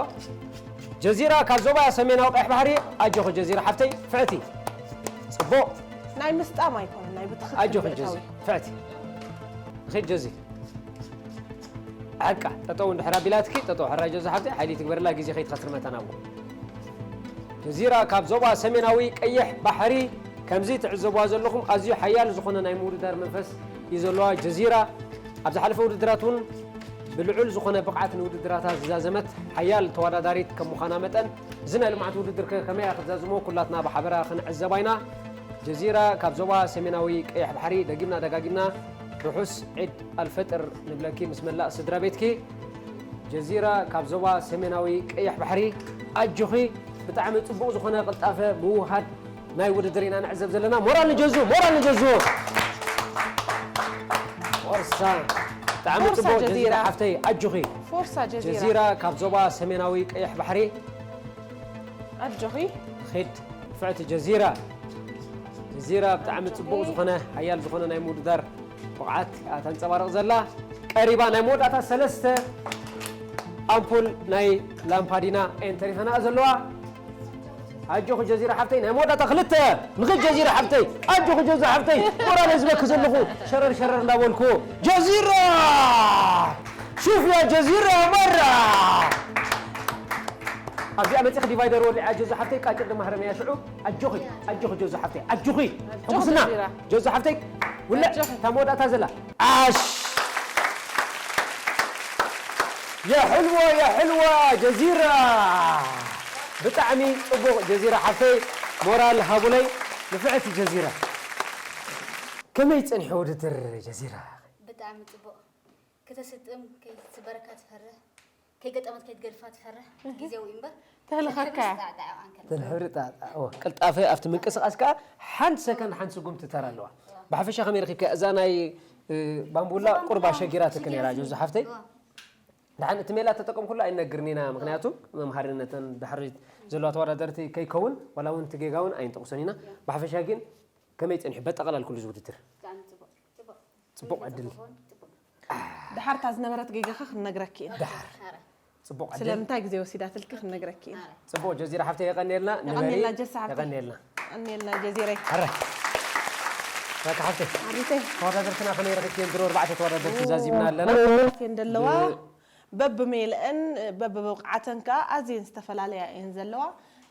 ጀዚራ ካብ ዞባ ሰሜናዊ ቀይሕ ባሕሪ ኣጆኺ ጀዚራ ሓፍተይ። ንፍዕቲ። ጽቡቕ። ናይ ምስጣም ኣይኮነን፣ ናይ ብትኽክል ኣጆኺ ምእታው ጀዚ፣ እዩ። ንፍዕቲ። ንኺድ ጀዚ። ሓቃ፣ ጠጠው እንድሕር ኣቢላትኪ፣ ጠጠው ሕራይ ጀዚ ሓፍተይ፣ ሓይሊ ትግበርላ፣ ግዜ ከይትኸስር መታን ኣብኡ። ጀዚራ ካብ ዞባ ሰሜናዊ ቀይሕ ባሕሪ፣ ከምዚ ትዕዘብዋ ዘለኹም ኣዝዩ ሓያል ዝኾነ ናይ ምውድዳር መንፈስ እዩ ዘለዋ። ጀዚራ ኣብ ዝሓለፈ ውድድራት እውን ብልዑል ዝኾነ ብቕዓት ንውድድራታ ዝዛዘመት ሓያል ተወዳዳሪት ከም ምዃና መጠን፣ እዚ ናይ ልምዓት ውድድር ከ ከመይ እያ ክትዛዝሞ? ኩላትና ብሓበራ ክንዕዘባ ኢና። ጀዚራ ካብ ዞባ ሰሜናዊ ቀይሕ ባሕሪ፣ ደጊምና ደጋጊምና ርሑስ ዒድ ኣልፈጥር ንብለኪ ምስ መላእ ስድራ ቤትኪ። ጀዚራ ካብ ዞባ ሰሜናዊ ቀይሕ ባሕሪ፣ ኣጆኺ። ብጣዕሚ ጽቡቕ ዝኾነ ቅልጣፈ ምውሃድ ናይ ውድድር ኢና ንዕዘብ ዘለና። ሞራል ንጀዙ፣ ሞራል ንጀዙ። ፎርሳ። ብጣዕሚ ፎርሳ ጽቡቕ ጀዚራ። ጀዚራ ሓፍተይ፣ ኣጆኺ። ፎርሳ ጀዚራ። ጀዚራ ካብ ዞባ ሰሜናዊ ቀይሕ ባሕሪ። ኣጆኺ። ኺድ፣ ንፍዕቲ ጀዚራ። ጀዚራ ብጣዕሚ ኣጆኺ። ጽቡቕ ዝኾነ፣ ሓያል ዝኾነ ናይ ምውድዳር ብቕዓት እያ ተንጸባርቕ ዘላ። ቀሪባ ናይ መወዳእታ ሰለስተ ኣምፑል ናይ ላምፓዲና እየን ተሪፈናኣ ዘለዋ። ኣጆኺ ጀዚራ ሓፍተይ፣ ናይ መወዳእታ ክልተ። ንኺድ ጀዚራ ሓፍተይ፣ ኣጆኺ ጀዚራ ሓፍተይ፣ ሞራል ህዝበኪ ዘለኹ፣ ሸረር ሸረር እንዳበልኩ። ጀዚራ! ሹፍ ያ ጀዚራ መራ! ኣብዚኣ መጺኺ ዲቫይደር ወሊዓ ጀዙ ሓፍተይ፣ ቃጭል ድማ ህረመያ ሽዑ። ኣጆኺ፣ ኣጆኺ ጀዙ ሓፍተይ፣ ኣጆኺ። ኣጆኺ ሕጉስና። ጀዚራ። ጀዙ ሓፍተይ፣ ውልዕ፣ ኣጆኺ። እታ መወዳእታ ዘላ። ዓሽ! የሕልዎ፣ የሕልዋ ጀዚራ። ብጣዕሚ ጽቡቕ ጀዚራ ሓፍተይ፣ ሞራል ሃቡለይ። ንፍዕቲ ጀዚራ። ከመይ ጸኒሑ ውድድር ጀዚራ? ብጣዕሚ ጽቡቕ። ከተስጥም ከይትስበረካ ትፈርህ፣ ከይገጠመት ከይትገድፋ ትፈርህ። ግዜው እዩ እምበር ተልኸካ። ተልሕብሪ ጣዕጣዕ እዋ፣ እንከሎ። ተልሕብሪ ጣዕጣዕ እዋ። ቅልጣፈ ኣብቲ ምንቅስቓስ ከኣ ሓንቲ ሰከንድ ሓንቲ ስጉምቲ ተራ ኣለዋ። ብሓፈሻ ከመይ ረኺብካ እዛ ናይ፣ እ፣ ባምቡላ እዛ ቁርባ ባምቡላ ሸጊራትክ ነይራ፣ ሸጊራትኒ። ጆዚ ሓፍተይ? እዋ። ደሓን እቲ ሜላ ተጠቀምኩሉ ኣይንነግርን ኢና፣ ምኽንያቱ መምሃርነተን ድሕሪት ዘለዋ ተወዳደርቲ ከይከውን፣ ዋላ እውን እቲ ጌጋ እውን ኣይንጠቕሶን ኢና። ብሓፈሻ ግን ከመይ ጸኒሑ በጠቕላል ኩሉ እዚ ውድድር? ብጣዕሚ ጽቡቕ፣ ጽቡቕ። ጽቡቕ ዕድል። ጽቡቕ። ድሓር እታ ዝነበረት ጌጋኻ ክንነግረኪ ኢና። ድሓር። ኣረ። ጽቡቕ ዕድል። ስለምንታይ ግዜ ወሲዳትልኪ ክንነግረኪ ኢና። ኣረ። ጽቡቕ ጀዚራ ሓፍተይ የቐንየልና። ንበሪ የቐንየልና ጀሳ ሓፍተይ። የቐንየልና። የቐንየልና ጀዚረይ። ኣረ። በቃ ሓፍተይ። ኣቢተይ። ተወዳደርትና ከመይ ረኺብክየን? ድሮ ኣርባዕተ ተወዳደርቲ ዛዚምና ኣለና። ፊ እንደለዋ ብ- በብሜልአን በብብቕዓተን ከኣ ኣዝየን ዝተፈላለያ እየን ዘለዋ።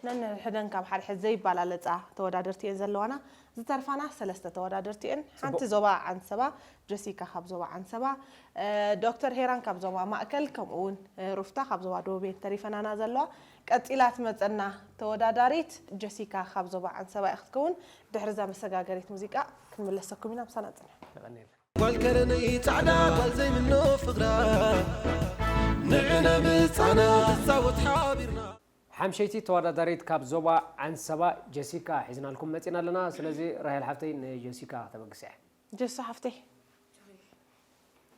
ነንሕድሕደን ካብ ሓድሕድ ዘይባላለጻ ተወዳደርቲ እየን ዘለዋና። ዝተርፋና ሰለስተ ተወዳደርቲ እየን። ሓንቲ ጽቡቕ። ዞባ ዓንሰባ፣ ጀሲካ ካብ ዞባ ዓንሰባ፣ እ፣ ዶክተር ሄራን ካብ ዞባ ማእከል፣ ከምኡ እውን፣ እ፣ ሩፍታ ካብ ዞባ ደቡብ እየን ተሪፈናና ዘለዋ። ቀጺላ ትመጸና ተወዳዳሪት ጀሲካ ካብ ዞባ ዓንሰባ እያ ክትከውን። ድሕሪ እዛ መሰጋገሪት ሙዚቃ ክንምለሰኩም ኢና። ምሳና ጽንሑ። የቐንየልና። ጓል ከረነይ ጻዕዳ ጓል ዘይምኖ ፍቕራ ንዕነ ምጻና ጻወት ሓቢርና። ሓምሸይቲ ተወዳዳሪት ካብ ዞባ ዓንሰባ ጀሲካ ሒዝናልኩም መጺና ኣለና። ስለዚ ራሄል ሓፍተይ ንጀሲካ ከተበግስ እያ። ጀሱ ሓፍተይ።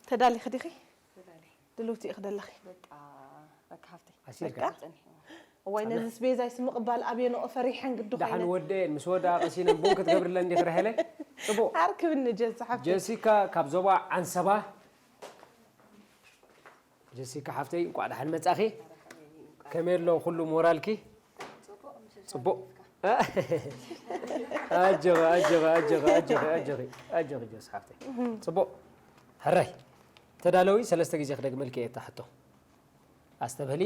ተዳሊኺ ዲኺ? ተዳሊ። ድልውቲ ኢኺ ደለኺ? በቃ፣ በቃ ሓፍተይ። ኣሲርካ? በቃ። ጸኒሑ። እዋይ፣ ነዚ ስቤዛይ ስምቕባል ኣብየንኦ ፈሪሐን ግዲ ደሓን ኮይነ። ወደየን፣ ምስ ወደኣ ቀሲነን ቡን ክትገብርለን ዲኺ ራሄለይ? ጽቡቕ። ኣርክብኒ ጀሱ ሓፍተይ። ጀሲካ ካብ ዞባ ዓንሰባ። ጀሲካ ሓፍተይ፣ እንቋዕ ደሓን መጻኺ። ከመይ ኣሎ ኩሉ ሞራልኪ? ጽቡቕ። ኣጆኺ፣ ኣጆኺ፣ ኣጆኺ፣ ኣጆኺ፣ ኣጆኺ፣ ኣጆኺ ጀስ ሓፍተይ። ጽቡቕ። ሕራይ። ተዳለዊ፣ ሰለስተ ግዜ ክደግመልኪ እየ እታ ሕቶ። ኣስተብህሊ።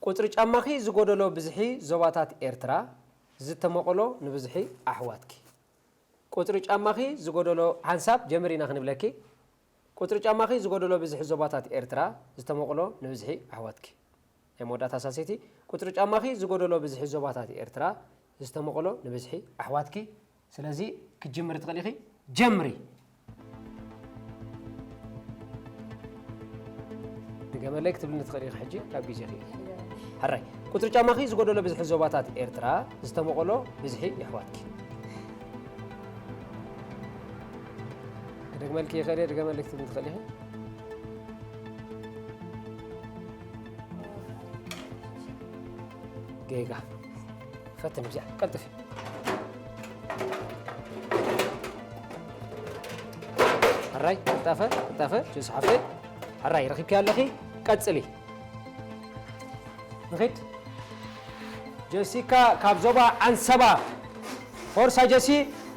ቁጽሪ ጫማኺ ዝጎደሎ ብዝሒ ዞባታት ኤርትራ ዝተመቐሎ ንብዝሒ ኣሕዋትኪ። ቁጽሪ ጫማኺ ዝጎደሎ ሓንሳብ ጀምር ኢና ክንብለኪ። ቁጽሪ ጫማኺ ዝጎደሎ ብዝሒ ዞባታት ኤርትራ ዝተመቐሎ ንብዝሒ ኣሕዋትኪ። ናይ መወዳእታ ሳልሰይቲ፣ ቁጽሪ ጫማኺ ዝጎደሎ ብዝሒ ዞባታት ኤርትራ ዝተመቐሎ ንብዝሒ ኣሕዋትኪ። ስለዚ ክትጅምሪ ትኽእሊ ኢኺ፣ ጀምሪ። ድገመለይ ክትብልኒ ትኽእሊ ኢኺ ሕጂ ካብ ግዜኺ። ሕራይ፣ ቁጽሪ ጫማኺ ዝጎደሎ ብዝሒ ዞባታት ኤርትራ ዝተመቐሎ ብዝሒ የሕዋትኪ። ደግመልኪ ይኽእል እየ፣ ድገመልኪ ትብል ትኽእል ኢኺ። ጌጋ። ፈትን እዚኣ፣ ቀልጥፊ። ሕራይ፣ ቅልጣፈ፣ ቅልጣፈ፣ ጆሲ ሓፍተይ። ሕራይ፣ ረኺብኪ ኣለኺ፣ ቀጽሊ። ንኺድ። ጀሲካ ካብ ዞባ ዓንሰባ። ፎርሳ ጀሲ፣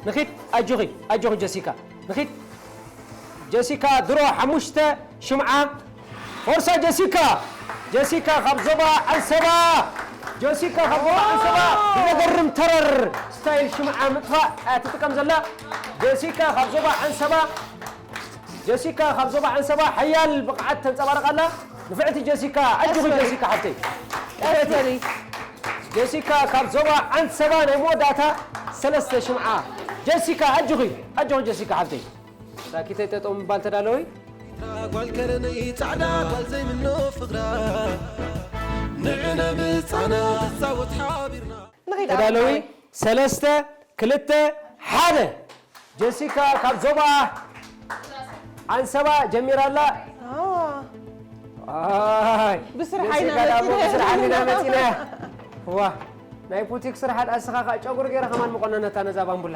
ንኺድ፣ ኣጆኺ፣ ኣጆኺ ጀሲካ። ንኺድ። ጀሲካ ድሮ ሓሙሽተ ሽምዓ። ፎርሳ ጀሲካ። ጀሲካ ካብ ዞባ ዓንሰባ። ጀሲካ ካብ ዞባ ዓንሰባ። ብዘገርም ተረር ስታይል ሽምዓ ምጥፋእ እያ ትጥቀም ዘላ። ጀሲካ ካብ ዞባ ዓንሰባ። ጀሲካ ካብ ዞባ ዓንሰባ ሓያል ብቕዓት ተንጸባርቕ ኣላ። ንፍዕቲ ጀሲካ፣ ኣጆኺ ቀስ በሊ። ጀሲካ ሓብተይ። ቀስ በሊ። ጀሲካ ካብ ዞባ ዓንሰባ ናይ መወዳእታ ሰለስተ ሽምዓ። ጀሲካ ኣጆኺ፣ ኣጆኺ ጀሲካ ሓብተይ። ሳኪተይ ጠጠው ምባል ተዳለዊ። ጓል ከረነይ ጻዕዳ ጓል ዘይምኖ ፍቕራ ንዕነ ምጻና ትጻወት ሓቢርና። ንኺድ ተዳለዊ። ኣበባይ። ሰለስተ፣ ክልተ፣ ሓደ። ጀሲካ ካብ ዞባ ዓንሰባ ጀሚራ ኣላ። ኣዋ። ኣይ፣ ብስራሕ ጀሲካ ኢና ደኣ እሞ መፂና። ብስራሕ ኢና መፂና። ዋ፣ ናይ ቡቲክ ስራሕ ደኣ እስኻ ከዓ ጨጉሪ ገይረ ከማን መቆነነታ ነዛ ባምቡላ።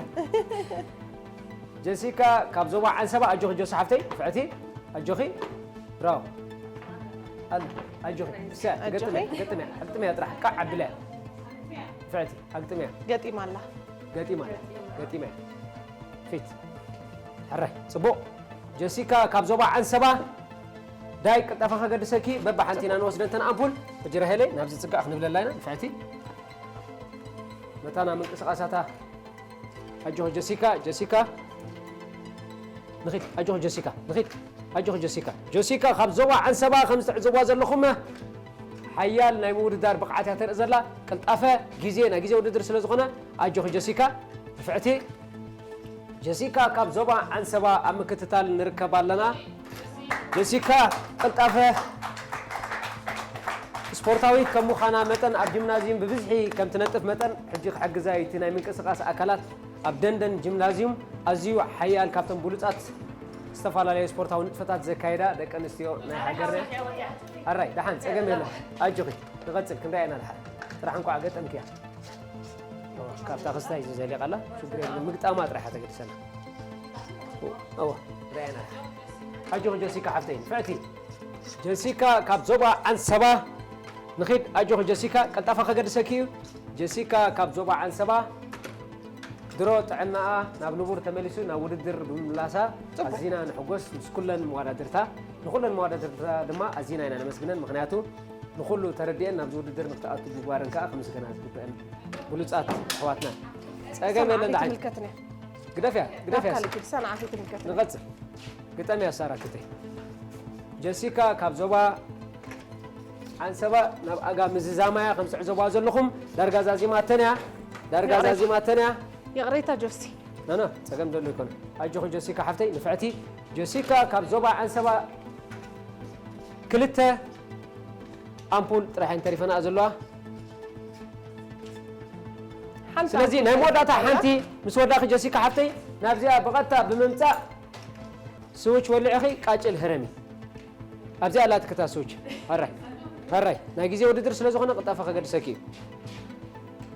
ጀሲካ ካብ ዞባ ዓንሰባ ኣጆኺ ጆሲ ሓፍተይ፣ ፍዕቲ፣ ኣጆኺ። ብራቮ። ኣል-፣ ኣጆኺ። እሰ፣ ኣጆኺ። ገጥምያ፣ ገጥምያ፣ ሕልጥምያ ጥራሕ፣ ቃዕ ኣብልያ። ፍዕቲ፣ ኣግጥምያ። ገጢማ ኣላ። ገጢማ ኣላ። ገጢምያ። ፊት። ሕራይ፣ ጽቡቕ። ጀሲካ ካብ ዞባ ዓንሰባ፣ ዳይ ቅልጣፈ ከገድሰኪ፣ በብሓንቲ ኢና ንወስደን ተን ኣምፑል። ሕጂ ራሄለይ፣ ናብዚ ጽጋዕ ክንብለላ ኢና፣ ፍዕቲ። መታና ምንቅስቓሳታ። ኣጆኺ ጀሲካ፣ ጀሲካ። ንኺድ፣ ኣጆኺ ጀሲካ፣ ንኺድ። ኣጆኺ ጀሲካ። ጀሲካ ካብ ዞባ ዓንሰባ ከም ዝትዕዝብዋ ዘለኹም ሓያል ናይ ምውድዳር ብቕዓት እያ ተርኢ ዘላ። ቅልጣፈ፣ ግዜ፣ ናይ ግዜ ውድድር ስለ ዝኾነ ኣጆኺ ጀሲካ። ንፍዕቲ ጀሲካ ካብ ዞባ ዓንሰባ ኣብ ምክትታል ንርከብ ኣለና። ጀሲካ ቅልጣፈ። ስፖርታዊት ከም ምዃና መጠን ኣብ ጂምናዝዩም ብብዝሒ ከም ትነጥፍ መጠን ሕጂ ክሕግዛ እዩ እቲ ናይ ምንቅስቓስ ኣካላት ኣብ ደንደን ጂምናዝዩም ኣዝዩ ሓያል ካብቶም ብሉጻት ዝተፈላለዩ ስፖርታዊ ንጥፈታት ዘካየዳ ደቂ ኣንስትዮ ናይ ሃገርና። ኣራይ፣ ደሓን፣ ጸገም የለን። ኣጆኺ፣ ንቐጽል፣ ክንሪኣ ኢና ደሓን። ጥራሕ እንኳዕ ገጠምክያ። እዋ፣ ካብታ ክስታይ እዚ ዘሊቓ ኣላ፣ ሽግር የለን። ምግጣማ ጥራሕ ተገድሰና። እዋ፣ ርኣየና ደሓን። ኣጆኺ ጀሲካ ሓፍተይ፣ ንፍዕቲ። ጀሲካ ካብ ዞባ ዓንሰባ ንኺድ። ኣጆኺ ጀሲካ፣ ቀልጣፋ ከገድሰኪ እዩ። ጀሲካ ካብ ዞባ ዓንሰባ ድሮ ጥዕናኣ ናብ ንቡር ተመሊሱ ናብ ውድድር ብምምላሳ ጽቡቕ። ኣዚና ንሕጎስ ምስ ኩለን መወዳድርታ። ንኹለን መወዳድርታ ድማ ኣዚና ኢና ነመስግነን፣ ምኽንያቱ ንኹሉ ተረዲኤን ናብዚ ውድድር ንክትኣቱ ምግባረን ከኣ ክምስገና ዝግበአን ብሉጻት ኣሕዋትና። ጸገም የለን ሰንዓፈይ ደሓን። ትምልከትኒ። ግደፍያ፣ ግደፍያ። ናብካ ልኪድ፣ ሰንዓፈይ ትምልከትኒ። ንቐጽል። ግጠምያ ሳራ ክትይ። ጀሲካ ካብ ዞባ ዓንሰባ ናብ ኣጋ ምዝዛማያ ከም ትዕዘብዋ ዘለኹም ዳርጋ ዛዚማተን እያ። ዳርጋ ይቕሬታ። ዛዚማተን እያ። ይቕሬታ ጆሲ። ኖ፣ ኖ፣ ጸገም ዘሎ ይኮነ። ኣጆኺ ጀሲካ ሓፍተይ፣ ንፍዕቲ። ጀሲካ ካብ ዞባ ዓንሰባ ክልተ ኣምፑል ጥራሕ እየን ተሪፈናኣ ዘለዋ። ሓንቲ ስለዚ ኣምፑል ናይ መወዳእታ ተሪፋ ሓንቲ ምስ ወዳኺ ጀሲካ ሓፍተይ ናብዚኣ ብቐጥታ ብምምጻእ ስዊች ወሊዕኺ ቃጭል ህረሚ። ኣብዚኣ ኣላትክታ ስዊች። ኣራይ፣ ኣራይ። ናይ ግዜ ውድድር ስለ ዝኾነ ቅልጣፈ ከገድሰኪ እዩ።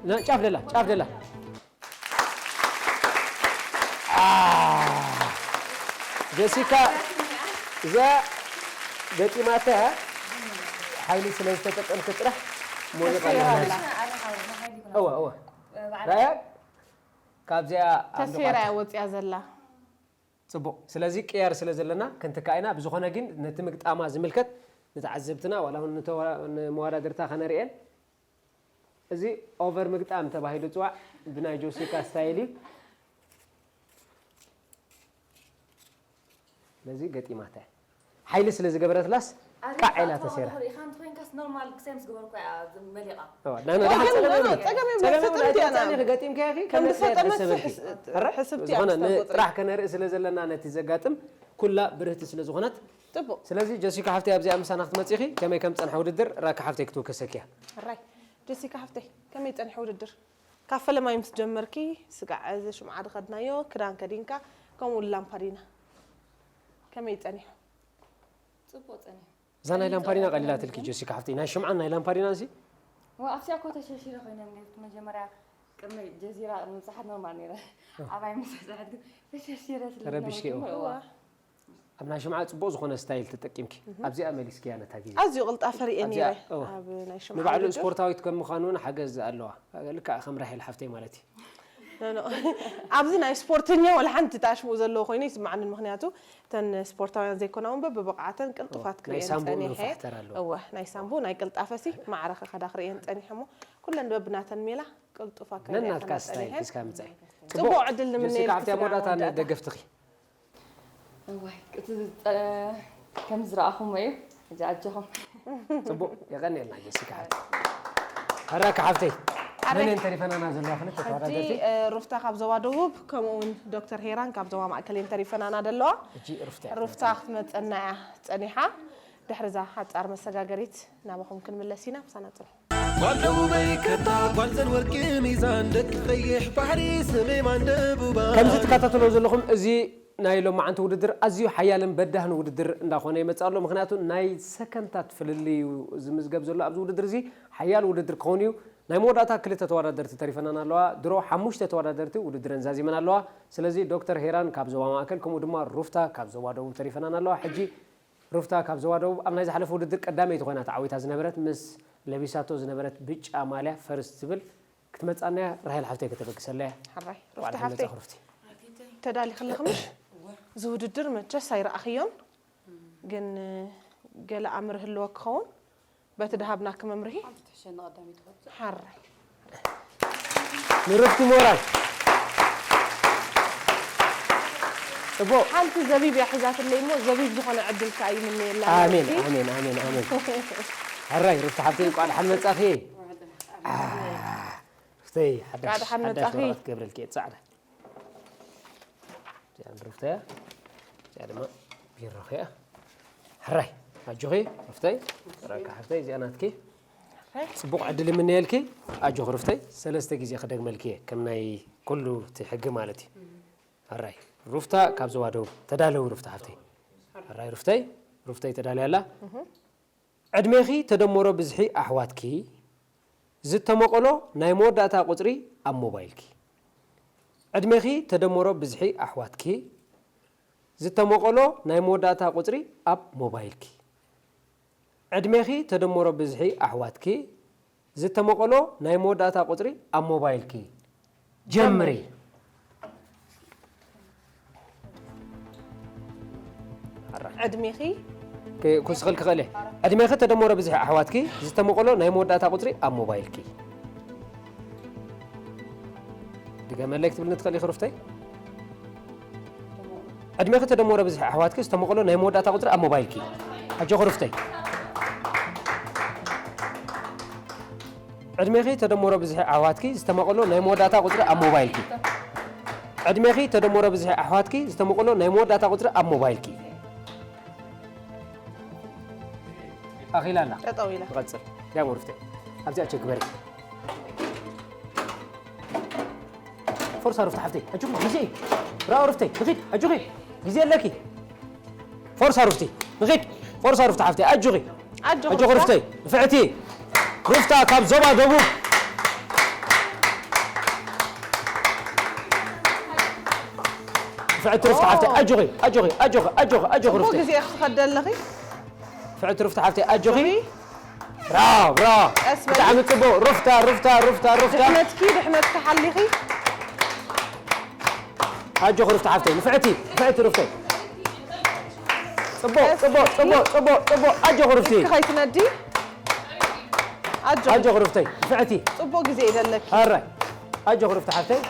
ና-፣ ጫፍ ደላ፣ ጫፍ ደላ። አ፣ ጀሲካ፣ እዛ ገጢማታ ሓይሊ ስለ ዝተጠቀምክ ጥራሕ ሞዚቃ ተሲራ ኣለና። ኣላ። እዋ፣ እዋ። ራያ፣ ካብዚኣ ኣንዲ ተሲራ ቋት። እያ ወፂኣ ዘላ። ጽቡቕ። ስለዚ ቅያር ስለ ዘለና ክንትካ ኢና። ብዝኾነ ግን ነቲ ምግጣማ ዝምልከት ንተዓዘብትና ዋላ እውን ንተዋ-፣ ንመወዳድርታ ከነርእየን። እዚ ኦቨር ምግጣም ተባሂሉ ዝጽዋዕ ብናይ ጆሲካ ስታይል እዩ። ስለዚ ገጢማታ እያ። ሓይሊ ስለ ዝገበረትላስ ኣረ፣ ቃዕ ኢላ ኣታ ተሰይራ። ወላሂ ኢኻ እንተኾይንካስ ኖርማል ክሰም ዝገበርኩ እያ መሊቓ። እዋ፣ ዳና፣ ዳና፣ ጸገም የብሉን። ጸገም የብሉን። ጸገም የብሉን። ፈተንቲ ኢና። ኣይተውጻእኒ፣ ገጢምካያ ኢኺ፣ ከም ከም ዝፈጠመት ዝፈጸመልኪ። ሕስ-፣ ሕስብቲ እያ ዝኾነ፣ ምስተን ቁጽሪ። ጥራሕ ከነርኢ ስለ ዘለና ነቲ ዘጋጥም ኩላ ብርህቲ ስለ ዝኾነት። ጽቡቕ። ስለዚ ጀሲካ ሓፍተይ ኣብዚኣ ምሳና ክትመጺ ኢኺ፣ ከመይ ከም ዝጸንሐ ውድድር ራካ ሓፍተይ ክትውከሰኪ እያ። ሕራይ። ጀሲካ ሓፍተይ፣ ከመይ ጸኒሑ ውድድር? ካብ ፈለማይ ምስ ጀመርኪ፣ ስጋዕ እዚ ሽምዓ ዝኸድናዮ፣ ክዳን ከዲንካ፣ ከምኡ እውን ላምፓዲና። ከመይ ጸኒሑ? ጽቡቕ ጸኒሑ። እዛ ናይ ላምፓዲና ቀሊላትልኪ ጀሲካ ሓፍተይ፣ ናይ ሽምዓን ናይ ላምፓዲናን ሲ ዋ ኣብዚኣ እኮ ተሸርሺረ ኮይነ ነርኩ መጀመርያ ቅድሚ ጀዚራ ምብጻሓት ኖርማል ነይረ ኣባይ ምስ በጻሐት ግን ተሸርሺረ ስለ ተረቢሽኪ፣ ዝነበርኩ እዋ። እዋ። ኣብ ናይ ሽምዓ ጽቡቕ ዝኾነ ስታይል ተጠቂምኪ። ኣብዚኣ መሊስኪያ ነታ ግዜ። ኣዝዩ ቅልጣፈ ርእየ ኣብዚኣ፣ ነይረ እዋ። ኣብ ናይ ሽምዓ ንባዕሉ ውድድር። ስፖርታዊት ከም ምዃኑ እውን ሓገዝ ኣለዋ። ልክዕ ከም ራሄል ሓፍተይ ማለት እዩ። ኖ፣ ኖ። ኣብዚ ናይ ስፖርተኛ ወላ ሓንቲ ተኣሽምኡ ዘለዎ ኮይኑ ይስምዓኒ፣ ምኽንያቱ እተን ስፖርታውያን ዘይኮና እውን በብብቕዓተን ቅልጡፋት ናይ ክርእየን ሳምቡእ ጸኒሐ። ንፋሕ ተራ ኣለዎ። እወ፣ ናይ ሳምቡእ ናይ ቅልጣፈ ሲ ማዕረ ከዳ ክርእየን ጸኒሐ እሞ ኩለን በብናተን ሜላ ቅልጡፋት ከርእያ ነናትካ ከና ስታይል ጸኒሐ። ሒዝካ ምጻእ። ጽቡቕ ዕድል ንምነየልኪ ጀሲካ ኣብቲ ስድራ ኣወዳእታ መወዳእታ። ንደገፍትኺ። እዋይ እቲ ዝጸ- ከም ዝረኣኹሞ እዩ። ሕጂ ኣጆኹም። ጽቡቕ የቐንየልና ጀሲካ ሓፍተይ። ሕራካ ሓፍተይ። ኣረ- መን እየን ተሪፈናና ዘለዋ ክልተ ሕጂ ተወዳደርቲ? እ፣ ሩፍታ ካብ ዞባ ደቡብ ከምኡ እውን ዶክተር ሄራን ካብ ዞባ ማእከል እየን ተሪፈናና ዘለዋ። ሕጂ ሩፍታ እያ። ሩፍታ ክትመጸና እያ ጸኒሓ። ድሕሪ እዛ ሓጻር መሰጋገሪት ናባኹም ክንምለስ ኢና። ምሳና ጽንሑ። ጓል ደቡበይ ከታ ጓል ዘን ወርቂ ሚዛን ደቂ ቀይሕ ባሕሪ ሰሜማን ደቡባ ከምዚ ትከታተሎ ዘለኹም እዚ ናይ ሎማዓንቲ ውድድር ኣዝዩ ሓያልን በዳህን ውድድር እንዳኾነ ይመጽእ ኣሎ። ምኽንያቱ ናይ ሰከንታት ፍልልይ እዩ ዝምዝገብ ዘሎ ኣብዚ ውድድር እዚ። ሓያል ውድድር ክኸውን እዩ። ናይ መወዳእታ ክልተ ተወዳደርቲ ተሪፈናን ኣለዋ። ድሮ ሓሙሽተ ተወዳደርቲ ውድድረን ዛዚመን ኣለዋ። ስለዚ ዶክተር ሄራን ካብ ዞባ ማእከል ከምኡ ድማ ሩፍታ ካብ ዞባ ደቡብ ተሪፈናን ኣለዋ። ሕጂ ሩፍታ ካብ ዞባ ደቡብ ኣብ ናይ ዝሓለፈ ውድድር ቀዳመይቲ ኮይና ተዓዊታ ዝነበረት ምስ ለቢሳቶ ዝነበረት ብጫ ማልያ ፈርስት ዝብል ክትመጻና እያ። ራሄል ሓፍተይ ከተበግሰላ እያ። ሕራይ ዋላ ሩፍቲ ሓፍተይ ሓመጻ ሩፍቲ። ተዳሊኺ ኣለኽምሽ? እዚ ውድድር መቸስ ኣይረኣኽዮን፣ ግን ገለ ኣምር ህልወ ክኸውን በቲ ድሃብና ክመምርሂ። ሓንቲ ትሕሸኒ ቀዳመይቲ ክትወጽእ። ሓራይ። ንሩፍቲ ሞራል። ጽቡቕ። ሓንቲ ዘቢብ እያ ሒዛትለይ እሞ ዘቢብ ዝኾነ ዕድል ከኣ ይምነየላ ኣሜን፣ ነበርኪ። ኣሜን፣ ኣሜን፣ ኣሜን። ሕራይ ሩፍቲ ሓፍተይ እንቋዕ ደሓን መጻኺ። ሩፍተይ ሓዳሽ እንቋዕ ደሓን ሓዳሽ መጻኺ። ወረቐት ክገብረልኪ እየ ጻዕዳ። እዚኣ ንሩፍተያ። እዚኣ ድማ ቢሮ ኸያ። ሕራይ ኣጆኺ ሩፍተይ። ረካ ሓፍተይ እዚኣ ናትኪ። ጽቡቕ ዕድል ይምነየልኪ። ኣጆኺ ሩፍተይ። ሰለስተ ግዜ ክደግመልኪ እየ ከም ናይ ኩሉ እቲ ሕጊ ማለት እዩ። ሕራይ ሩፍታ ካብ ዞባ ደቡብ ተዳለዊ ሩፍታ ሓፍተይ። ሕራይ ሩፍተይ። ሩፍተይ ተዳልያ ኣላ። ዕድሜኺ ተደመሮ ብዝሒ ኣሕዋትኪ ዝተመቐሎ ናይ መወዳእታ ቁጽሪ ኣብ ሞባይልኪ። ዕድሜኺ ተደመሮ ብዝሒ ኣሕዋትኪ ዝተመቐሎ ናይ መወዳእታ ቁጽሪ ኣብ ሞባይልኪ። ዕድሜኺ ተደመሮ ብዝሒ ኣሕዋትኪ ዝተመቐሎ ናይ መወዳእታ ቁጽሪ ኣብ ሞባይልኪ። ጀምሪ። ዕድሜኺ ክስኽል ክኽእል እየ። ዕድሜኺ ተደመሮ ብዝሒ ኣሕዋትኪ ዝተመቐሎ ናይ መወዳእታ ቁጽሪ ኣብ ሞባይልኪ። ድገመለይ ክትብልኒ ትኽእሊ ኢኺ ሩፍተይ? ዕድሜኺ ተደመሮ ብዝሒ ኣሕዋትኪ ዝተመቐሎ ናይ መወዳእታ ቁጽሪ ኣብ ሞባይልኪ። ኣጆኺ ሩፍተይ። ዕድሜኺ ተደመሮ ብዝሒ ኣሕዋትኪ ዝተመቐሎ ናይ መወዳእታ ቁጽሪ ኣብ ሞባይልኪ። ዕድሜኺ ተደመሮ ብዝሒ ኣሕዋትኪ ዝተመቐሎ ናይ መወዳእታ ቁጽሪ ኣብ ሞባይልኪ። ኣኺላ ኣላ። ጠጠው ኢላ። ትቐጽል። ያ ሩፍተይ። ኣብዚኣ ቸክ በሪ። ፎርሳ ሩፍቲ ሓፍተይ። ኣጆኺ ግዜ እዩ። ራኦ ሩፍተይ። ንኺድ። ኣጆኺ። ግዜ ኣለኪ። ፎርሳ ሩፍቲ። ንኺድ። ፎርሳ ሩፍቲ ሓፍተይ። ኣጆኺ። ኣጆኺ ኣጆኺ ሩፍታ። ሩፍተይ። ንፍዕቲ። ሩፍታ ካብ ዞባ ደቡብ። ንፍዕቲ ሩፍቲ ሓፍተይ። ኣጆኺ። ኣጆኺ። ኣጆኺ። ኣጆኺ። ኣጆኺ ጽቡቕ ሩፍተይ። ግዜ ክትኸደ ኣለኺ። ንፍዕቲ ሩፍቲ ሓፍተይ። ኣጆኺ። ብራቮ፣ ብራቮ። ቀስ በሊ። ብጣዕሚ ጽቡቕ። ሩፍታ፣ ሩፍታ፣ ሩፍታ፣ ሩፍታ። ድሕነትኪ፣ ድሕነትኪ ሓሊኺ። ኣጆኺ ሩፍቲ ሓፍተይ። ንፍዕቲ፣ ንፍዕቲ ሩፍተይ። ጽቡቕ፣ ጽቡቕ፣ ጽቡቕ፣ ጽቡቕ፣ ጽቡቕ። ኣጆኺ ሩፍቲ። ኢድኪ ከይትነዲ። ኣጆኺ። ኣጆኺ ሩፍተይ። ንፍዕቲ። ጽቡቕ ግዜ እዩ ዘለኪ። ኣራይ። ኣጆኺ ሩፍቲ ሓፍተይ።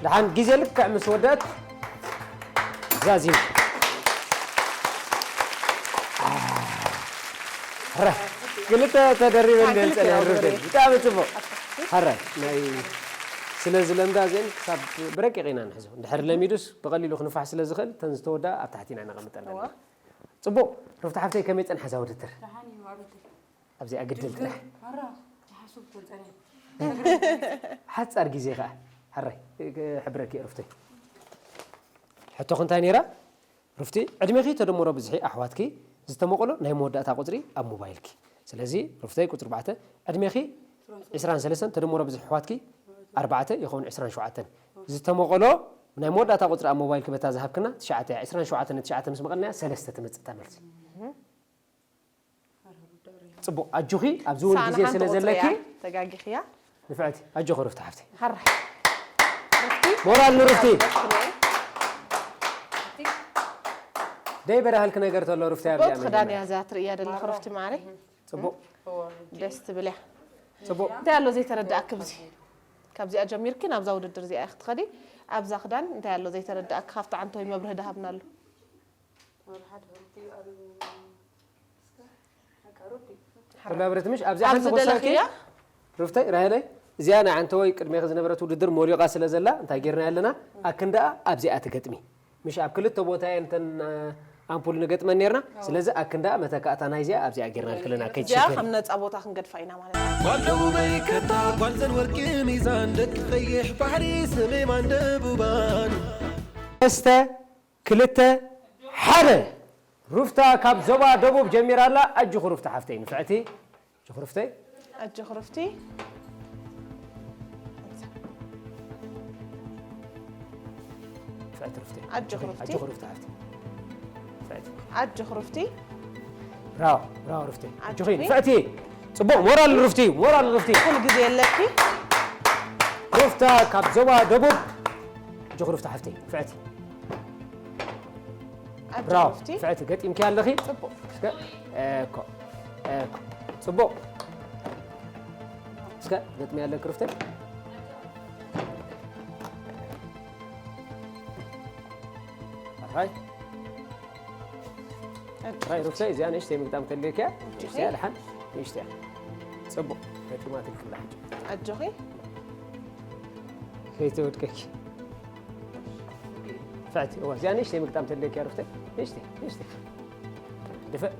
ደሓን ግዜ ልክዕ ምስ ወደት ዛዚም። ሕራይ ክልተ ተደሪበ ክልተ ንገልጸ ናይ ተደሪበ። ሩፍተይ። ብጣዕሚ ጽቡቕ። ሕራይ ናይ ስለ ዝለምዳ እዚአን ክሳብ ብረቂቕ ኢና ንሕዞ። እንድሕር ለሚዱስ ብቐሊሉ ክንፋሕ ስለ ዝኽእል እተን ዝተወድኣ ኣብ ታሕቲ ኢና ነቐምጠለን። እዋ። ጽቡቕ። ሩፍቲ ሓፍተይ ከመይ ጸንሓ እዛ ውድድር? ኣብዚኣ ግድል ጥራሕ። ሓጻር ግዜ ከኣ ሕራይ ክሕብረኪ እየ ሩፍተይ። ሕቶኺ እንታይ ነይራ? ሩፍቲ፣ ዕድሜኺ ተደምሮ ብዝሒ ኣሕዋትኪ ዝተመቐሎ ናይ መወዳእታ ቁጽሪ ኣብ ሞባይልኪ። ስለዚ ሩፍተይ፣ ቁጽሪ ኣርባዕተ፣ ዕድሜኺ ዕስራን ሰለስተን ተደምሮ ብዝሒ ኣሕዋትኪ ኣርባዕተ ይኸውን፣ ዕስራን ሸውዓተን። ዝተመቐሎ ናይ መወዳእታ ቁጽሪ ኣብ ሞባይልኪ በታ ዝሃብክና ትሽዓተ እያ። ዕስራን ሸውዓተን ንትሽዓተ ምስ መቐልናያ ሰለስተ ትመጽእ እታ መልሲ። ጽቡቕ፣ ኣጆኺ፣ ኣብዚ እውን ሳና ግዜ ሓንቲ ስለ ቁጽሪ ዘለኪ። እያ፣ ተጋጊኽያ። ንፍዕቲ፣ ኣጆኺ ሩፍቲ ሓፍተይ። ሓራይ። ሞራል ንሩፍቲ። ደይ በራህልኪ ነገር ተሎ ሩፍቲ ኣብዚኣ ጽቡቕ ክዳን መጀመርያ። እያ እዛ ትርእያ ዘለኺ ሩፍቲ ማዕረይ። ጽቡቕ። ደስ ትብል እያ። ጽቡቕ። እንታይ ኣሎ ዘይተረዳእኪ ኣብዚ? ካብዚኣ ጀሚርኪ ናብዛ ውድድር እዚኣ ኢኺ ትኸዲ። ኣብዛ ክዳን እንታይ ኣሎ ዘይተረዳእኪ? ካብቲ ዓንተወይ መብርሂ ደሃብና ኣሎ። ኩላ ብረት ምሽ ኣብዚኣ ኣብዚ ሓንቲ ኮሳኪ ደለኽያ? ሩፍተይ ራሄለይ፣ እዚኣ ናይ ዓንተወይ ቅድሜኺ ዝነበረት ውድድር ሞሊቓ ስለ ዘላ እንታይ ጌርና ኣለና? ኣክንዳኣ ኣብዚኣ ትገጥሚ። ምሽ ኣብ ክልተ ቦታ እየን እተን ኣምፑል ንገጥመን ኔርና። ስለዚ ኣክንዳኣ መተካእታ ናይዚኣ ኣብዚኣ ጌርና ልክልና እዚኣ ከይትሽፈን። ከም ነጻ ቦታ ክንገድፋ ኢና ማለት እዩ። ጓል ደቡበይ ከታ ጓል ዘን ወርቂ ሚዛን ደቂ ቀይሕ ባሕሪ ሰሜማን ደቡባን። ሰለስተ ክልተ ሓደ። ሩፍታ ካብ ዞባ ደቡብ ጀሚራ ኣላ። ኣጆኺ ሩፍታ ሓፍተይ ንፍዕቲ። ኣጆኺ ሩፍተይ። ኣጆኺ ሩፍቲ። ንፍዕቲ ሩፍተይ። ኣጆኺ ሩፍቲ። ኣጆኺ ሩፍታ ሓፍተይ። ንፍዕቲ። ኣጆኺ ሩፍቲ። ብራቮ፣ ብራቮ ሩፍተይ። ኣጆኺ ኣጆኺ። ንፍዕቲ። ጽቡቕ ሞራል ሩፍቲ፣ ሞራል ሩፍቲ። ኩሉ ግዜ የለኪ። ሩፍታ ካብ ዞባ ደቡብ። ኣጆኺ ሩፍታ ሓፍተይ ንፍዕቲ። ኣጆኺ ብራቮ፣ ሩፍቲ። ንፍዕቲ ገጢምኪ ኣለኺ። ጽቡቕ። እስከ፣ ኤኮ፣ ኤኮ። ጽቡቕ። እስከ፣ ገጥሚ ኣለኪ ሩፍተይ። ኣራይ። ኣጆኺ ኣራይ ሩፍቲ። ሩፍተይ፣ እዚኣ ንእሽተይ ምግጣም ተልየኪ እያ። ንእሽተይ እያ፣ ደሓን፣ ንእሽተይ እያ። ጽቡቕ፣ ገጢማትልኪ ኣላ ሕጂ። ኣጆኺ። ከይተወድቀኪ። ንፍዕቲ፣ እዋ፣ እዚኣ ንእሽተይ ምግጣም ተድልየኪ እያ ሩፍተይ። ንእሽተይ፣ ንእሽተይ። ድፍእ።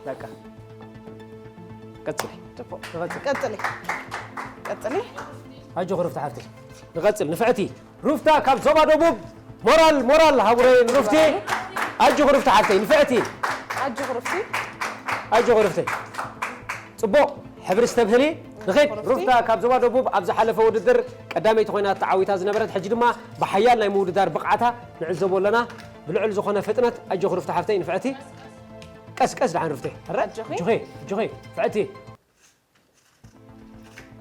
በቃ። ቀጽሊ። ጽቡቕ። ንቐጽል። ቀጽሊ። ቀጽሊ። ኣጆኺ ሩፍታ ሓፍተይ። ንቐጽል፣ ንፍዕቲ። ሩፍታ ካብ ዞባ ደቡብ። ሞራል፣ ሞራል ሃቡረይ ንሩፍቲ። ኣጆኺ ሩፍታ ሓፍተይ፣ ንፍዕቲ። ኣጆኺ ሩፍቲ። ኣጆኺ ሩፍተይ። ጽቡቕ፣ ሕብሪ ስተብህሊ። ንኺድ፣ ሩፍቲ። ሩፍታ ካብ ዞባ ደቡብ ኣብ ዝሓለፈ ውድድር ቀዳመይቲ ኮይና ተዓዊታ ዝነበረት፣ ሕጂ ድማ ብሓያል ናይ ምውድዳር ብቕዓታ ንዕዘቦ ኣለና። ብልዑል ዝኾነ ፍጥነት፣ ኣጆኺ ሩፍታ ሓፍተይ ንፍዕቲ። ቀስ፣ ቀስ ደሓን ሩፍተይ። ኣረ፣ ኣጆኺ። ኣጆኺ፣ ኣጆኺ፣ ፍዕቲ።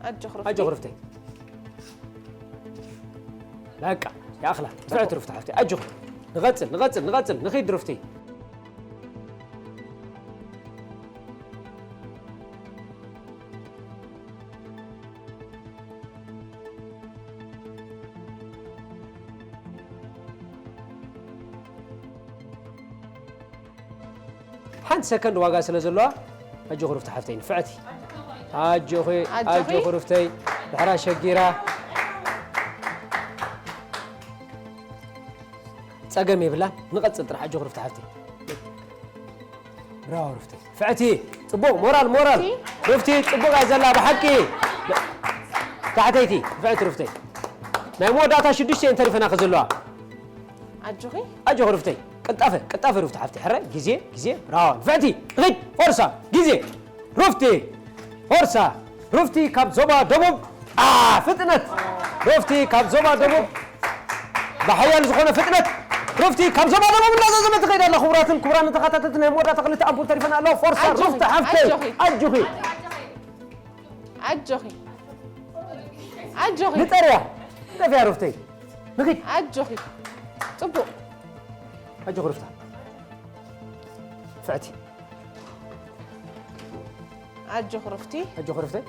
ኣጆኺ ሩፍቲ። ኣጆኺ ሩፍተይ። በቃ፣ ይኣኽላ። ንፍዕቲ ሩፍታ ሓፍተይ። ኣጆኺ። ንቐጽል፣ ንቐጽል፣ ንቐጽል። ንኺድ ሩፍቲ። ሓንቲ ሰከንድ ዋጋ ስለ ዘለዋ፣ ኣጆኺ ሩፍቲ ሓፍተይ ንፍዕቲ። ኣጆኺ፣ ኣጆኺ። ኣጆኺ ሩፍተይ፣ ድሕራ ሸጊራ። ጸገም የብላን፣ ንቐጽል ጥራሕ፣ ኣጆኺ ሩፍቲ ሓፍተይ። ብራቮ ሩፍቲ። ፍዕቲ፣ ጽቡቕ፣ ሞራል፣ ሞራል። ሩፍቲ። ሩፍቲ፣ ጽቡቕ እያ ዘላ፣ ብሓቂ። ታሕተይቲ፣ ፍዕቲ ሩፍተይ። ናይ መወዳእታ ሽዱሽተ እየን ተሪፈናኺ ዘለዋ። ኣጆኺ። ኣጆኺ ሩፍተይ። ቅልጣፈ፣ ቅልጣፈ ሩፍቲ ሓፍቲ። ሕረ፣ ግዜ፣ ግዜ፣ ብራቮ። ንፍዕቲ፣ ንኺድ፣ ፎርሳ፣ ግዜ። ሩፍቲ፣ ፎርሳ። ሩፍቲ ካብ ዞባ ደቡብ። ኣ፣ ፍጥነት። ሩፍቲ ካብ ዞባ ደቡብ። ብሓያል ዝኾነ ፍጥነት። ሩፍቲ ካብ ዞባ ደቡብ እናዘዘመት ትኸይድ ኣላ። ክቡራትን ክቡራን ተኸታተልቲ ናይ መወዳእታ ክልተ ኣምፑል ተሪፈን ኣለዋ። ፎርሳ ኣጆኺ፣ ሩፍቲ ሓፍተይ። ኣጆኺ። ኣጆኺ። ኣጆኺ። ኣጆኺ። ንጠርያ። ንጠፍያ ሩፍተይ። ንኺድ። ኣጆኺ። ጽቡቕ። ኣጆኺ ሩፍታ። ፍዕቲ። ኣጆኺ ሩፍቲ። ኣጆኺ ሩፍተይ።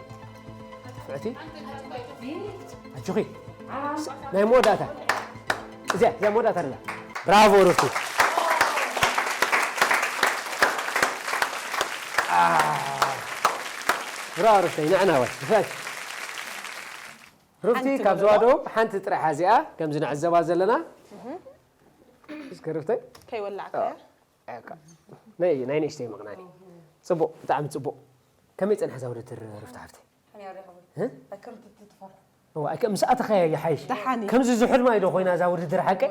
ፍዕቲ። ኣጆኺ። ናይ መወዳእታ። እዚኣ፣ እዚኣ መወዳእታ ኣላ። ብራቮ ሩፍቲ። ኣ፣ ብራቮ ሩፍተይ፣ ንዕና ወይ። ፍዕቲ። ሩፍቲ ሓንቲ ካብ በሎ። ዘዋዶ ሓንቲ ጥራሕ እዚኣ፣ ከምዚ ንዕዘባ ዘለና። እህ። እስከ ሩፍተይ። ከይወላዕካያ? ኣዎ። ኣካ። ናይ፣ ናይ ንእሽተይ ምቕናኒ። ጽቡቕ፣ ብጣዕሚ ጽቡቕ። ከመይ ጸንሐ እዛ ውድድር ሩፍታ ሓፍተይ? ሕንያ ሪኣ ወይ? እ? ኣክርት ትትፈር። እዋ፣ እከ ምስ ኣተኸያ ይሓይሽ። ደሓን እዩ። ከምዚ ዝሑል ማይ ዶ ኮይና እዛ ውድድር ሓቀ?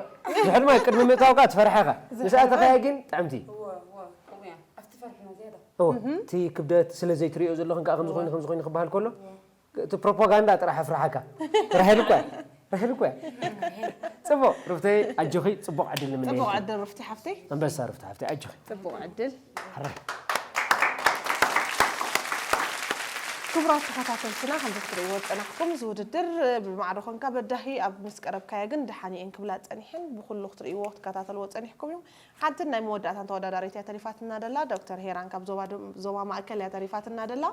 ዝሑል ማይ ቅድሚ ምእታውካ ትፈርሐኻ። ምስ ኣተኸያ ግን ጥዕምቲ። እወ፣ እወ፣ ከምኡ እያ። ኣብቲ ፈርሕና ዝያዳ። እወ፣ እቲ ክብደት ስለ ዘይትርእዮ ዘለኽን ከኣ ከምዚ ኮይኑ፣ ከምዚ ኮይኑ ክበሃል ከሎ፣ እቲ ፕሮፓጋንዳ ጥራሕ ኣፍርሓካ። ራሄል እኮ እያ። ራሄል እኮ እያ። ጽቡቕ፣ ሩፍተይ፣ ኣጆኺ፣ ጽቡቕ ዕድል ንምነየልኪ። ጽቡቕ ዕድል ሩፍቲ ሓፍተይ። ኣንበሳ ሩፍቲ ሓፍተይ፣ ኣጆኺ። ጽቡቕ ዕድል። ሕራይ። ክቡራት ተኸታተልትና፣ ከም ትርእይዎ ዝጸናሕኩም፣ እዚ ውድድር ብማዕረ ኮንካ በዳሂ ኣብ ምስ ቀረብካያ ግን ደሓን እየን ክብላ ጸኒሐን። ብኹሉ ክትርእይዎ፣ ክትከታተልዎ ጸኒሕኩም እዮም። ሓንቲ ናይ መወዳእታን ተወዳዳሪት እያ ተሪፋትና ደላ፣ ዶክተር ሄራን ካብ ዞባ ዶ-፣ ዞባ ማእከል እያ ተሪፋትና ደላ።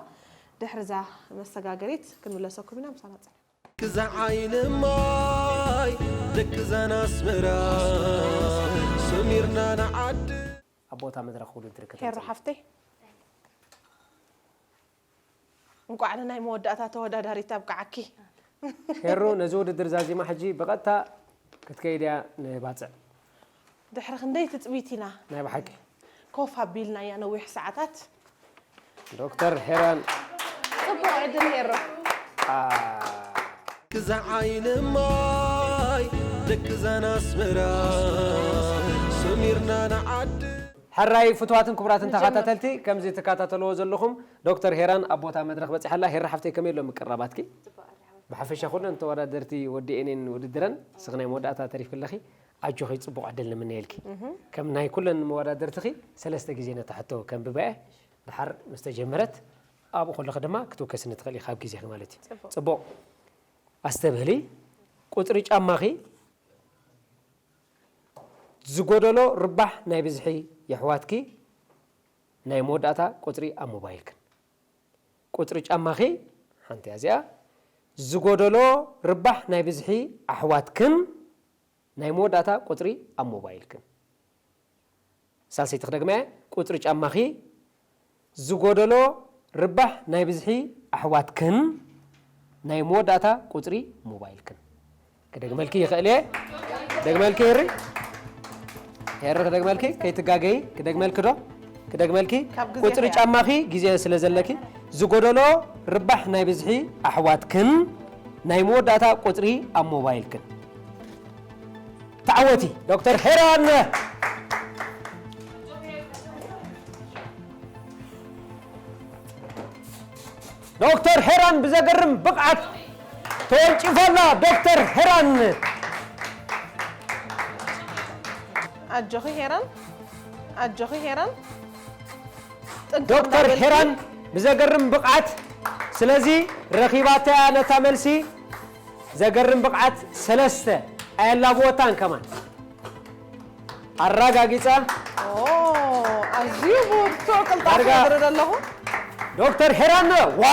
ድሕሪ እዛ መሰጋገሪት ክንምለሰኩም ኢና፣ ምሳና ጽንሑ። ክዛ ዓይኒ ማይ ደቂ ዛና ኣስመራ ሰሚርና ንዓዲ። ኣብ ቦታ መድረኽ ውድድር ሄሮ ክትንጽል። ሓፍተይ፣ እንቋዕ ንናይ መወዳእታ ተወዳዳሪት ኣብቅዓኪ። ሄሮ፣ ነዚ ውድድር ዛዚማ ሕጂ ብቐጥታ ክትከይድ እያ ንባጽዕ። ድሕሪ ክንደይ ትጽቢት ኢና ናይ ብሓቂ። ኮፍ ኣቢልናያ ነዊሕ ሰዓታት። ዶክተር ሄራን። ጽቡቕ ዕድል ሄሮ። አ፣ ክዛ ዓይኒ ማይ ደቂ ዛና ኣስመራ ሰሚርና ንዓዲ። ሕራይ ፍቱዋትን ክቡራትን ተኸታተልቲ፣ ከምዚ ትከታተልዎ ዘለኹም ዶክተር ሄራን ኣብ ቦታ መድረኽ በጺሓ ኣላ። ሄራ ሓፍተይ ከመይ ኣሎ ምቅራባትኪ? ብሓፈሻ ኩለን ተወዳደርቲ ወዲኤን እየን ውድድረን፣ ንስኺ ናይ መወዳእታ ተሪፍኪ ኣለኺ። ኣጆኺ ጽቡቕ ዕድል ንምነየልኪ። ከም ናይ ኩለን መወዳደርትኺ ሰለስተ ግዜ ነታ ሕቶ ከንብባ እየ። ድሓር ምስ ተጀመረት ኣብኡ ከለኺ ድማ ክትውከስኒ ትኽእሊ ኢኺ ካብ ግዜኺ ማለት እዩ። ጽቡቕ። ጽቡቕ። ኣስተብህሊ፣ ቁጽሪ ጫማኺ ዝጎደሎ ርባሕ ናይ ብዝሒ የሕዋትኪ ናይ መወዳእታ ቁጽሪ ኣብ ሞባይልክን። ቁጽሪ ጫማኺ፣ ሓንቲ እያ እዚኣ፣ ዝጎደሎ ርባሕ ናይ ብዝሒ ኣሕዋትክን ናይ መወዳእታ ቁጽሪ ኣብ ሞባይልክን። ሳልሰይቲ ክደግማ እየ፣ ቁጽሪ ጫማኺ፣ ዝጎደሎ ርባሕ ናይ ብዝሒ ኣሕዋትክን ናይ መወዳእታ ቁጽሪ ሞባይልክን። ክደግመልኪ ይኽእል እየ። ክደግመልኪ ይሪ። ሄሪ ክደግመልኪ፣ ከይትጋገዪ። ክደግመልኪ ዶ? ክደግመልኪ። ካብ ግዜ ቁጽሪ ከያ። ጫማኺ ግዜ ስለ ዘለኪ፣ ዝጎደሎ ርባሕ ናይ ብዝሒ ኣሕዋትክን ናይ መወዳእታ ቁጽሪ ኣብ ሞባይልክን። ተዓወቲ ዶክተር ሄራን። ዶክተር ሄራን ብዘገርም ብቕዓት ተወንጪፋ ኣላ። ዶክተር ሄራን። ኣጆኺ ሄራን፣ ኣጆኺ ሄራን። ጥንቅቕ ዶክተር እንዳበልኪ። ሄራን ብዘገርም ብቕዓት፣ ስለዚ ረኺባታ እያ ነታ መልሲ። ዘገርም ብቕዓት ሰለስተ ኣየላብወታን ከማን። ኣረጋጊጻ። ኦ፣ ኣዝዩ ብርቱዕ ቅልጣፈ ዳርጋ ይርኢ ኣለኹ። ዶክተር ሄራን፣ ዋ!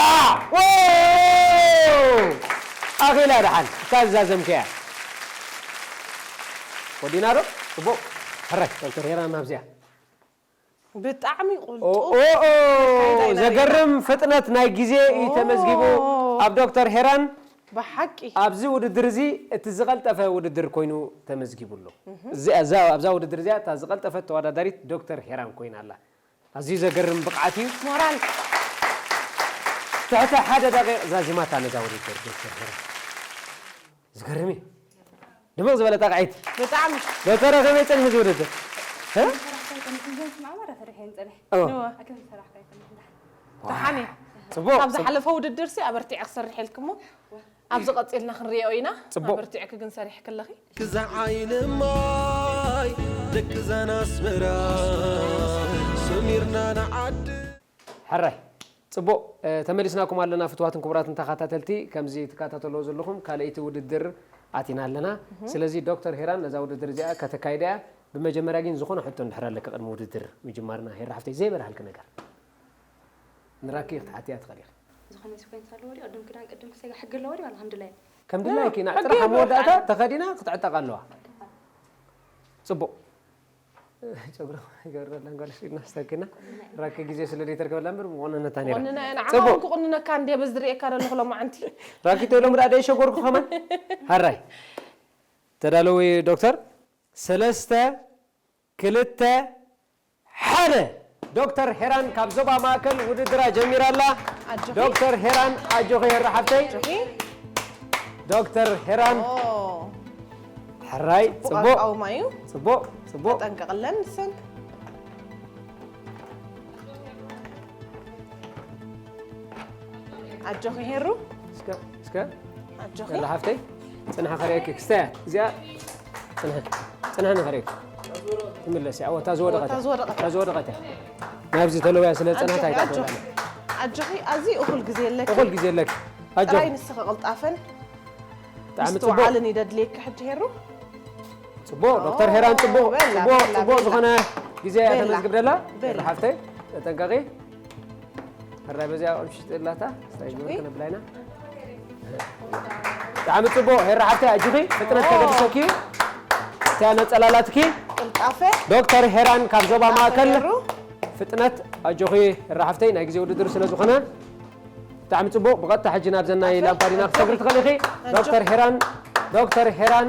ዎ! ኣኺላ ደሓን፣ እታ ዝዛዘምክያ። ወዲና ዶ? ጽቡቕ። ሕራይ፣ ዶክተር ሄራን ኣብዚኣ። ብጣዕሚ ቁልጡፍ ኦ፣ ኦ፣ ኦ፣ ኣካይዳ ኢና ዘገርም ርኢና። ፍጥነት ናይ ግዜ እዩ ኦ። ተመዝጊቡ ኣብ ዶክተር ሄራን። ብሓቂ። ኣብዚ ውድድር እዚ እቲ ዝቐልጠፈ ውድድር ኮይኑ ተመዝጊቡ ኣሎ። እዚ፣ እዛ፣ ኣብዛ ውድድር እዚኣ እታ ዝቐልጠፈት ተወዳዳሪት ዶክተር ሄራን ኮይና ኣላ። ኣዝዩ ዘገርም ብቕዓት እዩ። ሞራል። ትሕቲ ሓደ ደቂቕ ዛዚማታ ነዛ ውድድር ዶክተር ሄራን። ዝገርም እዩ። ድምቕ ዝበለ ጣቕዒት። ብጣዕሚ። ዶክተር፣ ከመይ ጸኒሑ እዚ ውድድር? እ? ሰራሕካ ይጸንሕ፣ እዞም ስማዕ ማራ ሰሪሐ ይጸንሕ። ኦ። እዋ። ኣከም ሰራሕካ ይጸንሕ። ደሓን እየ። ጽቡቕ፣ ካብ ጽቡቕ። ዝሓለፈ ውድድር ሲ ኣበርቲዐ ክሰርሕ ኢልክሞ፣ ኣብዚ ቀጺልና ክንሪኦ ኢና። ጽቡቕ። ኣበርቲዕኪ ግን ሰሪሕኪ ኣለኺ። ክዛ ዓይኒ ማይ ደቂ ዛና ኣስመራ ሰሚርና ንዓዲ። ሕራይ። ጽቡቕ፣ እ፣ ተመሊስናኩም ኣለና ፍትዋትን ክቡራትን ተኸታተልቲ። ከምዚ ትከታተልዎ ዘለኹም ካልኣይቲ ውድድር ኣቲና ኣለና። እህ። ስለዚ ዶክተር ሄራን ነዛ ውድድር እዚኣ ከተካይዳ እያ። ብመጀመርያ ግን ዝኾነ ሕቶ እንድሕር ኣለኪ ቅድሚ ውድድር ምጅማርና፣ ሄራ ሓፍተይ፣ ዘይበርሃልኪ ነገር ንራኪ ክትሓትያ ትኽእሊ ኢኺ። ዝኾነ ሲ ኮይንስ ኣለዎ ድዩ? ቅድም ክዳን ቅድም ክሰጋ ሕጊ ኣለዎ ድዩ? ዋላ ከም ድላዩ? ከም ድላይኪ፣ እ፣ ናብ ሕጊ ጥራሕ ኣብ መወዳእታ የብርሃና። ተኸዲና ክትዕጠቕ ኣለዋ። ጽቡቕ። ጨጉሪ ይገብረላ ጓል ኣንስተይቲ እናስተኪና። ራኪ ግዜ ስለ ዘይተርከበላ እምበር ምቆነነታ ነይራ። ቆንና እያ። ንዓኻ ጽቡቕ። እውን ክቑንነካ እንድየ በዚ ዝርእየካ ዘለኹ ሎማዓንቲ። ራኪ ተይሎም ደኣ ደይሸጎርኩ ከማን። ሃራይ። ተዳለዊ ዶክተር። ሰለስተ፣ ክልተ፣ ሓደ። ዶክተር ሄራን ካብ ዞባ ማእከል ውድድራ ጀሚራ ኣላ። ኣጆኺ። ዶክተር ሄራን ኣጆኺ ሄራ ሓፍተይ። ኣጆኺ። ዶክተር ሄራን። ኦ፣ ሕራይ ጽቡቕ ጽቡቕ ኣቃውማ እዩ። ጽቡቕ ጽቡቕ። ተጠንቀቕለን ንሰን። ኣጆኺ ሄሩ፣ እስከ እስከ ኣጆኺ። ሄራ ሓፍተይ ጽንሐ ከርእየኪ ክስተያ እዚኣ ጽንሐ ጽንሐ ንኸርእየኪ ትምለስ እያ። እታ ዝወደቐት እታ ዝወደቐት። እታ ዝወደቐት እያ። ናብዚ ተለውያ ስለ ጽንሐት ኣጆኺ፣ ኣይተኸውላን። ኣጆኺ፣ ኣጆኺ፣ ኣዝዩ እኹል ግዜ ኣለኪ። እኹል ግዜ ኣለኪ። ኣጆኺ ጥራይ ንስኺ ቅልጣፈን ብጣዕሚ ጽቡቕ ምስትውዓልን እዩ ደድልየኪ ሕጂ ሄሩ። ጽቡቕ ዶክተር ሄራን ጽቡቕ በላ፣ ጽቡቕ በላ፣ ጽቡቕ በላ። ዝኾነ ግዜ እያ በላ። ተመዝግብ ደላ በላ። ሓፍተይ ተጠንቀቂ። ሕራይ በዚኣ ቁምሽጥ እላታ ስታይ ግበር ኦኬ። ከነብላይና። ብጣዕሚ ጽቡቕ ሄራ ሓፍተይ ኣጆኺ ፍጥነት ኦ። ከገድሰኪ እዩ። እታ ነጸላላትኪ ቅልጣፈ ዶክተር ሄራን ካብ ዞባ ማእከል ሄሩ። ፍጥነት ኣጆኺ ሄራ ሓፍተይ ናይ ግዜ ውድድር ስለ ዝኾነ ብጣዕሚ ጽቡቕ። ብቐጥታ ሕጂ ናብዘን ናይ ኣጆኺ፣ ላምፓዲና ክትሰግሪ ትኽእሊ ኢኺ። ኣጆኺ። ዶክተር ሄራን ዶክተር ሄራን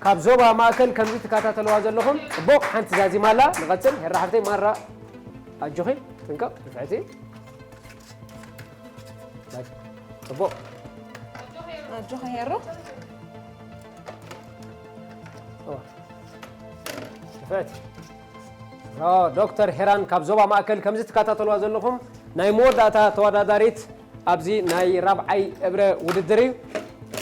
ካብ ዞባ ማእከል ከምዚ ትከታተልዋ ዘለኹም ጽቡቕ ሓንቲ ዛዚማ ኣላ። ንቐጽል ሄራ ሓፍተይ ማራ ኣጆኺ ጥንቀቕ ንፍዕቲ ጽቡቕ ኣጆኺ ሄሩ። እዋ። ንፍዕቲ ኦ፣ ዶክተር ሄራን ካብ ዞባ ማእከል ከምዚ ትከታተልዋ ዘለኹም ናይ መወዳእታ ተወዳዳሪት ኣብዚ ናይ ራብዓይ እብረ ውድድር እዩ።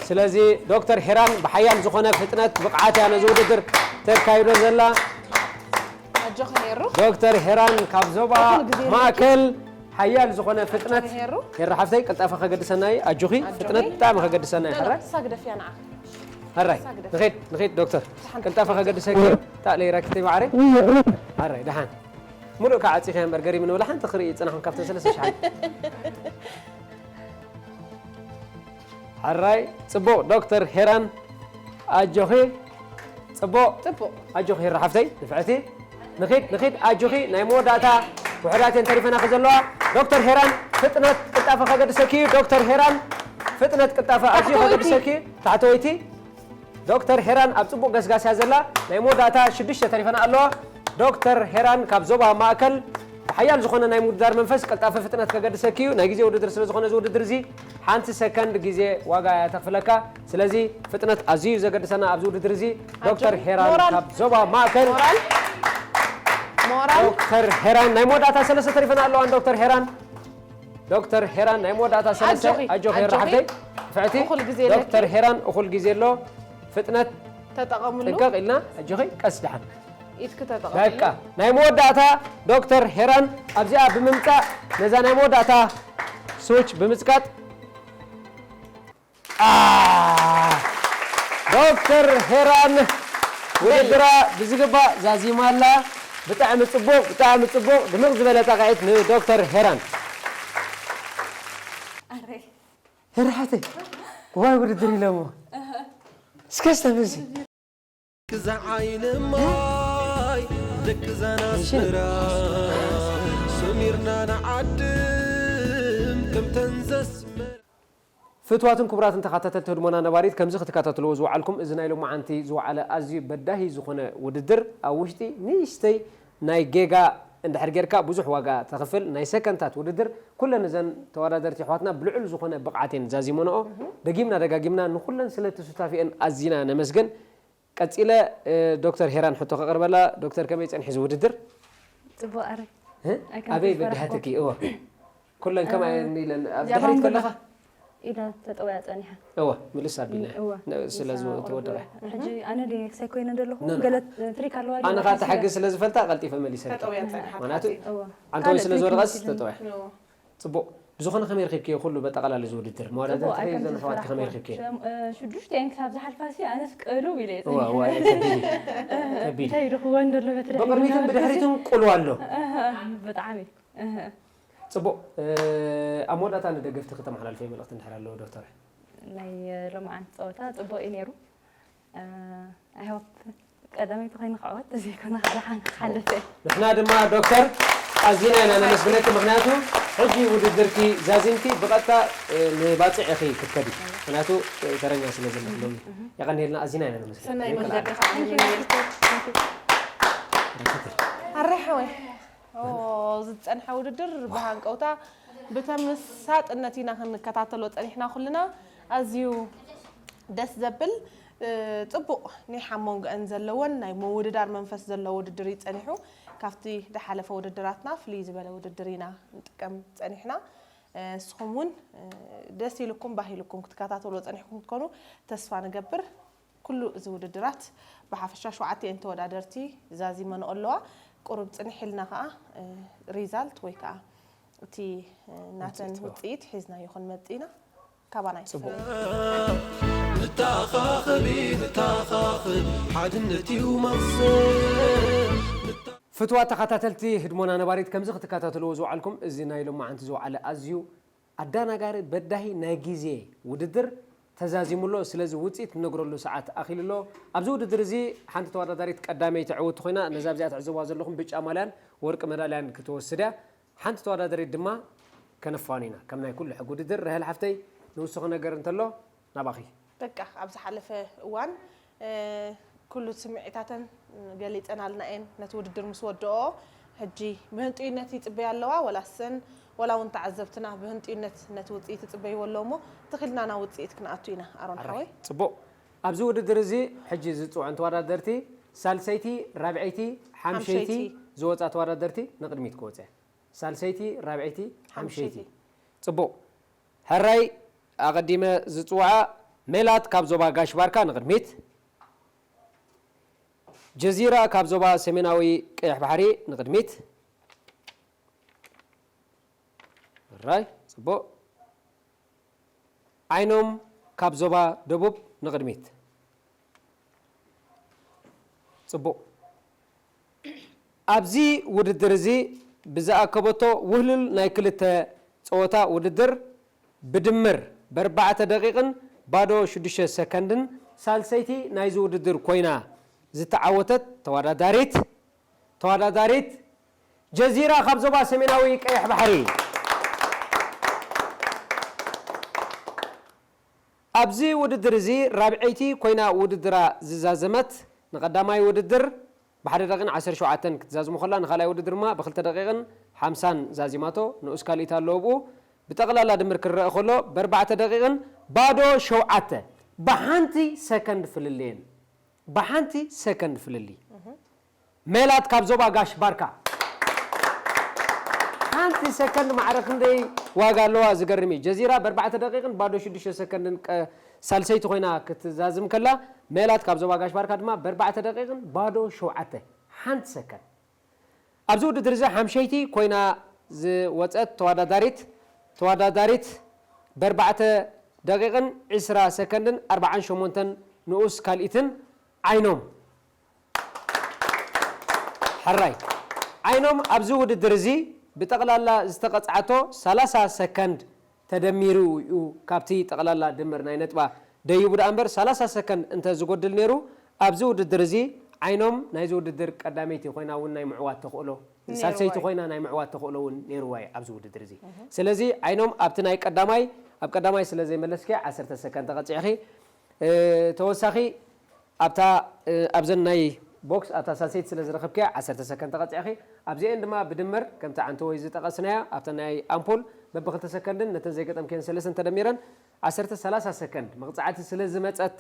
ስለዚ ዶክተር ሄራን ብሓያል ዝኾነ ፍጥነት ብቕዓት እያ ነዚ ውድድር ተካይዶ ዘላ። ኣጆኺ ሄሩ። ዶክተር ሄራን ካብ ዞባ እኹል ግዜ ኣለኪ። ማእከል ሓያል ዝኾነ ፍጥነት ኣጆኺ ሄሩ። ሄራ ሓፍተይ ቅልጣፈ ከገድሰና እዩ። ኣጆኺ ኣጆኺ። ፍጥነት ብጣዕሚ ከገድሰና እዩ። ኖ፣ ኖ፣ ሕራይ እሳ ግደፍያ ንዓኺ። ሕራይ እሳ ግደፍ። ንኺድ ንኺድ ዶክተር ሓንቲ ቅልጣፈ ከገድሰኪ እዩ። ታእ ለይራኪ ተይ ማዕረይ። ሕራይ ደሓን ሙሉእ ከዓ ዓፂኸ እምበር ገሪም ንብላ ሓንቲ ክርኢ ፅናሕን ካብተን ሰለስተ ሽሓን ሕራይ ጽቡቕ ዶክተር ሄራን ኣጆኺ ጽቡቕ ጽቡቕ። ኣጆኺ ሄራ ሓፍተይ ንፍዕቲ ንኺድ ንኺድ ኣጆኺ ናይ መወዳእታ ውሕዳት እየን ተሪፈናኺ ዘለዋ። ዶክተር ሄራን ፍጥነት ቅልጣፈ ከገድሰኪ እዩ። ዶክተር ሄራን ፍጥነት ቅልጣፈ ኣዝዩ ታሕተወይቲ። ከገድሰኪ እዩ። ታሕተወይቲ ዶክተር ሄራን ኣብ ጽቡቕ ገስጋስ እያ ዘላ። ናይ መወዳእታ ሽዱሽተ ተሪፈና ኣለዋ። ዶክተር ሄራን ካብ ዞባ ማእከል ብሓያል ዝኾነ ናይ ምውድዳር መንፈስ ቀልጣፈ ፍጥነት ከገድሰኪ እዩ። ናይ ግዜ ውድድር ስለ ዝኾነ እዚ ውድድር እዚ ሓንቲ ሰከንድ ግዜ ዋጋ እያ ተኽፍለካ። ስለዚ ፍጥነት ኣዝዩ እዩ ዘገድሰና ኣብዚ ውድድር እዚ። ዶክተር ኣጆኺ። ሄራን ሞራል። ካብ ዞባ ማእከል ሞራል ሞራል ዶክተር ሄራን ናይ መወዳእታ ሰለስተ ተሪፈና ኣለዋን ዶክተር ሄራን ዶክተር ሄራን ናይ መወዳእታ ሰለስተ ኣጆኺ፣ ኣጆኺ ሄራ ኣጆኺ። ሓፍተይ ፍዕቲ እኹል ግዜ ኣለኪ። ዶክተር ሄራን እኹል ግዜ ኣሎ ፍጥነት ተጠቐምሉ። ጥንቀቕ ኢልና ኣጆኺ ቀስ ድሓን ኢድኪ ተጠቐምሉ። በቃ ናይ መወዳእታ ዶክተር ሄራን ኣብዚኣ ብምምጻእ ነዛ ናይ መወዳእታ ስዊች ብምጽቃጥ አ፣ ዶክተር ሄራን ውድድራ ብዝግባእ ዛዚማ ኣላ። ብጣዕሚ ጽቡቕ ብጣዕሚ ጽቡቕ ድምቕ ዝበለ ጣቕዒት ንዶክተር ሄራን። ኣረይ ሄራ ሓተይ ዋይ ውድድር ኢለሞ እስከ ስተምዚ ክዛ ዓይኒ ማይ ደቂ ዛና ኣስመራ ሰሚርና ንዓድም ከምተን ዘስመራ ፍትዋትን ክቡራትን ተኸታተልቲ ህድሞና ነባሪት ከምዚ ክትከታተልዎ ዝወዓልኩም እዚ ናይ ሎማዓንቲ ዝወዓለ ኣዝዩ በዳሂ ዝኾነ ውድድር ኣብ ውሽጢ ንእሽተይ ናይ ጌጋ እንድሕር ጌርካ ብዙሕ ዋጋ ተኽፍል ናይ ሰከንታት ውድድር ኩለን እዘን ተወዳደርቲ ኣሕዋትና ብልዑል ዝኾነ ብቕዓት እየን ዛዚሞንኦ። ደጊምና ደጋጊምና ንኩለን ስለቲ ሱታፊአን ኣዚና ነመስግን። ቀጺለ ዶክተር ሄራን ሕቶ ከቕርበላ። ዶክተር ከመይ ጸኒሑ እዚ ውድድር? ጽቡቕ ኣረ እ? ኣይከም ኣበይ ዝፈራሕኩ። በዳህትኪ? እወ ኩለን ከምኣየን ኢለን ኣብ እዚኣ ድሕሪት ባንቡላ ከለኻ ኢዳ ተጠውያ ጸኒሓ። እወ ምልስ ኣቢልና እወ። ስለ ንሳ ዝተወደቐ ቁሩብ ሕጂ ኣነ ድየ ሳይኮይነ ዘለኹ ኖ፣ ኖ። ገለ ትሪክ ኣለዋ ድዩ? ኣነ ኻዓ ተሓግዝ ስለ ዝፈልጣ ቀልጢፈ መሊሰ ተጠውያ ጸኒሓ ምክንያቱ እወ። ኣንተወይ ካልእ ስለ ትሪክ ዝወደቐስ መሲሉ። ተጠውያ እወ። ጽቡቕ ብዝኾነ ከመይ ረኪብክዮ ኩሉ በጠቓላሊ ዝውድድር መወዳድርቲ ጽቡቕ ከይዘን ኣይከም ኣሕዋትኪ ከመይ ዝፈራሕኩ። ረኪብክዮ ሸም- እ፣ ሽዱሽተ እየን ክሳብ ዝሓልፋ ሲ ኣነስ ቅእሉ ኢለ እየ እዋ እዋ ጸኒሐ። ከቢድ እዩ። ከቢድ እዩ። እንታይ ይረኽቦ እንደሎ በትሪ ብቕድሚትን ብድሕሪትን ቁሉ ኣሎ ብጣዕሚ እህ። ጽቡቕ ኣብ መወዳእታ ንደገፍቲ ክተመሓላልፈ መልእኽቲ እንድሕር ኣለዎ ዶክተር ናይ ሎማዓንቲ ፀወታ ፅቡቅ እዩ ነይሩ። I hope ቀዳመይቲ ኮይነ ክዕወት ተዘይኮነ ደሓን ክሓልፍ እየ። ንሕና ድማ ዶክተር ኣዚና ኢና ነመስግነኪ፣ ምክንያቱ ሕጂ ውድድርኪ ዛዚምኪ ብቐጥታ ንባፅዕ ኢኺ ክትከዲ፣ ምክንያቱ ተረኛ ስለ ዘለኺ ሎሚ። የቐንየልና፣ ኣዚና ኢና ነመስግነኪ። ሰናይ መንገዲ ከዓ ኣረ ሓወይ ዝፀንሐ ውድድር ብሃንቀውታ ብተመሳጥነት ኢና ክንከታተሎ ፀኒሕና ኩልና። ኣዝዩ ደስ ዘብል፣ ጽቡቕ ናይ ሓሞንገአን ዘለወን ናይ ምውድዳር መንፈስ ዘለዎ ውድድር እዩ ጸኒሑ። ካብቲ ዝሓለፈ ውድድራትና ፍልይ ዝበለ ውድድር ኢና ንጥቀም ጸኒሕና። ንስኹም እውን ደስ ኢልኩም ባህ ኢልኩም ክትከታተልዎ ጸኒሕኩም ክትኮኑ ተስፋ ንገብር። ኩሉ እዚ ውድድራት ብሓፈሻ ሸውዓተ እየን ተወዳደርቲ ዛዚመንኦ ኣለዋ። ቁሩብ ጽንሕ ኢልና ከኣ ሪዛልት ወይ ከኣ እቲ ናተን ውጽኢት ሒዝናዮ ክንመጽእ ኢና። ካባና ይጽበ። ንተኣኻኸቢ ንተኣኻኸብ ሓድነት እዩ መቕሰብ። ፍትዋ ተኸታተልቲ ህድሞና ነባሪት ከምዚ ክትከታተልዎ ዝውዓልኩም እዚ ናይ ሎማዓንቲ ዝውዓለ ኣዝዩ ኣዳናጋሪ በዳሂ ናይ ግዜ ውድድር ተዛዚሙሎ። ስለዚ ውፅኢት ንነግረሉ ሰዓት ኣኺሉ ኣሎ። ኣብዚ ውድድር እዚ ሓንቲ ተወዳዳሪት ቀዳመይቲ ዕውቲ ኮይና ነዛ ኣብዚኣ ትዕዘብዋ ዘለኹም ብጫ ማልያን ወርቂ መዳልያን ክትወስድ እያ። ሓንቲ ተወዳዳሪት ድማ ከነፋኑ ኢና። ከም ናይ ኩሉ ሕጊ ውድድር ራሄል ሓፍተይ ንውስኺ ነገር እንተሎ ናባኺ። በቃ ኣብ ዝሓለፈ እዋን ኩሉ ስምዒታተን ገሊፀናልና እየን። ነቲ ውድድር ምስ ወደኦ ሕጂ ብህንጥዩነት ይፅበያ ኣለዋ ወላ ሰን ወላ እውን ተዓዘብትና ብህንጥዩነት ነቲ ውፅኢት ይፅበይዎ ኣለዉ እሞ ትኺልና ናብ ውፅኢት ክንኣቱ ኢና ኣሮን ሓወይ። ፅቡቕ። ኣብዚ ውድድር እዚ ሕጂ ዝፅውዐን ተወዳደርቲ ሳልሰይቲ፣ ራብዐይቲ፣ ሓምሸይቲ ዝወፃ ተወዳደርቲ ንቕድሚት ክወፀ። ሳልሰይቲ፣ ራብዐይቲ፣ ሓምሸይቲ። ፅቡቕ። ሕራይ ኣቐዲመ ዝፅውዓ ሜላት ካብ ዞባ ጋሽ ባርካ ንቕድሚት። ጀዚራ ካብ ዞባ ሰሜናዊ ቀይሕ ባሕሪ ንቕድሚት። ሕራይ፣ ፅቡቕ። ዓይኖም ካብ ዞባ ደቡብ ንቕድሚት። ፅቡቕ። ኣብዚ ውድድር እዚ ብዝኣከበቶ ውህሉል ናይ ክልተ ፀወታ ውድድር ብድምር ብኣርባዕተ ደቂቕን ባዶ ሽዱሽተ ሰከንድን ሳልሰይቲ ናይዚ ውድድር ኮይና ዝተዓወተት ተወዳዳሪት ተወዳዳሪት ጀዚራ ካብ ዞባ ሰሜናዊ ቀይሕ ባሕሪ። ኣብዚ ውድድር እዚ ራብዐይቲ ኮይና ውድድራ ዝዛዘመት ንቐዳማይ ውድድር ብሓደ ደቂቕን ዓሰርተ ሸውዓተን ክትዛዝሞ ከላ ንኻልኣይ ውድድር ድማ ብክልተ ደቂቕን ሓምሳን ዛዚማቶ ንኡስ ካልኢት ኣለዎ ብኡ ብጠቕላላ ድምር ክረአ ከሎ ብኣርባዕተ ደቂቕን ባዶ ሸውዓተ ብሓንቲ ሰከንድ ፍልልየን ብሓንቲ ሰከንድ ፍልልይ ሜላት ካብ ዞባ ጋሽ ባርካ ሓንቲ ሰከንድ ማዕረ ክንደይ ዋጋ ኣለዋ ዝገርም እዩ። ጀዚራ ብኣርባዕተ ደቂቕን ባዶ ሽዱሽተ ሰከንድን ሳልሰይቲ ኮይና ክትዛዝም ከላ ሜላት ካብ ዞባ ጋሽ ባርካ ድማ ብኣርባዕተ ደቂቕን ባዶ ሸውዓተ ሓንቲ ሰከንድ ኣብዚ ውድድር እዚ ሓምሸይቲ ኮይና ዝወፀት ተወዳዳሪት ተወዳዳሪት ብኣርባዕተ ደቂቕን ዕስራ ሰከንድን ኣርባዓን ሸሞንተን ንኡስ ካልኢትን ዓይኖም ሕራይ ዓይኖም ኣብዚ ውድድር እዚ ብጠቕላላ ዝተቐፅዓቶ ሰላሳ ሰከንድ ተደሚሩ እዩ ካብቲ ጠቕላላ ድምር ናይ ነጥባ ደይቡ ደኣ እምበር ሰላሳ ሰከንድ እንተ ዝጎድል ነይሩ ኣብዚ ውድድር እዚ ዓይኖም ናይዚ ውድድር ቀዳመይቲ ኮይና እውን ናይ ምዕዋት ተኽእሎ ሳልሰይቲ ኮይና ናይ ምዕዋት ተኽእሎ እውን ነይርዋ እዩ ኣብዚ ውድድር እዚ ስለዚ ዓይኖም ኣብቲ ናይ ቀዳማይ ኣብ ቀዳማይ ስለ ዘይመለስኪ ዓሰርተ ሰከንድ ተቐፂዕኺ ተወሳኺ ኣብታ ኣብዘን ናይ ቦክስ ኣብታ ሳልሰይቲ ስለ ዝረኸብክያ ዓሰርተ ሰከንድ ተቐፂዕኺ ኣብዚአን ድማ ብድምር ከምቲ ዓንተወይ ዝጠቐስናያ ኣብተን ናይ ኣምፖል በብክልተ ሰከንድን ነተን ዘይገጠምክየን ሰለስተን ተደሚረን ዓሰርተ ሰላሳ ሰከንድ መቕፃዕቲ ስለ ዝመፀት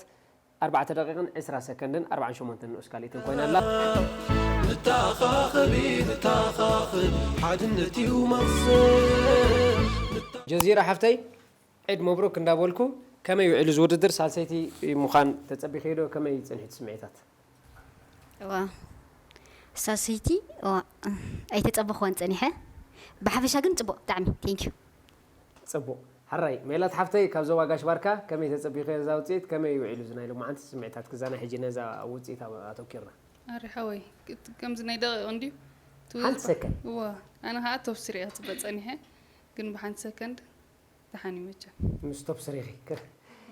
ኣርባዕተ ደቂቕን ዕስራ ሰከንድን ኣርባዓን ሸሞንተን ንኡስ ካልኢትን ኮይና ኣላ። ንተኣኻኸቢ ንተኣኻኸብ ሓድነት እዩ መቕሰብ ጀዚራ ሓፍተይ ዒድ መብሩክ እንዳበልኩ ከመይ ውዒሉ እዚ ውድድር ሳልሰይቲ ምዃን ተፀቢኺ ዶ ከመይ ፅንሒት ስምዒታት እዋ ሳልሰይቲ እዋ ኣይተፀበኽዋን ፀኒሐ ብሓፈሻ ግን ፅቡቕ ብጣዕሚ thank you ፅቡቕ ሕራይ ሜላት ሓፍተይ ካብ ዞባ ጋሽ ባርካ ከመይ ተፀቢኺ ነዛ ውፅኢት ከመይ ውዒሉ እዚ ናይ ሎማዓንቲ ስምዒታት ክዛና ሕጂ ነዛ ውፅኢት ኣተኪርና ኣሪ ሓወይ ከምዚ ናይ ደቂቕ እንድዩ ሓንቲ ሰከንድ እዋ ኣነ ከዓ ቶብ ስሪያ ፅበ ፀኒሐ ግን ብሓንቲ ሰከንድ ደሓን እዩ መቸም። ምስ ቶፕ ስሪኺ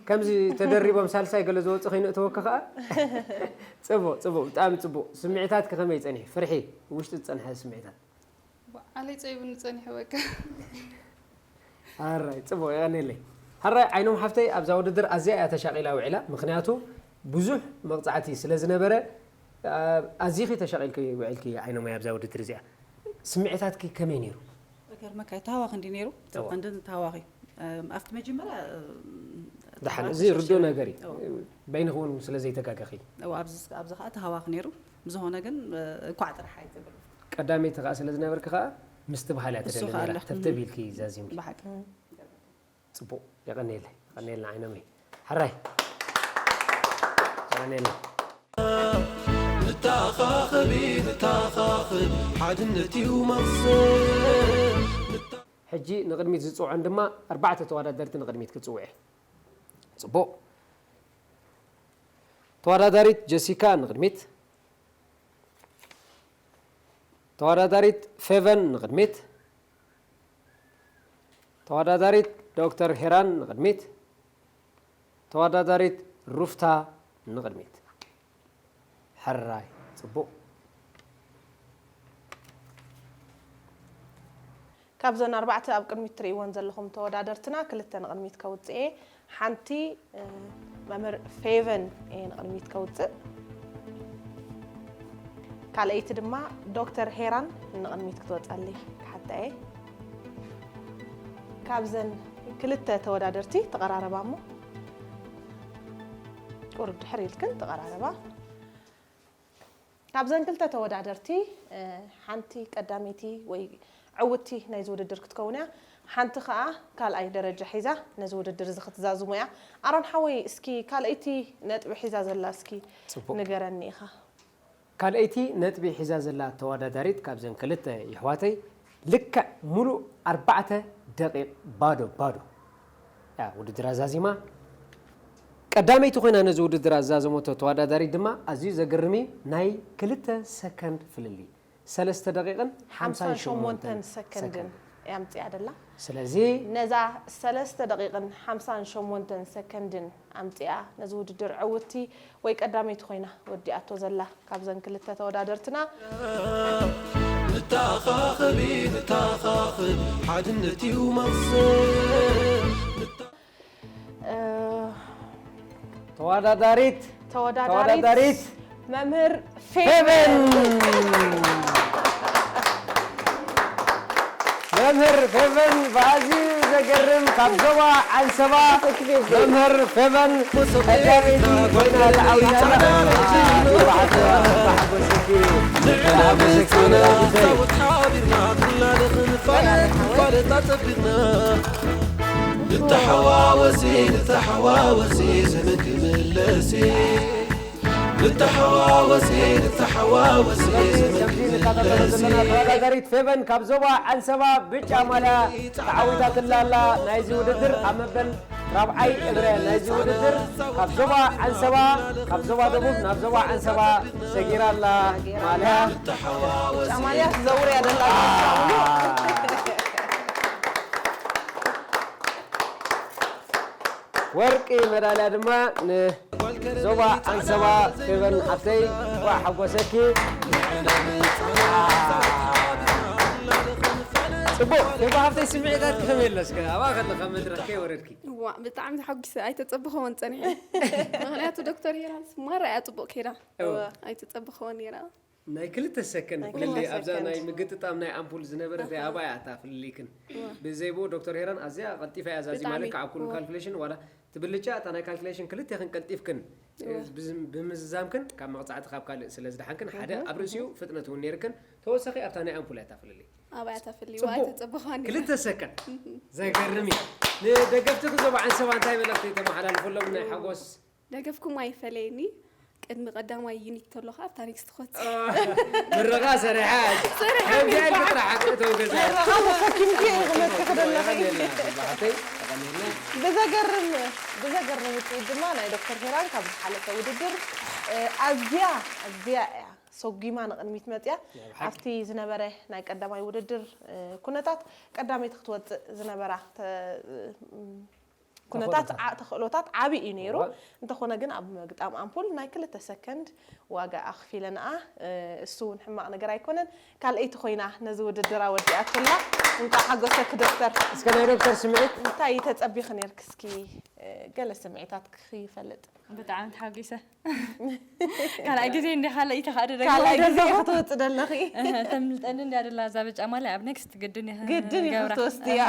ከምዚ ተደሪቦም ሳልሳይ ገለ ዝወፅ ከይኑ እተወኪ ከዓ ፅቡቅ ፅቡቅ ብጣዕሚ ፅቡቅ። ስምዒታትኪ ከመይ ፀኒሑ? ፍርሒ ውሽጢ ዝፀንሐ ስምዒታት? ባዓለይ ፀይቡኒ ፀኒሑ በቃ። ኣራይ ፅቡቅ የቀንየለይ። ሕራይ ዓይኖም ሓፍተይ ኣብዛ ውድድር ኣዝያ እያ ተሻቂላ ውዒላ ምክንያቱ ብዙሕ መቅፃዕቲ ስለዝነበረ ኣዚኺ ተሻቂልኪ ውዒልኪ ዓይኖመይ ኣብዛ ውድድር እዚኣ። ስምዒታትኪ ከመይ ነይሩ? ገርመካ እዩ ተሃዋኺ እንዲ ነይሩ። ቀንዲ ተሃዋኺ ኣብቲ መጀመርያ ደሓን፣ እዚ ርዱእ ነገር እዩ። በይንኺ እውን ስለ ዘይተጋገኺ። እው፣ ኣብዚ ኣብዚ ከዓ ተሃዋኽ ነይሩ። ብዝኾነ ግን፣ እ፣ እንኳዕ ጥራሕ ኣይትብል። ቀዳመይቲ ከዓ ስለ ዝነበርኪ ከዓ ምስትብሃል እያ እሱ ትደሊ ከዓ ነይራ። ኣሎ። ተብተብ ኢልኪ ዛዚምኪ። ብሓቂ። ጽቡቕ፣ የቐንየለይ፣ የቐንየልና ዓይነመይ። ሕራይ። የቐንየለይ። ንተኻኸቢ፣ ንተኻኸብ፣ ሓድነት እዩ መቕሰን። ሕጂ ንቕድሚት ዝጽውዐን ድማ ኣርባዕተ ተወዳደርቲ ንቕድሚት ክጽውዕ እየ። ጽቡቕ። ተወዳዳሪት ጀሲካ ንቕድሚት። ተወዳዳሪት ፌቨን ንቕድሚት። ተወዳዳሪት ዶክተር ሄራን ንቕድሚት። ተወዳዳሪት ሩፍታ ንቕድሚት። ሕራይ፣ ጽቡቕ። ካብዘን ኣርባዕተ ኣብ ቅድሚት ትርእይወን ዘለኹም ተወዳደርትና ክልተ ንቕድሚት ከውፅእ እየ። ሓንቲ፣ እ፣ መምህር ፌቨን እየ ንቕድሚት ከውፅእ። ካልኣይቲ ድማ ዶክተር ሄራን ንቕድሚት ክትወፀለይ ክሓታ እየ። ካብዘን ክልተ ተወዳደርቲ ተቐራረባ እሞ ቁሩብ ድሕር ኢልክን ተቐራረባ። ካብዘን ክልተ ተወዳደርቲ፣ እ፣ ሓንቲ ቀዳመይቲ ወይ ዕውትቲ ናይዚ ውድድር ክትከውን እያ። ሓንቲ ኸኣ ካልኣይ ደረጃ ሒዛ ነዚ ውድድር እዚ ክትዛዝሞ እያ። ኣሮን ሓወይ፣ እስኪ ካልኣይቲ ነጥቢ ሒዛ ዘላ እስኪ ጽቡቕ። ንገረኒ ኢኻ። ካልኣይቲ ነጥቢ ሒዛ ዘላ ተወዳዳሪት ካብዘን ክልተ የሕዋተይ ልክዕ ሙሉእ ኣርባዕተ ደቂቕ ባዶ ባዶ እያ ውድድር ኣዛዚማ። ቀዳመይቲ ኮይና ነዚ ውድድር ኣዛዘመቶ ተወዳዳሪት ድማ ኣዝዩ ዘገርም እዩ፣ ናይ ክልተ ሰከንድ ፍልልይ፣ ሰለስተ ደቂቕን ሓምሳን ሸሞንተን ሰከንድን ሰከንድ። እያ ኣምፅኣ ደላ። ስለዚ ነዛ ሰለስተ ደቂቕን ሓምሳን ሸሞንተን ሰከንድን ኣምፅኣ ነዚ ውድድር ዕውትቲ ወይ ቀዳመይቲ ኮይና ወዲኣቶ ዘላ ካብዘን ክልተ ተወዳደርትና። ንተኻኸቢ፣ ንተኻኸብ፣ ሓድነት እዩ መቕሰን። እ፣ ተወዳዳሪት ተወዳዳሪት ተወዳዳሪት መምህር ፌቨን። ፌቨን። መምህር ፌቨን ብኣዝዩ ዘገርም ካብ ዞባ ዓንሰባ መምህር ፌቨን ቀዳመይቲ ኮይና ተዓዊታ ኣላ። ብሓጎሰኪ፣ ብሓጎሰኪ። ሓቢርና ኩልና ንኽንፋለጥ፣ ክንፋለጥ ኣጸቢቕና። ንተሓዋወሲ፣ ንተሓዋወሲ፣ ዘመን ክምለሲ። ንተሓዋወሲ፣ ንተሓዋወሲ፣ ዘመን ከምዚ ንከታተሎ ዘለና ክምለሲ። ተወዳዳሪት ፌቨን ካብ ዞባ ዓንሰባ ብጫ ማልያ ተዓዊታትላ ኣላ። ናይዚ ውድድር ኣብ መበል ራብዓይ እብረ ናይዚ ውድድር ካብ ዞባ ዓንሰባ፣ ካብ ዞባ ደቡብ ናብ ዞባ ዓንሰባ ሰጊራ ኣላ ማልያ። ጫማልያ ትዘውር እያ ደላ። ወርቂ መዳልያ ድማ ንዞባ ዓንሰባ ፌቨን ሓፍተይ፣ እንኳዕ ሓጎሰኪ። ጽቡቕ። ፌቨ ሓፍተይ፣ ስምዒታት ከመይ ኣሎ? እስከ ኣብኣ ከለኻ መድረኽ ከይወረድኪ። እዋ፣ ብጣዕሚ ተሓጒሰ። ኣይተጸበኸዎን ጸኒሐ። ምኽንያቱ ዶክተር ሄራንስ ማራ እያ ጽቡቕ ከይዳ። እወ። ኣይተጸበኸዎን ነይራ። ናይ ክልተ ሰከንድ ናይ ፍልልይ ክልተ ኣብዛ ሰከንድ። ናይ ምግጥጣም ናይ ኣምፑል ዝነበረ እቲኣ ኣብኣ እያ እታ ፍልልይክን። ብዘይ ብኡ ዶክተር ሄራን ኣዝያ ቀልጢፋ እያ ዛዚማ፣ ብጣዕሚ። ልክዕ ኣብ ኩሉ እወ። ካልኩሌሽን ዋላ ትብልጫ እታ ናይ ካልኩሌሽን ክልቴኽን ቀልጢፍክን እወ። ብዝ-፣ ብምዝዛምክን ካብ መቕጻዕቲ ካብ ካልእ ስለ ዝደሓንክን ሓደ ኣብ ርእሲኡ ፍጥነት እውን ነይርክን ተወሳኺ ኣብታ ናይ ኣምፑል እያ እታ ፍልልይ። ኣብኣ እያ እታ ፍልልይ። ጽቡቕ። ኣይተጸበኸዋን ነይራ። ክልተ ሰከንድ። ዘገርም እዩ። ንደገፍትኺ ዞባ ዓንሰባ እንታይ መልእኽቲ ተመሓላልፈሎም ናይ ሓጎስ? ደገፍኩም ኣይፈለየኒ። ቅድሚ ቀዳማይ ዩኒት ተሎ ከዓ ኣብታ ኔክስት ኮት። ምረቓ ሰሪሓ። ሰሪሓ ከምዚኣ ነይራ። ኢልኪ ጥራሕ ሓቂ እተው ገዛ። ምረቓ ተሰኪምኪ ኢኺ ክመጽኺ ዘለኺ። የቐንየልና፣ ተባዕተይ፣ የቐንየልና። ብዘገርም ብዘገርም ውፅኢት ድማ ናይ ዶክተር ሄራን ካብ ዝሓለፈ ውድድር፣ እ፣ ኣዝያ ኣዝያ እያ ሰጒማ ንቕድሚት መፅያ። ናይ ብሓቂ። ኣብቲ ዝነበረ ናይ ቀዳማይ ውድድር፣ እ፣ ኩነታት ቀዳመይቲ ክትወፅእ ዝነበራ ተ-፣ እ፣ ኩነታት ተኽእሎታት። ዓ-፣ ተኽእሎታት ዓብዪ እዩ ነይሩ። እዋ። እንተኾነ ግን ኣብ ምግጣም ኣምፑል ናይ ክልተ ሰከንድ ዋጋ ኣኽፊለንኣ። እ፣ እሱ እውን ሕማቕ ነገር ኣይኮነን። ካልኣይቲ ኮይና ነዚ ውድድር ኣወዲኣትላ። እንኳዕ ሓጎሰኪ ዶክተር። እስከ ናይ ዶክተር ስምዒት እንታይ ተጸቢኺ ነርኪ? እስኪ ገለ ስምዒታትኪ ይፈልጥ። ብጣዕሚ ተሓጒሰ። ካልኣይ ግዜ እንደ ካልኣይ ኢተ ከዓ ደገ ካልኣይ ግዜ ክትወጽእ ደለኺ። ተምልጠኒ እንዲያ ደላ እዛ በጫማ ላይ ኣብ ኔክስት ግድን ኢኻ ግድን ኢኻ ገብራ። ክትወስድያ።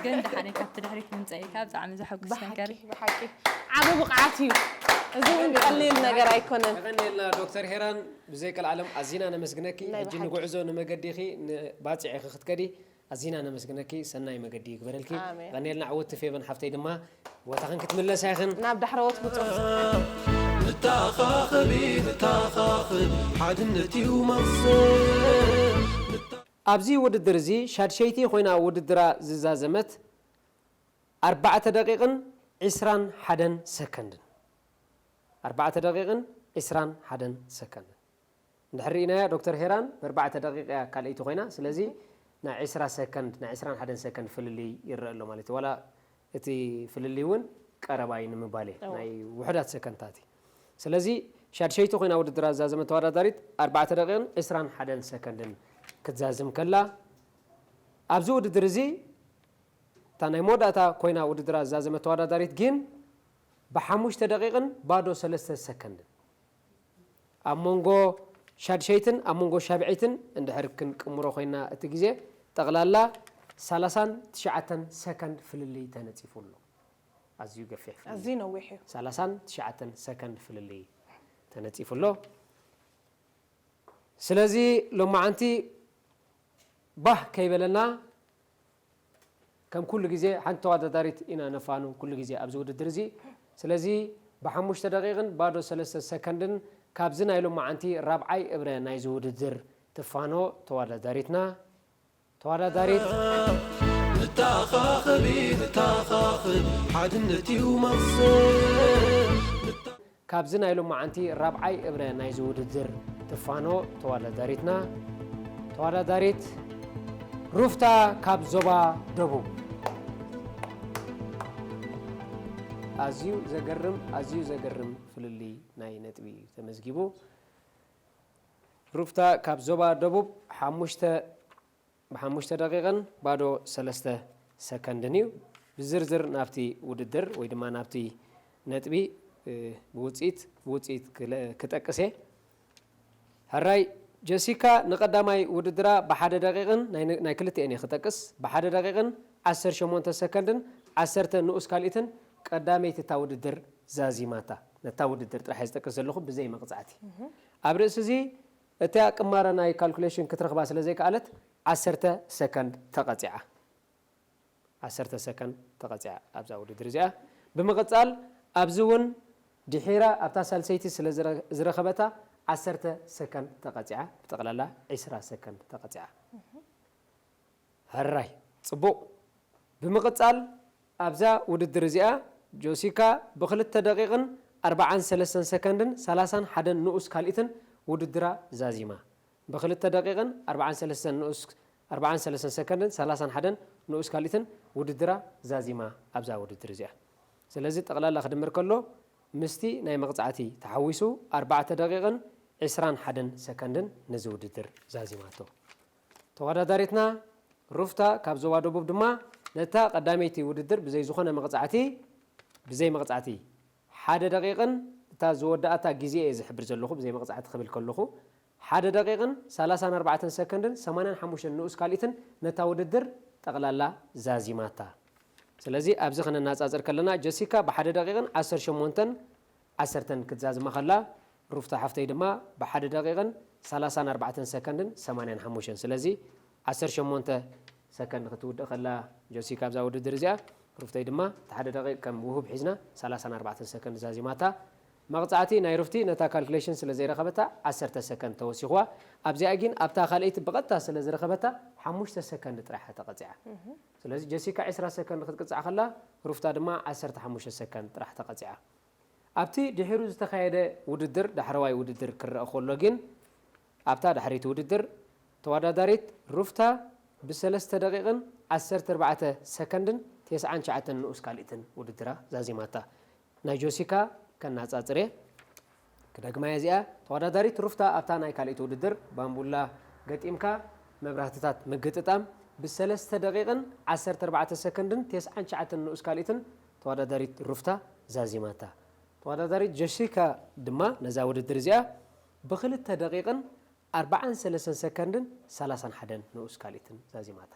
ግን ደሓን ኢካ ብድሕሪት ምምፀኢካ ብጣዕሚ ዘሐጉስ ነገር እዩ። ብሓቂ ዓቢ ብቕዓት እዩ። እዚ እውን ቀሊል ነገር ኣይኮነን። የቐንየልና ዶክተር ሄራን፣ ብዘይ ቀልዓለም ኣዚና ነመስግነኪ። ናይ ሕጂ ብሓቂ። ንጉዕዞ ንመገዲኺ ንባፅዒኺ ክትከዲ ኣዚና ነመስግነኪ። ሰናይ መገዲ ይግበረልኪ። ኣሜን። የቐንየልና። ዕውት ፌቨን ሓፍተይ ድማ ቦታኽን ክትምለሳ ኢኽን። ናብ ዳሕረዎት ብፁዕ ንተኻኸቢ ንተኻኸብ ሓድነት እዩ መቕሰብ ኣብዚ ውድድር እዚ ሻድሸይቲ ኮይና ውድድራ ዝዛዘመት ኣርባዕተ ደቂቕን ዕስራን ሓደን ሰከንድን። ኣርባዕተ ደቂቕን ዕስራን ሓደን ሰከንድን። እንድሕር ርኢናያ ዶክተር ሄራን ብኣርባዕተ ደቂቕ እያ ካልኣይቲ ኮይና። ስለዚ ናይ ዕስራ ሰከንድ፣ ናይ ዕስራን ሓደን ሰከንድ ፍልልይ ይረአ ኣሎ ማለት እዩ። ዋላ እቲ ፍልልይ እውን ቀረባ እዩ ንምባል እየ። ናይ ውሑዳት ሰከንድታት እዩ። ስለዚ ሻድሸይቲ ኮይና ውድድራ ዝዛዘመት ተወዳዳሪት ኣርባዕተ ደቂቕን ዕስራን ሓደን ሰከንድን ክትዛዝም ከላ ኣብዚ ውድድር እዚ እታ ናይ መወዳእታ ኮይና ውድድራ ዝዛዘመት ተወዳዳሪት ግን ብሓሙሽተ ደቂቕን ባዶ ሰለስተ ሰከንድን ኣብ መንጎ ሻድሸይትን ኣብ መንጎ ሻብዐይትን እንድሕር ክንቅምሮ ኮይና እቲ ግዜ ጠቕላላ ሰላሳን ትሽዓተን ሰከንድ ፍልልይ ተነፂፉ ኣሎ። ኣዝዩ ገፊሕ ፍልልይ። ኣዝዩ ነዊሕ እዩ። ሰላሳን ትሽዓተን ሰከንድ ፍልልይ ተነፂፉ ኣሎ። ስለዚ ሎማዓንቲ ባህ ከይበለና ከም ኩሉ ግዜ ሓንቲ ተወዳዳሪት ኢና ነፋኑ ኩሉ ግዜ ኣብዚ ውድድር እዚ። ስለዚ ብሓሙሽተ ደቂቕን ባዶ ሰለስተ ሰከንድን ካብዚ ናይ ሎማዓንቲ ራብዓይ እብረ ናይዚ ውድድር ትፋኖ ተወዳዳሪትና ተወዳዳሪት ንተኻኸቢ ንተኻኸብ ሓድነት እዩ መቕሰብ ካብዚ ናይ ሎማዓንቲ ራብዓይ እብረ ናይዚ ውድድር ትፋኖ ተወዳዳሪትና ተወዳዳሪት ሩፍታ ካብ ዞባ ደቡብ። ኣዝዩ ዘገርም ኣዝዩ ዘገርም ፍልልይ ናይ ነጥቢ እዩ ተመዝጊቡ። ሩፍታ ካብ ዞባ ደቡብ ሓሙሽተ ብሓሙሽተ ደቂቕን ባዶ ሰለስተ ሰከንድን እዩ። ብዝርዝር ናብቲ ውድድር ወይ ድማ ናብቲ ነጥቢ ብውፅኢት ብውፅኢት ክጠቅስ እየ። ሕራይ ጀሲካ ንቐዳማይ ውድድራ ብሓደ ደቂቕን ናይ ክልቲኤን እየ ክጠቅስ ብሓደ ደቂቕን ዓሰርተ ሸሞንተ ሰከንድን ዓሰርተ ንኡስ ካልኢትን ቀዳመይቲ እታ ውድድር ዛዚማታ። ነታ ውድድር ጥራሕ እየ ዝጠቅስ ዘለኹ ብዘይ መቕፃዕቲ። ኣብ ርእሲ እዚ እታ ቅማረ ናይ ካልኩሌሽን ክትረኽባ ስለ ዘይከኣለት ዓሰርተ ሰከንድ ተቐፂዓ። ዓሰርተ ሰከንድ ተቐፂዓ ኣብዛ ውድድር እዚኣ። ብምቕፃል ኣብዚ እውን ድሒራ ኣብታ ሳልሰይቲ ስለ ዝረኸበታ ዓሰርተ ሰከንድ ተቐፂዓ። ብጠቕላላ ዕስራ ሰከንድ ተቐፂዓ። ሕራይ ፅቡቕ። ብምቕፃል ኣብዛ ውድድር እዚኣ ጆሲካ ብክልተ ደቂቕን ኣርባዓን ሰለስተን ሰከንድን ሰላሳን ሓደን ንኡስ ካልኢትን ውድድራ ዛዚማ። ብክልተ ደቂቕን ኣርባዓን ሰለስተን ንኡስ ኣርባዓን ሰለስተን ሰከንድን ሰላሳን ሓደን ንኡስ ካልኢትን ውድድራ ዛዚማ ኣብዛ ውድድር እዚኣ። ስለዚ ጠቕላላ ክድምር ከሎ ምስቲ ናይ መቕፃዕቲ ተሓዊሱ ኣርባዕተ ደቂቕን ዕስራን ሓደን ሰከንድን ነዚ ውድድር ዛዚማቶ። ተወዳዳሪትና ሩፍታ ካብ ዞባ ደቡብ ድማ ነታ ቀዳመይቲ ውድድር ብዘይ ዝኾነ መቕፃዕቲ ብዘይ መቕፃዕቲ ሓደ ደቂቕን እታ ዝወዳእታ ግዜ እየ ዝሕብር ዘለኹ ብዘይ መቕፃዕቲ ክብል ከለኹ ሓደ ደቂቕን ሰላሳን ኣርባዕተን ሰከንድን ሰማንያን ሓሙሽተን ንኡስ ካልኢትን ነታ ውድድር ጠቕላላ ዛዚማታ። ስለዚ ኣብዚ ክነናፃፅር ከለና ጀሲካ ብሓደ ደቂቕን ዓሰርተ ሸሞንተን ዓሰርተን ክትዛዝማ ከላ ሩፍታ ሓፍተይ ድማ ብሓደ ደቂቕን ሰላሳን ኣርባዕተን ሰከንድን ሰማንያን ሓሙሽተን። ስለዚ ዓሰርተ ሸሞንተ ሰከንድ ክትውድእ ከላ ጆሲካ ኣብዛ ውድድር እዚኣ ሩፍተይ ድማ እቲ ሓደ ደቂቕ ከም ውሁብ ሒዝና ሰላሳን ኣርባዕተን ሰከንድ ዛዚማታ። መቕፃዕቲ ናይ ሩፍቲ ነታ ካልኩሌሽን ስለ ዘይረኸበታ ዓሰርተ ሰከንድ ተወሲኽዋ። ኣብዚኣ ግን ኣብታ ካልኣይቲ ብቐጥታ ስለ ዝረኸበታ ሓሙሽተ ሰከንድ ጥራሕ ተቐፂዓ። ስለዚ ጀሲካ ዕስራ ሰከንድ ክትቅፃዕ ከላ ሩፍታ ድማ ዓሰርተ ሓሙሽተ ሰከንድ ጥራሕ ተቐፂዓ። ኣብቲ ድሒሩ ዝተኻየደ ውድድር ዳሕረዋይ ውድድር ክረአ ከሎ ግን ኣብታ ዳሕረይቲ ውድድር ተወዳዳሪት ሩፍታ ብሰለስተ ደቂቕን ዓሰርተ ኣርባዕተ ሰከንድን ተስዓን ትሽዓተን ንኡስ ካልኢትን ውድድራ ዛዚማታ። ናይ ጆሲካ ከናፃፅር እየ። ክደግማ እየ እዚኣ። ተወዳዳሪት ሩፍታ ኣብታ ናይ ካልኣይቲ ውድድር ባምቡላ ገጢምካ መብራህትታት ምግጥጣም ብሰለስተ ደቂቕን ዓሰርተ ኣርባዕተ ሰከንድን ተስዓን ትሽዓተን ንኡስ ካልኢትን ተወዳዳሪት ሩፍታ ዛዚማታ። ተወዳዳሪት ጀሲካ ድማ ነዛ ውድድር እዚኣ ብኽልተ ደቂቕን ኣርባዓን ሰለስተን ሰከንድን ሰላሳን ሓደን ንኡስ ካልኢትን ዛዚማታ።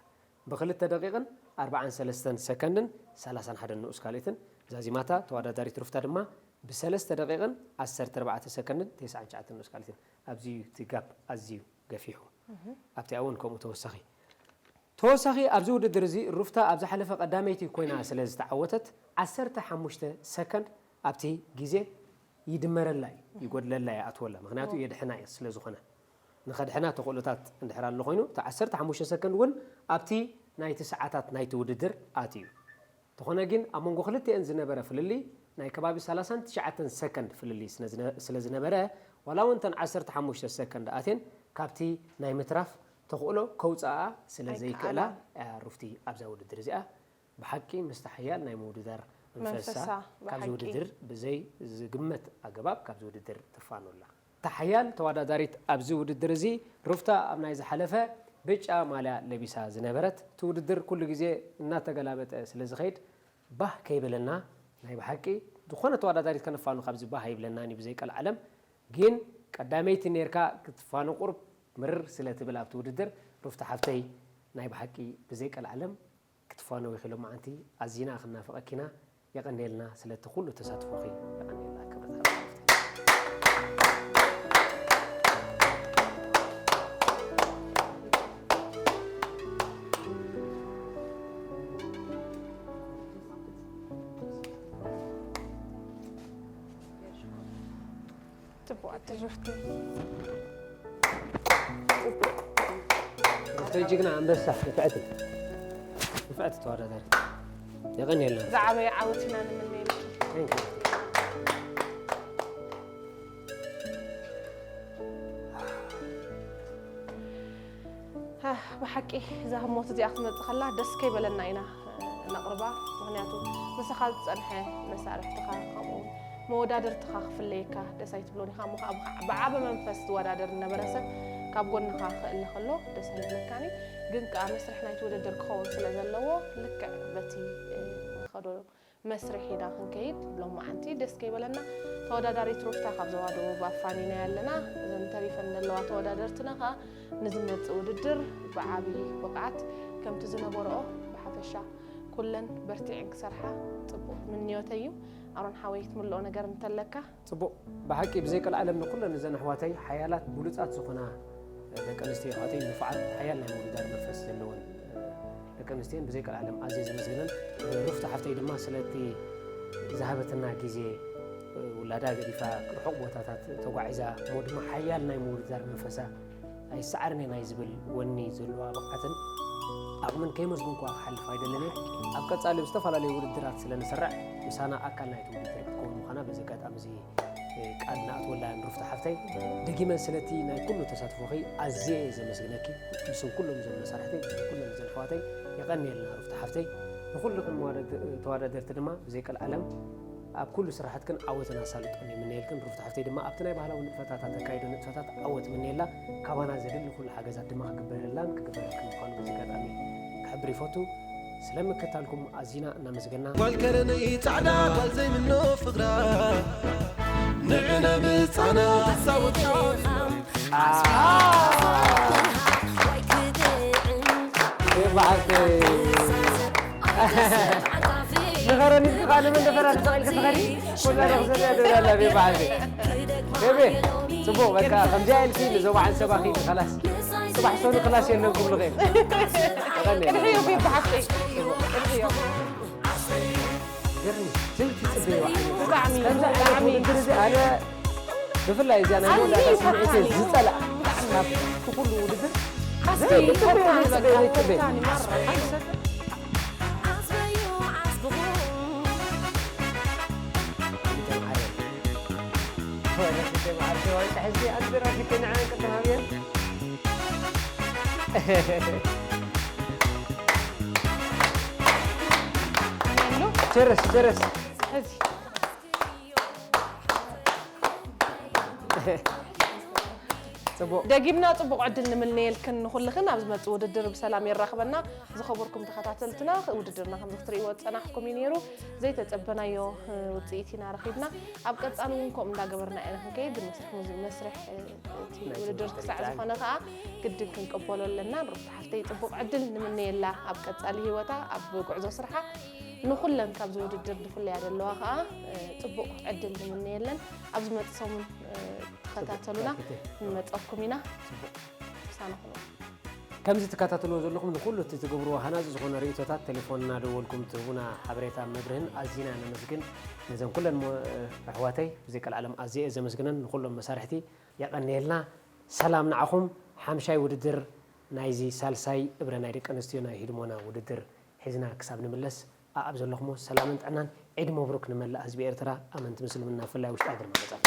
ብኽልተ ደቂቕን ኣርባዓን ሰለስተን ሰከንድን ሰላሳን ሓደን ንኡስ ካልኢትን ዛዚማታ። ተወዳዳሪት ሩፍታ ድማ ብሰለስተ ደቂቕን ዓሰርተ ኣርባዕተ ሰከንድን ተስዓን ትሽዓተን ንኡስ ካልኢትን። ኣብዚ እዩ እቲ ጋፕ ኣዝዩ ገፊሑ። ኣብቲ እውን ከምኡ ተወሳኺ ተወሳኺ ኣብዚ ውድድር እዚ ሩፍታ ኣብ ዝሓለፈ ቀዳመይቲ ኮይና ስለ ዝተዓወተት ዓሰርተ ሓሙሽተ ሰከንድ ኣብቲ ግዜ ይድመረላ እዩ፣ ይጎድለላ፣ ይኣትወላ። ምኽንያቱ የድሕና እየ ስለ ዝኾነ። ንኸድሕና ተኽእሎታት እንድሕር ኣሎ ኮይኑ፣ እቲ ዓሰርተ ሓሙሽተ ሰከንድ እውን ኣብቲ ናይቲ ሰዓታት ናይቲ ውድድር ኣትዩ። ተኾነ ግን ኣብ መንጎ ክልቲኤን ዝነበረ ፍልልይ ናይ ከባቢ ሰላሳን ትሽዓተን ሰከንድ ፍልልይ ስነ-፣ ስለ ዝነ-፣ ስለ ዝነበረ፣ ዋላ እውን እተን ዓሰርተ ሓሙሽተ ሰከንድ ኣትየን ካብቲ ናይ ምትራፍ ተኽእሎ ከውፅኣ ስለ ኣይከኣላን። ዘይክእላ፣ እ፣ ሩፍቲ ኣብዛ ውድድር እዚኣ ብሓቂ ምስቲ ሓያል ናይ ምውድዳር መንፈሳ መንፈሳ፣ ካብዚ ብሓቂ። ውድድር ብዘይ ዝግመት ኣገባብ ካብዚ ውድድር ትፋኖ ኣላ። እታ ሓያል ተወዳዳሪት ኣብዚ ውድድር እዚ ሩፍታ ኣብ ናይ ዝሓለፈ ብጫ ማልያ ለቢሳ ዝነበረት፣ እቲ ውድድር ኩሉ ግዜ እናተገላበጠ ስለ ዝኸይድ ባህ ከይበለና፣ ናይ ብሓቂ ዝኾነ ተወዳዳሪት ከነፋኑ ካብዚ ባህ ኣይብለናን እዩ ብዘይ ቀልዓለም። ግን ቀዳመይቲ ኔርካ ክትፋኖ ቁሩብ ምርር ስለ ትብል ኣብቲ ውድድር፣ ሩፍታ ሓፍተይ ናይ ብሓቂ ብዘይ ቀልዓለም ክትፋነዊ ኢኺ ሎማዓንቲ፣ ኣዚና ክናፍቐኪ ኢና። የቐንየልና ስለቲ ኩሉ ተሳትፎኺ፣ የቐንየልና ክብረት ሓፍተይ። ጽቡቕ ትምህርቲ። ሩፍተይ ጅግና ኣንበሳ፣ ንፍዕቲ፣ ንፍዕቲ ተወዳዳሪት። የቐንየልና። ዝዓበየ ዓወት ኢና ንምነየልኪ። Thank you። ኣህ፣ ብሓቂ እዛ ህሞት እዚኣ ክትመጽእ ከላ ደስ ከይበለና ኢና፣ እ፣ ነቕርባ። ምኽንያቱ ምሳኻ ዝጸንሐ መሳርሕትኻ፣ ከምኡ እውን መወዳድርትኻ ክፍለየካ ደስ ኣይትብሎን ኢኻ። እሞ ከኣ ብዓ-፣ ብዓቢ መንፈስ ዝወዳደር ዝነበረ ሰብ ካብ ጎንኻ ክእለ ከሎ ደስ ኣይብለካን እዩ። ግን ከኣ መስርሕ ናይቲ ውድድር ክኸውን ስለ ዘለዎ፣ ልክዕ በቲ፣ እ፣ ንኸዶ መስርሕ ኢና ክንከይድ። ሎማዓንቲ ደስ ከይበለና፣ ተወዳዳሪት ሩፍታ ካብ ዞባ ደቡብ ኣፋኒናያ ኣለና። እዘን ተሪፈን ዘለዋ ተወዳደርትና ከኣ ንዝመጽእ ውድድር ብዓቢ ብቕዓት ከምቲ ዝነበርኦ ብሓፈሻ ኩለን በርቲዐን ክሰርሓ ጽቡቕ ምንዮተይ እዩ። ኣሮን ሓወይ፣ ክትምልኦ ነገር እንተለካ? ጽቡቕ። ብሓቂ ብዘይ ቀልዓለም ንኩለን እዘን ኣሕዋተይ ሓያላት ብሉጻት ዝኾና ደቂ ኣንስትዮ ኣሕዋተይ፣ ንፉዓት፣ ሓያል ናይ ምውድዳር መንፈስ ዘለወን ደቂ ኣንስትዮ እየን። ብዘይ ቀልዓለም ኣዝየ ዘመስግነን። ሩፍታ ሓፍተይ ድማ ስለቲ ዝሃበትና ግዜ፣ ውላዳ ገዲፋ ርሑቕ ቦታታት ተጓዒዛ፣ እሞ ድማ ሓያል ናይ ምውድዳር መንፈሳ ኣይሰዓርን እየ ናይ ዝብል ወኒ ዘለዋ ብቕዓትን ዓቕምን ከየመስገንኩዋ ክሓልፍ ኣይደልን እየ። ኣብ ቀጻሊ ኣብ ዝተፈላለዩ ውድድራት ስለ ንሰርዕ ምሳና ኣካል ናይቲ ውድድር ክትከውን ምዃና በዚ ኣጋጣሚ እዚ ቃል ንኣትወላ ንሩፍታ ሓፍተይ፣ ደጊመ ስለቲ ናይ ኩሉ ተሳትፎኺ ኣዝየ እየ ዘመስግነኪ። ብስም ኩሎም እዞም መሳርሕተይ፣ ብስም ኩሎም እዘን ኣሕዋተይ የቐንየልና ሩፍታ ሓፍተይ። ንኹልኽን መዋደድ-፣ ተወዳደርቲ ድማ ብዘይ ቀልዓለም ኣብ ኩሉ ስራሓትክን ዓወትን ኣሳልጦን ይምነየልክን። ሩፍታ ሓፍተይ ድማ ኣብቲ ናይ ባህላዊ ንጥፈታት ኣተካይዶ ንጥፈታት ዓወት ምነየላ። ካባና ዘድሊ ኩሉ ሓገዛት ድማ ክግበረላን ክግበረልክን ምዃኑ በዚ ኣጋጣሚ ክሕብር ይፈቱ። ስለ ምክታልኩም ኣዚና እናመስገና። ጓል ከረነይ ጻዕዳ ጓል ዘይምኖ ፍቕራ ንዕና ምጻና ትጻወት። ይብዓል። ንኸረኒ ኢልካ ንመን ደፈራ ተጠቒልካ ትኸዲ? ኩላ ዶ ክዘርያ ደውላ ኣላ ቤባ ዓርከይ። ቤቤ፣ ጽቡቕ፣ በቃ፣ ከምዚኣ ኢልኪ ንዞባ ዓንሰባኺ፣ ንኸላስ። ጽባሕ ሰኑ ክላስ የለን ክብሉኺ። የቐንየልና። ቅድሕዮ ቤባ ሓፍተይ። ቅድሕዮ። ገርኒ፣ ዘይትጽበዮ ዓይነት። ብጣዕሚ፣ ከምዚ ዓይነት ብጣዕሚ። ውድድር እዚ ኣነ ብፍላይ እዚኣ ናይ ኣዝዩ መወዳእታ ስምዒተይ ፈታኒ። ዝጸልኣ። ብጣዕሚ። ካብቲ ኩሉ ውድድር ኣዝዩ ዘይትጽበዮ ፈታኒ፣ ዘይትጽበዮ። ፈታኒ፣ ማራ። ቸርስ፣ ቸርስ። ሕዚ። ጽቡቕ። ደጊምና ጽቡቕ ዕድል ንምነየልክን ንኹልኽን ኣብ ዝመጽእ ውድድር ብሰላም የራኽበና። ዝኸበርኩም ተኸታተልትና ውድድርና ከም ክትርእይዎ ዝጸናሕኩም እዩ ነይሩ። ዘይተጸበናዮ እ፣ ውጽኢት ኢና ረኺብና። ኣብ ቀጻሊ እውን ከምኡ እንዳገበርና ኢና ክንከይድ መስርሕ ሙዚ- መስርሕ እ፣ እቲ ውድድር ክሳዕ ዝኾነ ከዓ ግድን ክንቅበሎ ኣለና። ሩታ ሓፍተይ ጽቡቕ ዕድል ንምነየላ ኣብ ቀጻሊ ህይወታ ኣብ ጉዕዞ ስርሓ ንኹለን ካብዚ ውድድር ድፍለያ ዘለዋ ከዓ እ፣ ጽቡቕ ዕድል ንምነየለን። ኣብ ዝመጽእ ሰሙን እ፣ ተኸታተሉና። ንመጸኩም ኢና። ምሳና ኩኑ። ከምዚ ትከታተልዎ ዘለኹም ንኩሉ እቲ ትገብርዎ ሃናጺ ዝኾነ ርእይቶታት ቴሌፎን እናደወልኩም ትህቡና ሓበሬታ መብርህን ኣዚና ነመስግን። ነዘን ኩለን ሞ- ኣሕዋተይ ብዘይ ቀልዓለም ኣዝየ እየ ዘመስግነን። ንኩሎም መሳርሕቲ የቐንየልና። ሰላም ንዓኹም። ሓምሻይ ውድድር ናይዚ ሳልሳይ እብረ ናይ ደቂ ኣንስትዮ ናይ ሂድሞና ውድድር ሒዝና ክሳብ ንምለስ ኣኣብ ዘለኹሞ ሰላምን ጥዕናን። ዒድ መብሩክ ንመላእ ህዝቢ ኤርትራ ኣመንቲ ምስልምና ብፍላይ ውሽጢ ሃገር መቐጻፍ።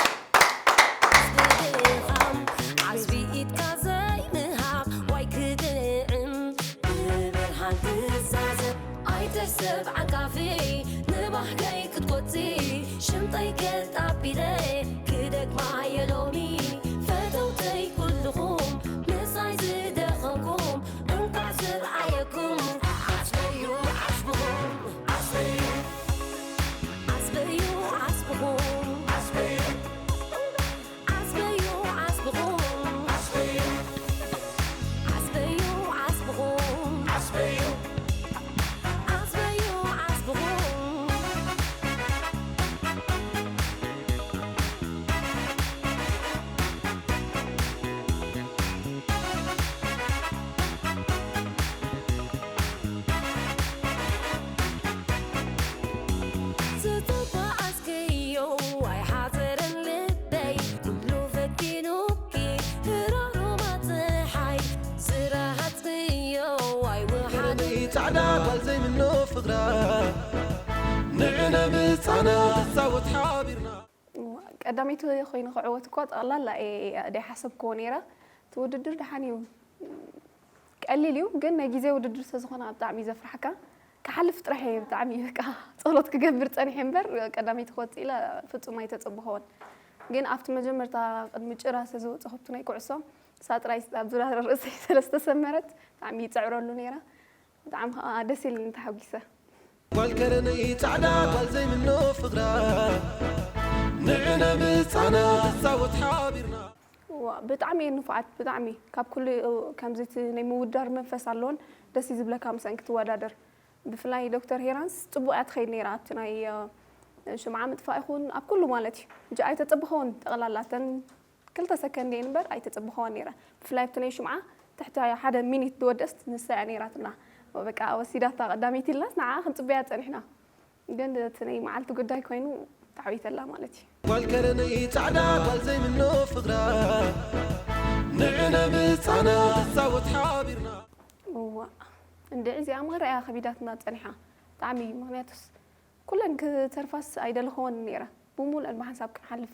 ብድኻም ዓዝቢ ኢድካ ዘይምሃብ ዋይ ክድዕም ብብርሃን ትዛዘብ ኣይተሰብ ዓንቃፊ ንባህገይ ክትቆጺ ሽምጠይ ከጣቢለ ክደግማ የሎሚ ፈተውተይ ኩልኹም ምሳይ ዝደኸምኩም እንኳዕ ዝረኣየኩም ዓስበዩ ዓስብኹም ዓስበዩ ዓስበዩ ዓስብኹም ዓስበዩ ዓስብኹም ዓስበዩ ዓስብኹም ዓስበዩ ዓስብኹም ዓስበዩ ዓስበዩ ዓስብኹም ዝተጓዓዝክዮ ኣይሓዘረን ልበይ ኩሉ ፈቲኑኪ ህራሩማ ፀሓይ ዝረሃፅክዮ ኣይወሓደ ጻዕዳ ጓል ዘይምኖ ፍቕራ ንዕነ ብጻና ክጻወት ሓቢርና ቀዳመይቲ ኮይነ ክዕወት እኳ ጠቕላላ እየ ደይሓሰብክዎ ነይረ። እቲ ውድድር ደሓን እዩ፣ ቀሊል እዩ፣ ግን ናይ ግዜ ውድድር ስለዝኾነ ብጣዕሚ እዩ ዘፍርሓካ። ክሓልፍ ጥራሕ እየ ብጣዕሚ በቃ ጸሎት ክገብር ጸኒሐ እምበር ቀዳመይቲ ክወጽእ ኢለ ፍጹም ኣይተጸበኽዎን። ግን ኣብቲ መጀመርታ ቅድሚ ጭራ ስለዝወጸኹ ኣብቲ ናይ ኩዕሶ እሳ ጥራይ ኣብ ዙርያ ርእሰይ ስለዝተሰመረት ብጣዕሚ ይጽዕረሉ ነይረ። ብጣዕሚ ከዓ ደስ ኢልኒ ተሓጒሰ። ጓል ከረነይ ጻዕዳ ጓል ዘይምኖ ፍቕራ ንዕነ ብጻና ክጻወት ሓቢርና ዋ ብጣዕሚ እየን ንፉዓት ብጣዕሚ ካብ ኩሉ ከምዚ እቲ ናይ ምውዳር መንፈስ ኣለዎን ደስ እዩ ዝብለካ ምስአን ክትወዳደር ብፍላይ ዶክተር ሄራንስ ጽቡቅ እያ ትኸይድ ነይራ ኣብቲ ናይ ሽምዓ ምጥፋእ ይኹን ኣብ ኩሉ ማለት እዩ እንጂ ኣይተጸብኸውን ጠቕላላተን ክልተ ሰከንድ እየን እምበር ኣይተጸብኸዋን ነይረ ብፍላይ ኣብቲ ናይ ሽምዓ ትሕቲ ሓደ ሚኒት ዝወደስት ንሳ እያ ነይራትና በቃ ወሲዳታ ቀዳመይቲ ኢልናስ ንዓ ክንጽበያ ጸኒሕና ግን እቲ ናይ መዓልቲ ጉዳይ ኮይኑ ተዓዊተላ ማለት እዩ። ጓል ከረነይ ጻዕዳ ጓል ዘይምኖ ፍቕራ ንዕነ ብጻና ክጻወት ሓቢርና እዋ እንድዒ እዚኣ ማራ እያ ከቢዳትና ጸኒሓ ብጣዕሚ እዩ ምክንያቱስ ኩለን ክተርፋስ ኣይደለኸወን ነይረ ብሙሉአን ብሓንሳብ ክንሓልፍ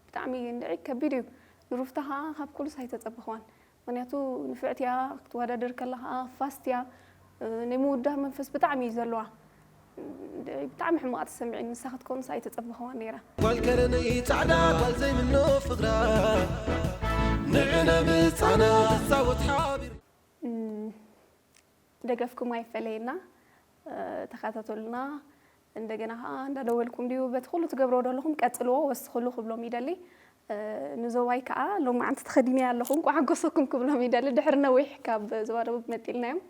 ብጣዕሚ እንድዒ ከቢድ እዩ ንሩፍታ ከዓ ካብ ኩሉስ ኣይተጸበኸዋን ምክንያቱ ንፍዕቲ እያ ክትወዳደር ከላ ከዓ ፋስት እያ ናይ ምውዳር መንፈስ ብጣዕሚ እዩ ዘለዋ ብጣዕሚ ሕማቕ ተሰሚዑ ንሳ ክትኮንስ ኣይተጸበኸዋን ነይራ ጓል ከረነይ ጻዕዳ ጓል ዘይምኖ ፍቕራ ንዕነ ብጻና ክጻወት ሓቢር ደገፍኩም ኣይፈለየና ተኸታተሉና እንደገና ከዓ እንዳደወልኩም ድዩ በቲ ኩሉ ትገብርዎ ዘለኹም ቀፅልዎ ወስኽሉ ክብሎም ይደሊ ንዞባይ ከዓ ሎማዓንቲ ተኸዲነያ ኣለኹ እንኳዕ ሓጎሰኩም ክብሎም ይደሊ ድሕሪ ነዊሕ ካብ ዞባ ደቡብ መጢልናዮም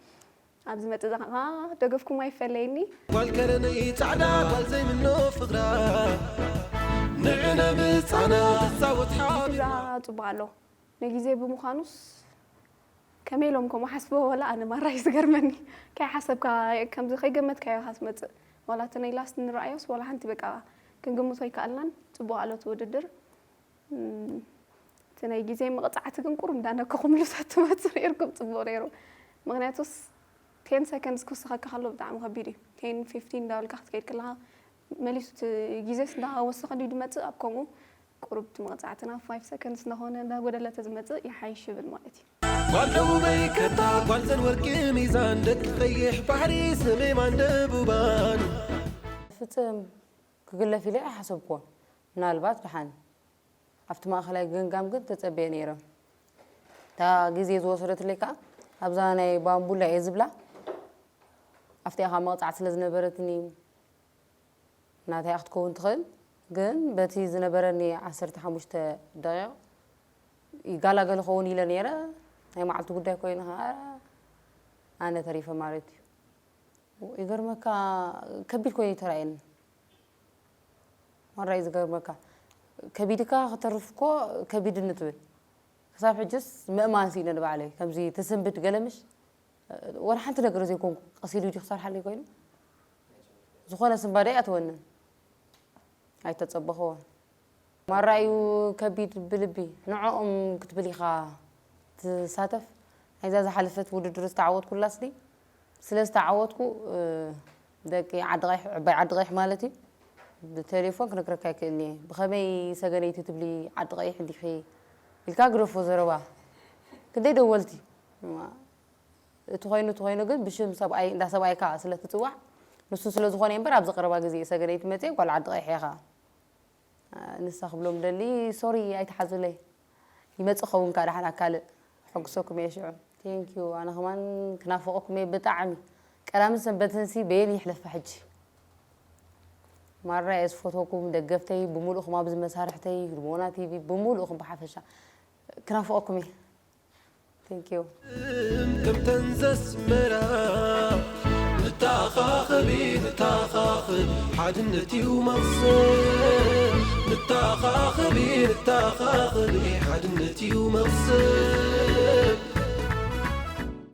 ኣብ ዝመፅእ ከዓ ደገፍኩም ኣይፈለየኒ ጓል ከረነይ ፃዕዳ ጓል ዘይምኖ ፍቕራ ንዕነ ብፃና ትፃወት ሓቢራ እዛ ፅቡቅ ኣሎ ንግዜ ብምዃኑስ ከመይ ኢሎም ከምኡ ሓስብዎ ወላ ኣነ ማራ እዩ ዝገርመኒ ከይሓሰብካ ከምዚ ከይገመትካዮ ኢኻ ትመፅእ ዋላ እቲ ናይ ላስት ንረኣዮስ ዋላ ሓንቲ በቃ ክንግምቶ ኣይከኣልናን ፅቡቅ ኣሎ እቲ ውድድር እቲ ናይ ግዜ መቕፃዕቲ ግን ቁሩብ እንዳነከኹም ልብሳት ትመፁ ነይርኩም ፅቡቅ ነይሩ ምክንያቱስ ቴን ሰከንድስ ክውስኸካ ከሎ ብጣዕሚ ከቢድ እዩ ቴን ፊፍቲን እንዳበልካ ክትከይድ ከለካ መሊሱ እቲ ግዜስ እንዳወሰኸ ድዩ ዝመፅእ ኣብ ከምኡ ቁሩብ እቲ መቕፃዕትና ፋይቭ ሰከንድስ እንዳኾነ እንዳጎደለ ተዝመፅእ ይሓይሽ ይብል ማለት እዩ ጓል ደቡበይ ከታ ጓል ዘን ወርቂ ሚዛን ደቂ ቀይሕ ባሕሪ ሰሜማን ደቡባን ፍፅም ክግለፍ ኢለ ኣይሓሰብኩዎን ምናልባት ደሓን ኣብቲ ማእኸላይ ገንጋም ግን ተፀበየ ነይረ እታ ግዜ ዝወሰደትለይ ከዓ ኣብዛ ናይ ባምቡላ እየ ዝብላ ኣብቲኣ ከዓ መቕፃዕቲ ስለ ዝነበረትኒ ናተይ ክትከውን ትኽእል። ግን በቲ ዝነበረኒ ዓሰርተ ሓሙሽተ ደቂቕ ይጋላገል ኸውን ኢለ ነይረ። ናይ መዓልቲ ጉዳይ ኮይኑ ከዓ ኣነ ተሪፈ ማለት እዩ። ይገርመካ፣ ከቢድ ኮይኑ ተራእየኒ። ማራ እዩ ዝገርመካ። ከቢድካ ክተርፍ እኮ ከቢድኒ ትብል። ክሳብ ሕጅስ ምእማን ስኢነ ንባዕለይ። ከምዚ ትስንብድ ገለምሽ ወላ ሓንቲ ነገር ዘይኮንኩ። ቀሲሉ ድዩ ክሰርሓለይ ኮይኑ? ዝኾነ ስንባደ ኣይኣተወንን። ኣይተጸበኸዎን። ማራ እዩ ከቢድ ብልቢ። ንዕኦም ክትብል ኢኻ ትሳተፍ። ናይዛ ዝሓለፈት ውድድር ዝተዓወትኩላስ ድዩ? ስለ ዝተዓወትኩ፣ እ፣ ደቂ ዓዲ ቀይሕ፣ ዕባይ ዓዲ ቀይሕ ማለት እዩ፣ ብቴሌፎን ክነግረካ ይክእል እየ። ብኸመይ ሰገነይቲ ትብሊ ዓዲ ቀይሕ እንዲኺ ኢልካ ግደፎ ዘረባ። ክንደይ ደወልቲ። እማ፣ እቲ ኮይኑ፣ እቲ ኮይኑ ግን ብሽም ሰብኣይ፣ እንዳ ሰብኣይካ ስለ ትጽዋዕ፣ ንሱ ስለ ዝኾነ እምበር ኣብዚ ቀረባ ግዜ ሰገነይቲ መጽየ ጓል ዓዲ ቀይሕ ኢኻ። ንሳ ክብሎም ደሊ፣ ሶሪ ኣይትሓዙለይ። ይመጽእ ኸውን ከኣ ደሓን ኣብ ካልእ። ሕጉሰኩም እየ ሽዑ። ቴንክ ዩ። ኣነ ከማን ክናፍቐኩም እየ ብጣዕሚ። ቀዳምን ሰንበትን ሲ በየን ይሕለፋ ሕጂ? ማራ እየ ዝፈትወኩም ደገፍተይ ብምሉእኹም ኣብዚ መሳርሕተይ፣ ህድሞና ቲቪ ብምሉእኹም ብሓፈሻ። ክናፍቐኩም እየ። ቴንክ ዩ። ከምተን ዘስመራ ንተኻኸቢ፣ ንተኻኸቢ፣ ሓድነት እዩ መቕሰን። ንተኻኸቢ፣ ንተኻኸቢ፣ ሓድነት እዩ መቕሰን።